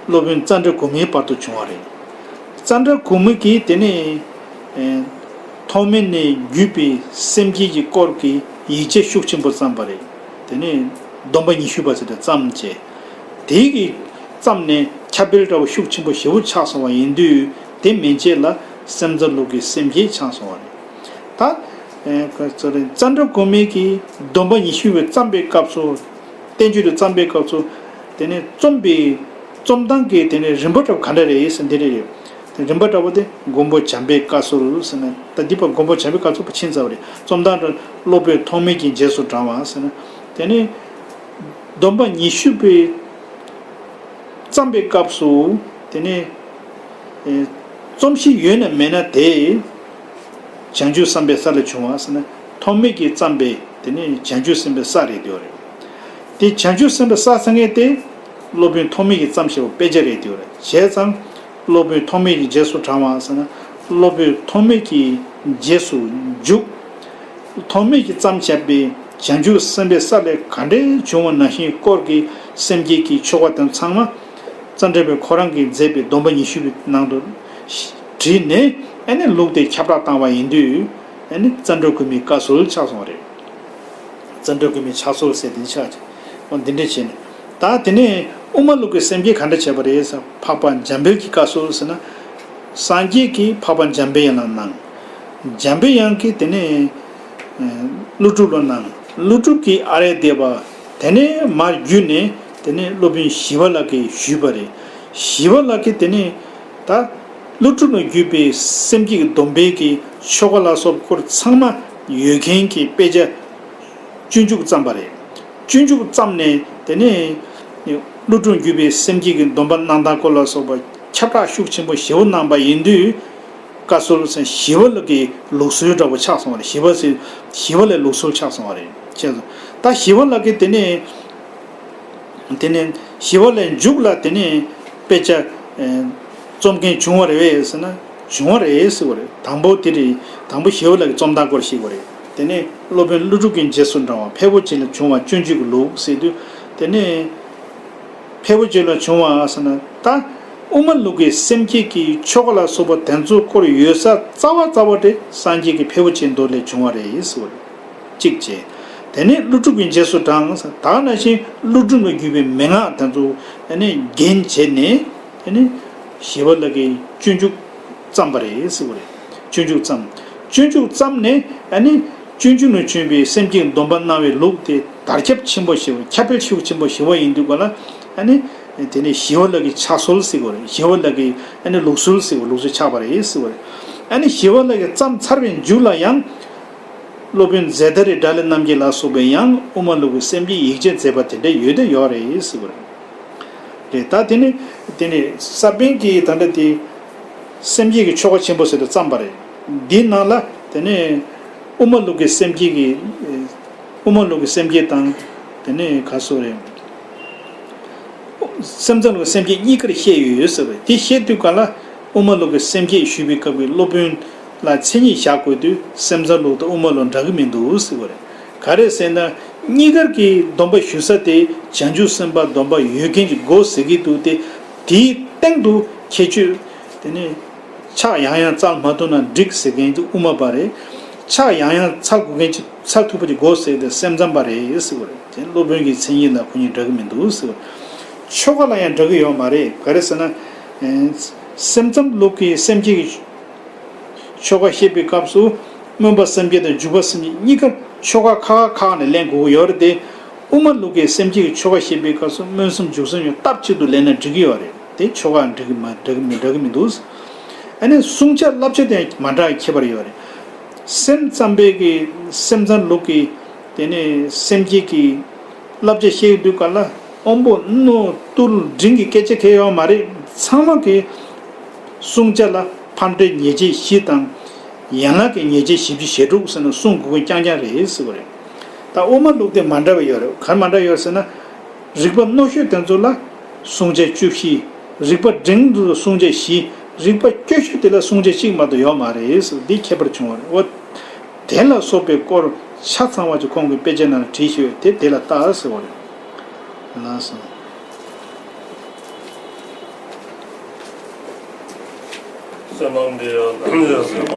སློབ་དཔོན་ཙནྡྲ་གོ་མིའི་བར་དུ་བྱུང་བ་རེད། ཙནྡྲ་གོ་མི་གིས་དེ་ནས་ཨེ་ཐོགས་མེད་ནས་བརྒྱུད་པའི་སེམས་བསྐྱེད་ཀྱི་སྐོར་གྱི་ཡིག་ཆ་ཤུགས་ཆེན་པོ་བརྩམས་པ་རེད། དེ་ནས་སྡོམ་པ་ཉི་ཤུ་པ་ཟེར་ཏེ་བརྩམས་བྱས། དེ་གི་བརྩམས་ནས་ཁྱབ་སྤེལ་འདྲ་བོ་ཤུགས་ཆེན་པོ་ཞེ་པོ་ཆགས་སོང་བ་ཡིན་དུས། དེ་མན་ཆད་ལ་སེམས་ཙམ་ལུགས་ཀྱི་སེམས་བསྐྱེད་ཆགས་སོང་བ་རེད། ད་ཨེ་ག་ཚོད་རེད། ཙནྡྲ་གོ་མི་གིས་སྡོམ་པ་ཉི་ཤུ་པའི་བརྩམས་པའི་སྐབས་སུ། བསྟན་བཅོས་དེ་བརྩམས་པའི་སྐབས་སུ། དེ་ནས་རྩོམ་པའི་རྩོམ་སྟངས་ཀྱི་དེ་ནས་རིམ་པ་འདྲ་བོ་ག་འདྲ་རེད་ཟེར། འདི་འདྲ་རེད། དེ་རིམ་པ་འདྲ་བོ་དེ་མགོན་པོ་བྱམས་པའི་བཀའ་སྲོལ་ཟེར་ན། ད་འདི་པ་མགོན་པོ་བྱམས་པའི་བཀའ་སྲོལ་པ་ཕྱིན་ཚར་བ་རེད། རྩོམ་སྟངས་འདྲ་སློབ་དཔོན་ཐོགས་མེད་ཀྱིས་རྗེས་སུ་དྲངས་པ་ཟེར་ན། དེ་ནས་སྡོམ་པ་ཉི་ཤུ་པའི་བརྩམས་པའི་སྐབས་སུ། དེ་ནས་ཨེ་རྩོམ་གཞི་ཡོད་ན་མེད་ན་དེ་བྱང་ཆུབ་སེམས་དཔའི་ས་ལས་བྱུང་བ་ཟེར་ན། ཐོགས་མེད་ཀྱིས་བརྩམས་པའི་དེ་ནས་བྱང་ཆུབ་སེམས་དཔའི་ས་རེད་འདུག་རེད། དེ་བྱང་ཆུབ་སེམས་དཔའི་ས་ཟེར་མཁན་དེ་སློབ་དཔོན་ཐོགས་མེད་ཀྱིས་བརྩམས་བཞག་པ་དཔེ་ཆ་རེད་འདུག་རེད། བྱས་ཙང་སློབ་དཔོན་ཐོགས་མེད་ཀྱིས་རྗེས་སུ་དྲངས་པ་ཟེར་ན། སློབ་དཔོན་ཐོགས་མེད་ཀྱིས་རྗེས་སུ་འཇུག་ཐོགས་མེད་ཀྱིས་བརྩམས་བཞག་པའི་བྱང་ཆུབ་སེམས་དཔའི་ས་ལས་ག་འདྲའི་བྱུང་བ་ནང་བཞིན་སྐོར་གྱི་སེམས་བསྐྱེད་ཀྱི་ཆོ་ག་དང་ཚང་མ། ཙནྡྲ་པས་ཁོ་རང་གིས་མཛད་པའི་སྡོམ་པ་ཉི་ཤུ་པའི་ནང་དུ་བྲིས་ནས། ཨ་ནི་ལུགས་དེ་ཁྱབ་བསྒྲགས་བཏང་བ་ཡིན་དུས། ཨ་ནི་ཙནྡྲ་གོ་མིའི་བཀའ་སྲོལ་ཆགས་སོང་བ་རེད། ཙནྡྲ་གོ་མིའི་ཕྱག་སྲོལ་ཟེར་དེ་ཆགས་ཀྱི། འོ་འདི་འདྲ་བྱས་ནས། ད་དེ་ནས་དབུ་མ་ལུགས་ཀྱི་སེམས་བསྐྱེད་ག་འདྲ་བྱས་པ་རེད་ཟེར། འཕགས་པ་འཇམ་དཔལ་གྱི་བཀའ་སྲོལ་ཟེར་ན། སངས་རྒྱས་ཀྱིས་འཕགས་པ་འཇམ་དཔལ་དབྱངས་ལ་གནང་། འཇམ་དཔལ་དབྱངས་ཀྱིས་དེ་ནས་ཀླུ་སྒྲུབ་ལ་གནང་། ཀླུ་སྒྲུབ་ཀྱིས་ཨ་རེ་དེ་པ། དེ་ནས་མར་བརྒྱུད་ནས་དེ་ནས་སློབ་དཔོན་ཞི་བ་ལྷ་གིས་ཞུས་པ་རེད། ཞི་བ་ལྷ་གིས་དེ་ནས་ད་ཀླུ་སྒྲུབ་ལ་བརྒྱུད་པའི་སེམས་བསྐྱེད་ཀྱི་སྡོམ་པའི་གི་ཆོ་ག་ལ་སོགས་སྐོར་ཚང་མ་ཡོད་མཁན་གྱི་དཔེ་ཆ་སྤྱོད་འཇུག་བརྩམས་པ་རེད། སྤྱོད་འཇུག་བརྩམས་ནས་དེ་ནས་ཀླུ་སྒྲུབ་བརྒྱུད་པའི་སེམས་བསྐྱེད་ཀྱི་སྡོམ་པ་གནང་སྟངས་སྐོར་ལ་སོགས་པ་ཁྱབ་བསྒྲགས་ཤུགས་ཆེན་པོ་ཞེ་པོ་གནང་པ་ཡིན་དུས། བཀའ་སྲོལ་ཟེར་ཞི་བ་ལྷ་གི་ལུགས་སྲོལ་འདྲ་བོ་ཆགས་སོང་བ་རེད། ཞི་བ་ཟེར་ཞི་བ་ལྷའི་ལུགས་སྲོལ་ཆགས་སོང་བ་རེད། ཅེས་སོ། ད་ཞི་བ་ལྷ་གིས་དེ་ནས་དེ་ནས་ཞི་བ་ལྷའི་མཇུག་ལ་དེ་ནས་དཔེ་ཆ་ཨེ་རྩོམ་མཁན་བྱུང་བ་རེད་པས་ཟེར་ན། བྱུང་བ་རེད་ཟེར་བ་རེད། དང་པོ་དེ་རེད། དང་པོ་ཞི་བ་ལྷ་གི་རྩོམ་སྟངས་སྐོར་ཞིག་བ་རེད། དེ་ནས་སློབ་དཔོན་ཀླུ་སྒྲུབ་ཀྱིས་རྗེས་སུ་འབྲང་བ། ཕལ་པོ་ཅིག་ལ་བྱུང་བ་སྤྱོད་འཇུག་གི་ལུགས་ཟེར་དུས། དེ་ནས་ཕལ་པོ་ཅིག་ལ་བྱུང་བ་ཟེར་ན། ད་དབུ་མ་ལུགས་ཀྱི་སེམས་བསྐྱེད་ཀྱི་ཆོ་ག་ལ་སོགས་པ་དེ་ཚོ་སྐོར་ཡོད་ས་རྩ་བ་རྩ་བ་དེ་སངས་རྒྱས་ཀྱི་ཕལ་པོ་ཆེའི་མདོ་ལས་བྱུང་བ་རེད་ཟེར་བ་རེད། གཅིག་བྱས། དེ་ནས་ཀླུ་སྒྲུབ་ཀྱིས་རྗེས་སུ་འབྲངས། ད་ག་ནང་བཞིན་ཀླུ་སྒྲུབ་ལ་བརྒྱུད་པའི་མན་ངག་དེ་ཚོ་ཨ་ནི་རྒྱན་བྱས་ནས། ཨ་ནི་ཞི་བ་ལྷ་གིས་སྤྱོད་འཇུག་བརྩམས་པ་རེད་ཟེར་བ་རེད། སྤྱོད་འཇུག་བརྩམས། སྤྱོད་འཇུག་བརྩམས་ནས། ཨ་ནི་སྤྱོད་འཇུག་ནས་བྱུང་བའི་སེམས་བསྐྱེད་སྡོམ་པ་གནང་བའི་ལུགས་དེ་དར་ཁྱབ་ཆེན་པོ་ཞེ་པོ། ཁྱབ་སྤེལ་ཤུགས་ཆེན་པོ་ཞེ་པོ་ཡིན་དུས་ག་ལ། ཨ་ནི་དེ་ནས་ཞི་བ་ལྷ་གི་ཕྱག་སྲོལ་ཟེར་བ་རེད། ཞི་བ་ལྷ་གི་ཨ་ནི་ལུགས་སྲོལ་ཟེར་བ། ལུགས་སྲོལ་ཆགས་པ་རེད་ཟེར་བ་རེད། ཨ་ནི་ཞི་བ་ལྷ་གིས་བརྩམས་ཚར་བའི་མཇུག་ལ་ཡང་། སློབ་དཔོན་ཛེ་ཏ་རི་ཌཱ་ལི་རྣམ་རྒྱལ་ལ་སོགས་པས་ཡང་དབུ་མ་ལུགས་ཀྱི་སེམས་བསྐྱེད་ཡིག་ཆ་མཛད་པ་དེ་འདྲ་ཡོད་དེ་ཡོད་རེད་ཟེར་བ་རེད། རེད། ད་དེ་ནི་དེ་ནི་ས་པཎ་གྱིས་ད་ལྟ་དེ་སེམས་བསྐྱེད་ཀྱི་ཆོ་ག་ཆེན་པོ་ཟེར་དུ་བརྩམས་པ་རེད། འདིའི་ནང་ལ་དེ་ནི་དབུ་མ་ལུགས་ཀྱི་སེམས་བསྐྱེད་ཀྱི་དབུ་མ་ལུགས་ཀྱི་སེམས་བསྐྱེད་དང་། དེ་ནི་ག་སོགས་རེད། སེམས་ཙམ་ལུགས་སེམས་བསྐྱེད་གཉིས་ཀར་བཤད་ཡོད་ཡོད་ཟེར་བས། དེ་བཤད་དུས་ག་ལ་དབུ་མ་ལུགས་ཀྱི་སེམས་བསྐྱེད་ཞུས་པའི་སྐབས་ཀྱི་སློབ་དཔོན་ལ་མཚན་ཉིད་བཞག་དགོས་དུས། སེམས་ཙམ་ལུགས་དང་དབུ་མ་ལུགས་འདྲ་གི་མི་འདུག་ཟེར་བ་རེད། ག་རེ་ཟེར་ན། གཉིས་ཀར་གྱི་སྡོམ་པ་ཞུ་ས་དེ་བྱང་ཆུབ་སེམས་དཔའ་སྡོམ་པ་ཡོད་མཁན་གྱི་དགོས་ཟེར་གྱི་འདུག་སྟེ། དེའི་སྟེང་དུ་ཁྱད་ཆོས། དེ་ནས་ཕྱག་ཡང་ཡང་འཚལ་མ་ཐུབ་ན་འགྲིག་ཟེར་མཁན་དེ་དབུ་མ་པ་རེད། ཕྱག་ཡང་ཡང་འཚལ་དགོས་མཁན་ཅིག་འཚལ་ཐུབ་པ་ཅིག་དགོས་ཟེར་ཏེ་སེམས་ཙམ་པ་རེད་ཟེར་བ་རེད། དེ་སློབ་དཔོན་གྱི་མཚན་ཉིད་ལ་ཁོ་གཉིས་འདྲ་གི་མི་འདུག་ཟེར་བ། ཆོ་ག་ལ་ཡང་འདྲ་གི་ཡོད་མ་རེད། ག་རེ་ཟེར་ན། ཨེ། སེམས་ཙམ་ལུགས་ཀྱི་སེམས་བསྐྱེད་ཀྱི་ཆོ་ག་བཤད་པའི་སྐབས་སུ། སྨོན་པ་སེམས་བསྐྱེད་དང་འཇུག་པ་སེམས་བསྐྱེད་གཉིས་ཀ་ཆོ་ག་ཁག་ཁག་ནས་ལེན་དགོས་ཀྱི་ཡོད་རེད་དེ། དབུ་མ་ལུགས་ཀྱི་སེམས་བསྐྱེད་ཀྱི་ཆོ་ག་བཤད་པའི་སྐབས་སུ་སྨོན་སེམས་འཇུག་སེམས་ཡང་སྟབས་གཅིག་ཏུ་ལེན་ན་འགྲིག་གི་ཡོད་རེད་དེ། ཆོ་ག་འགྲིག་གི་མ་འགྲིག་གི་མི་འགྲིག་གི་མི་འདུག་ཨ་ནི་བསྲུང་བྱ་བསླབ་བྱ་དེ་མ་འདྲ་བའི་ཁྱད་པར་ཡོད་རེད། སེམས་ཙམ་པའི་གི་སེམས་ཙམ་ལུགས་ཀྱི་དེ་ནས་སེམས་བསྐྱེད་ཀྱི་བསླབ་བྱ་བཤད་དུས་ག་ལ་དབང་པོ་རྣོ་རྟུལ་འབྲིང་གི་སྐད་ཆ་གང་ཡང་ཡོད་མ་རེད། ཚང་མ་གི་བསྲུང་བྱ་ལ་ཕར་འདྲེན་ཉེས་བྱས་བཞི་དང་། ཡན་ལག་གི་ཉེས་བྱས་བཞི་བཅུ་ཞེ་དྲུག་ཟེར་ན་བསྲུང་དགོས་མཁན་རྐྱང་རྐྱང་རེད་ཟེར་བ་རེད། ད་དབུ་མ་ལུགས་དེ་མ་འདྲ་བ་ཡོད་རེད། ག་རེ་མ་འདྲ་ཡོད་ཟེར་ན། རིག་པ་རྣོ་ཤོས་དེ་ཚོ་ལ་བསྲུང་བྱ་བཅུ་བཞི། རིག་པ་འབྲིང་དེ་ཚོ་བསྲུང་བྱ་བཞི། རིག་པ་སྐྱོ་ཤོས་དེ་ལ་བསྲུང་བྱ་གཅིག་མ་གཏོགས་ཡོད་མ་རེད་ཟེར། འདི་ཁྱད་པར་བྱུང་བ་རེད། འོ། དེ་ལ་སོགས་པའི་སྐོར་ཆ་ཚང་བ་ཅིག་ཁོང་གི་དཔེ་ཆ་ནང་ལ་བྲིས་ཡོད་དེ། དེ་ལ་ལྟ་ཟེར་བ་རེད། ལགས་སོ། སེམས་ནང་འདི་ཡང་ནམ་ཡང་སེམས་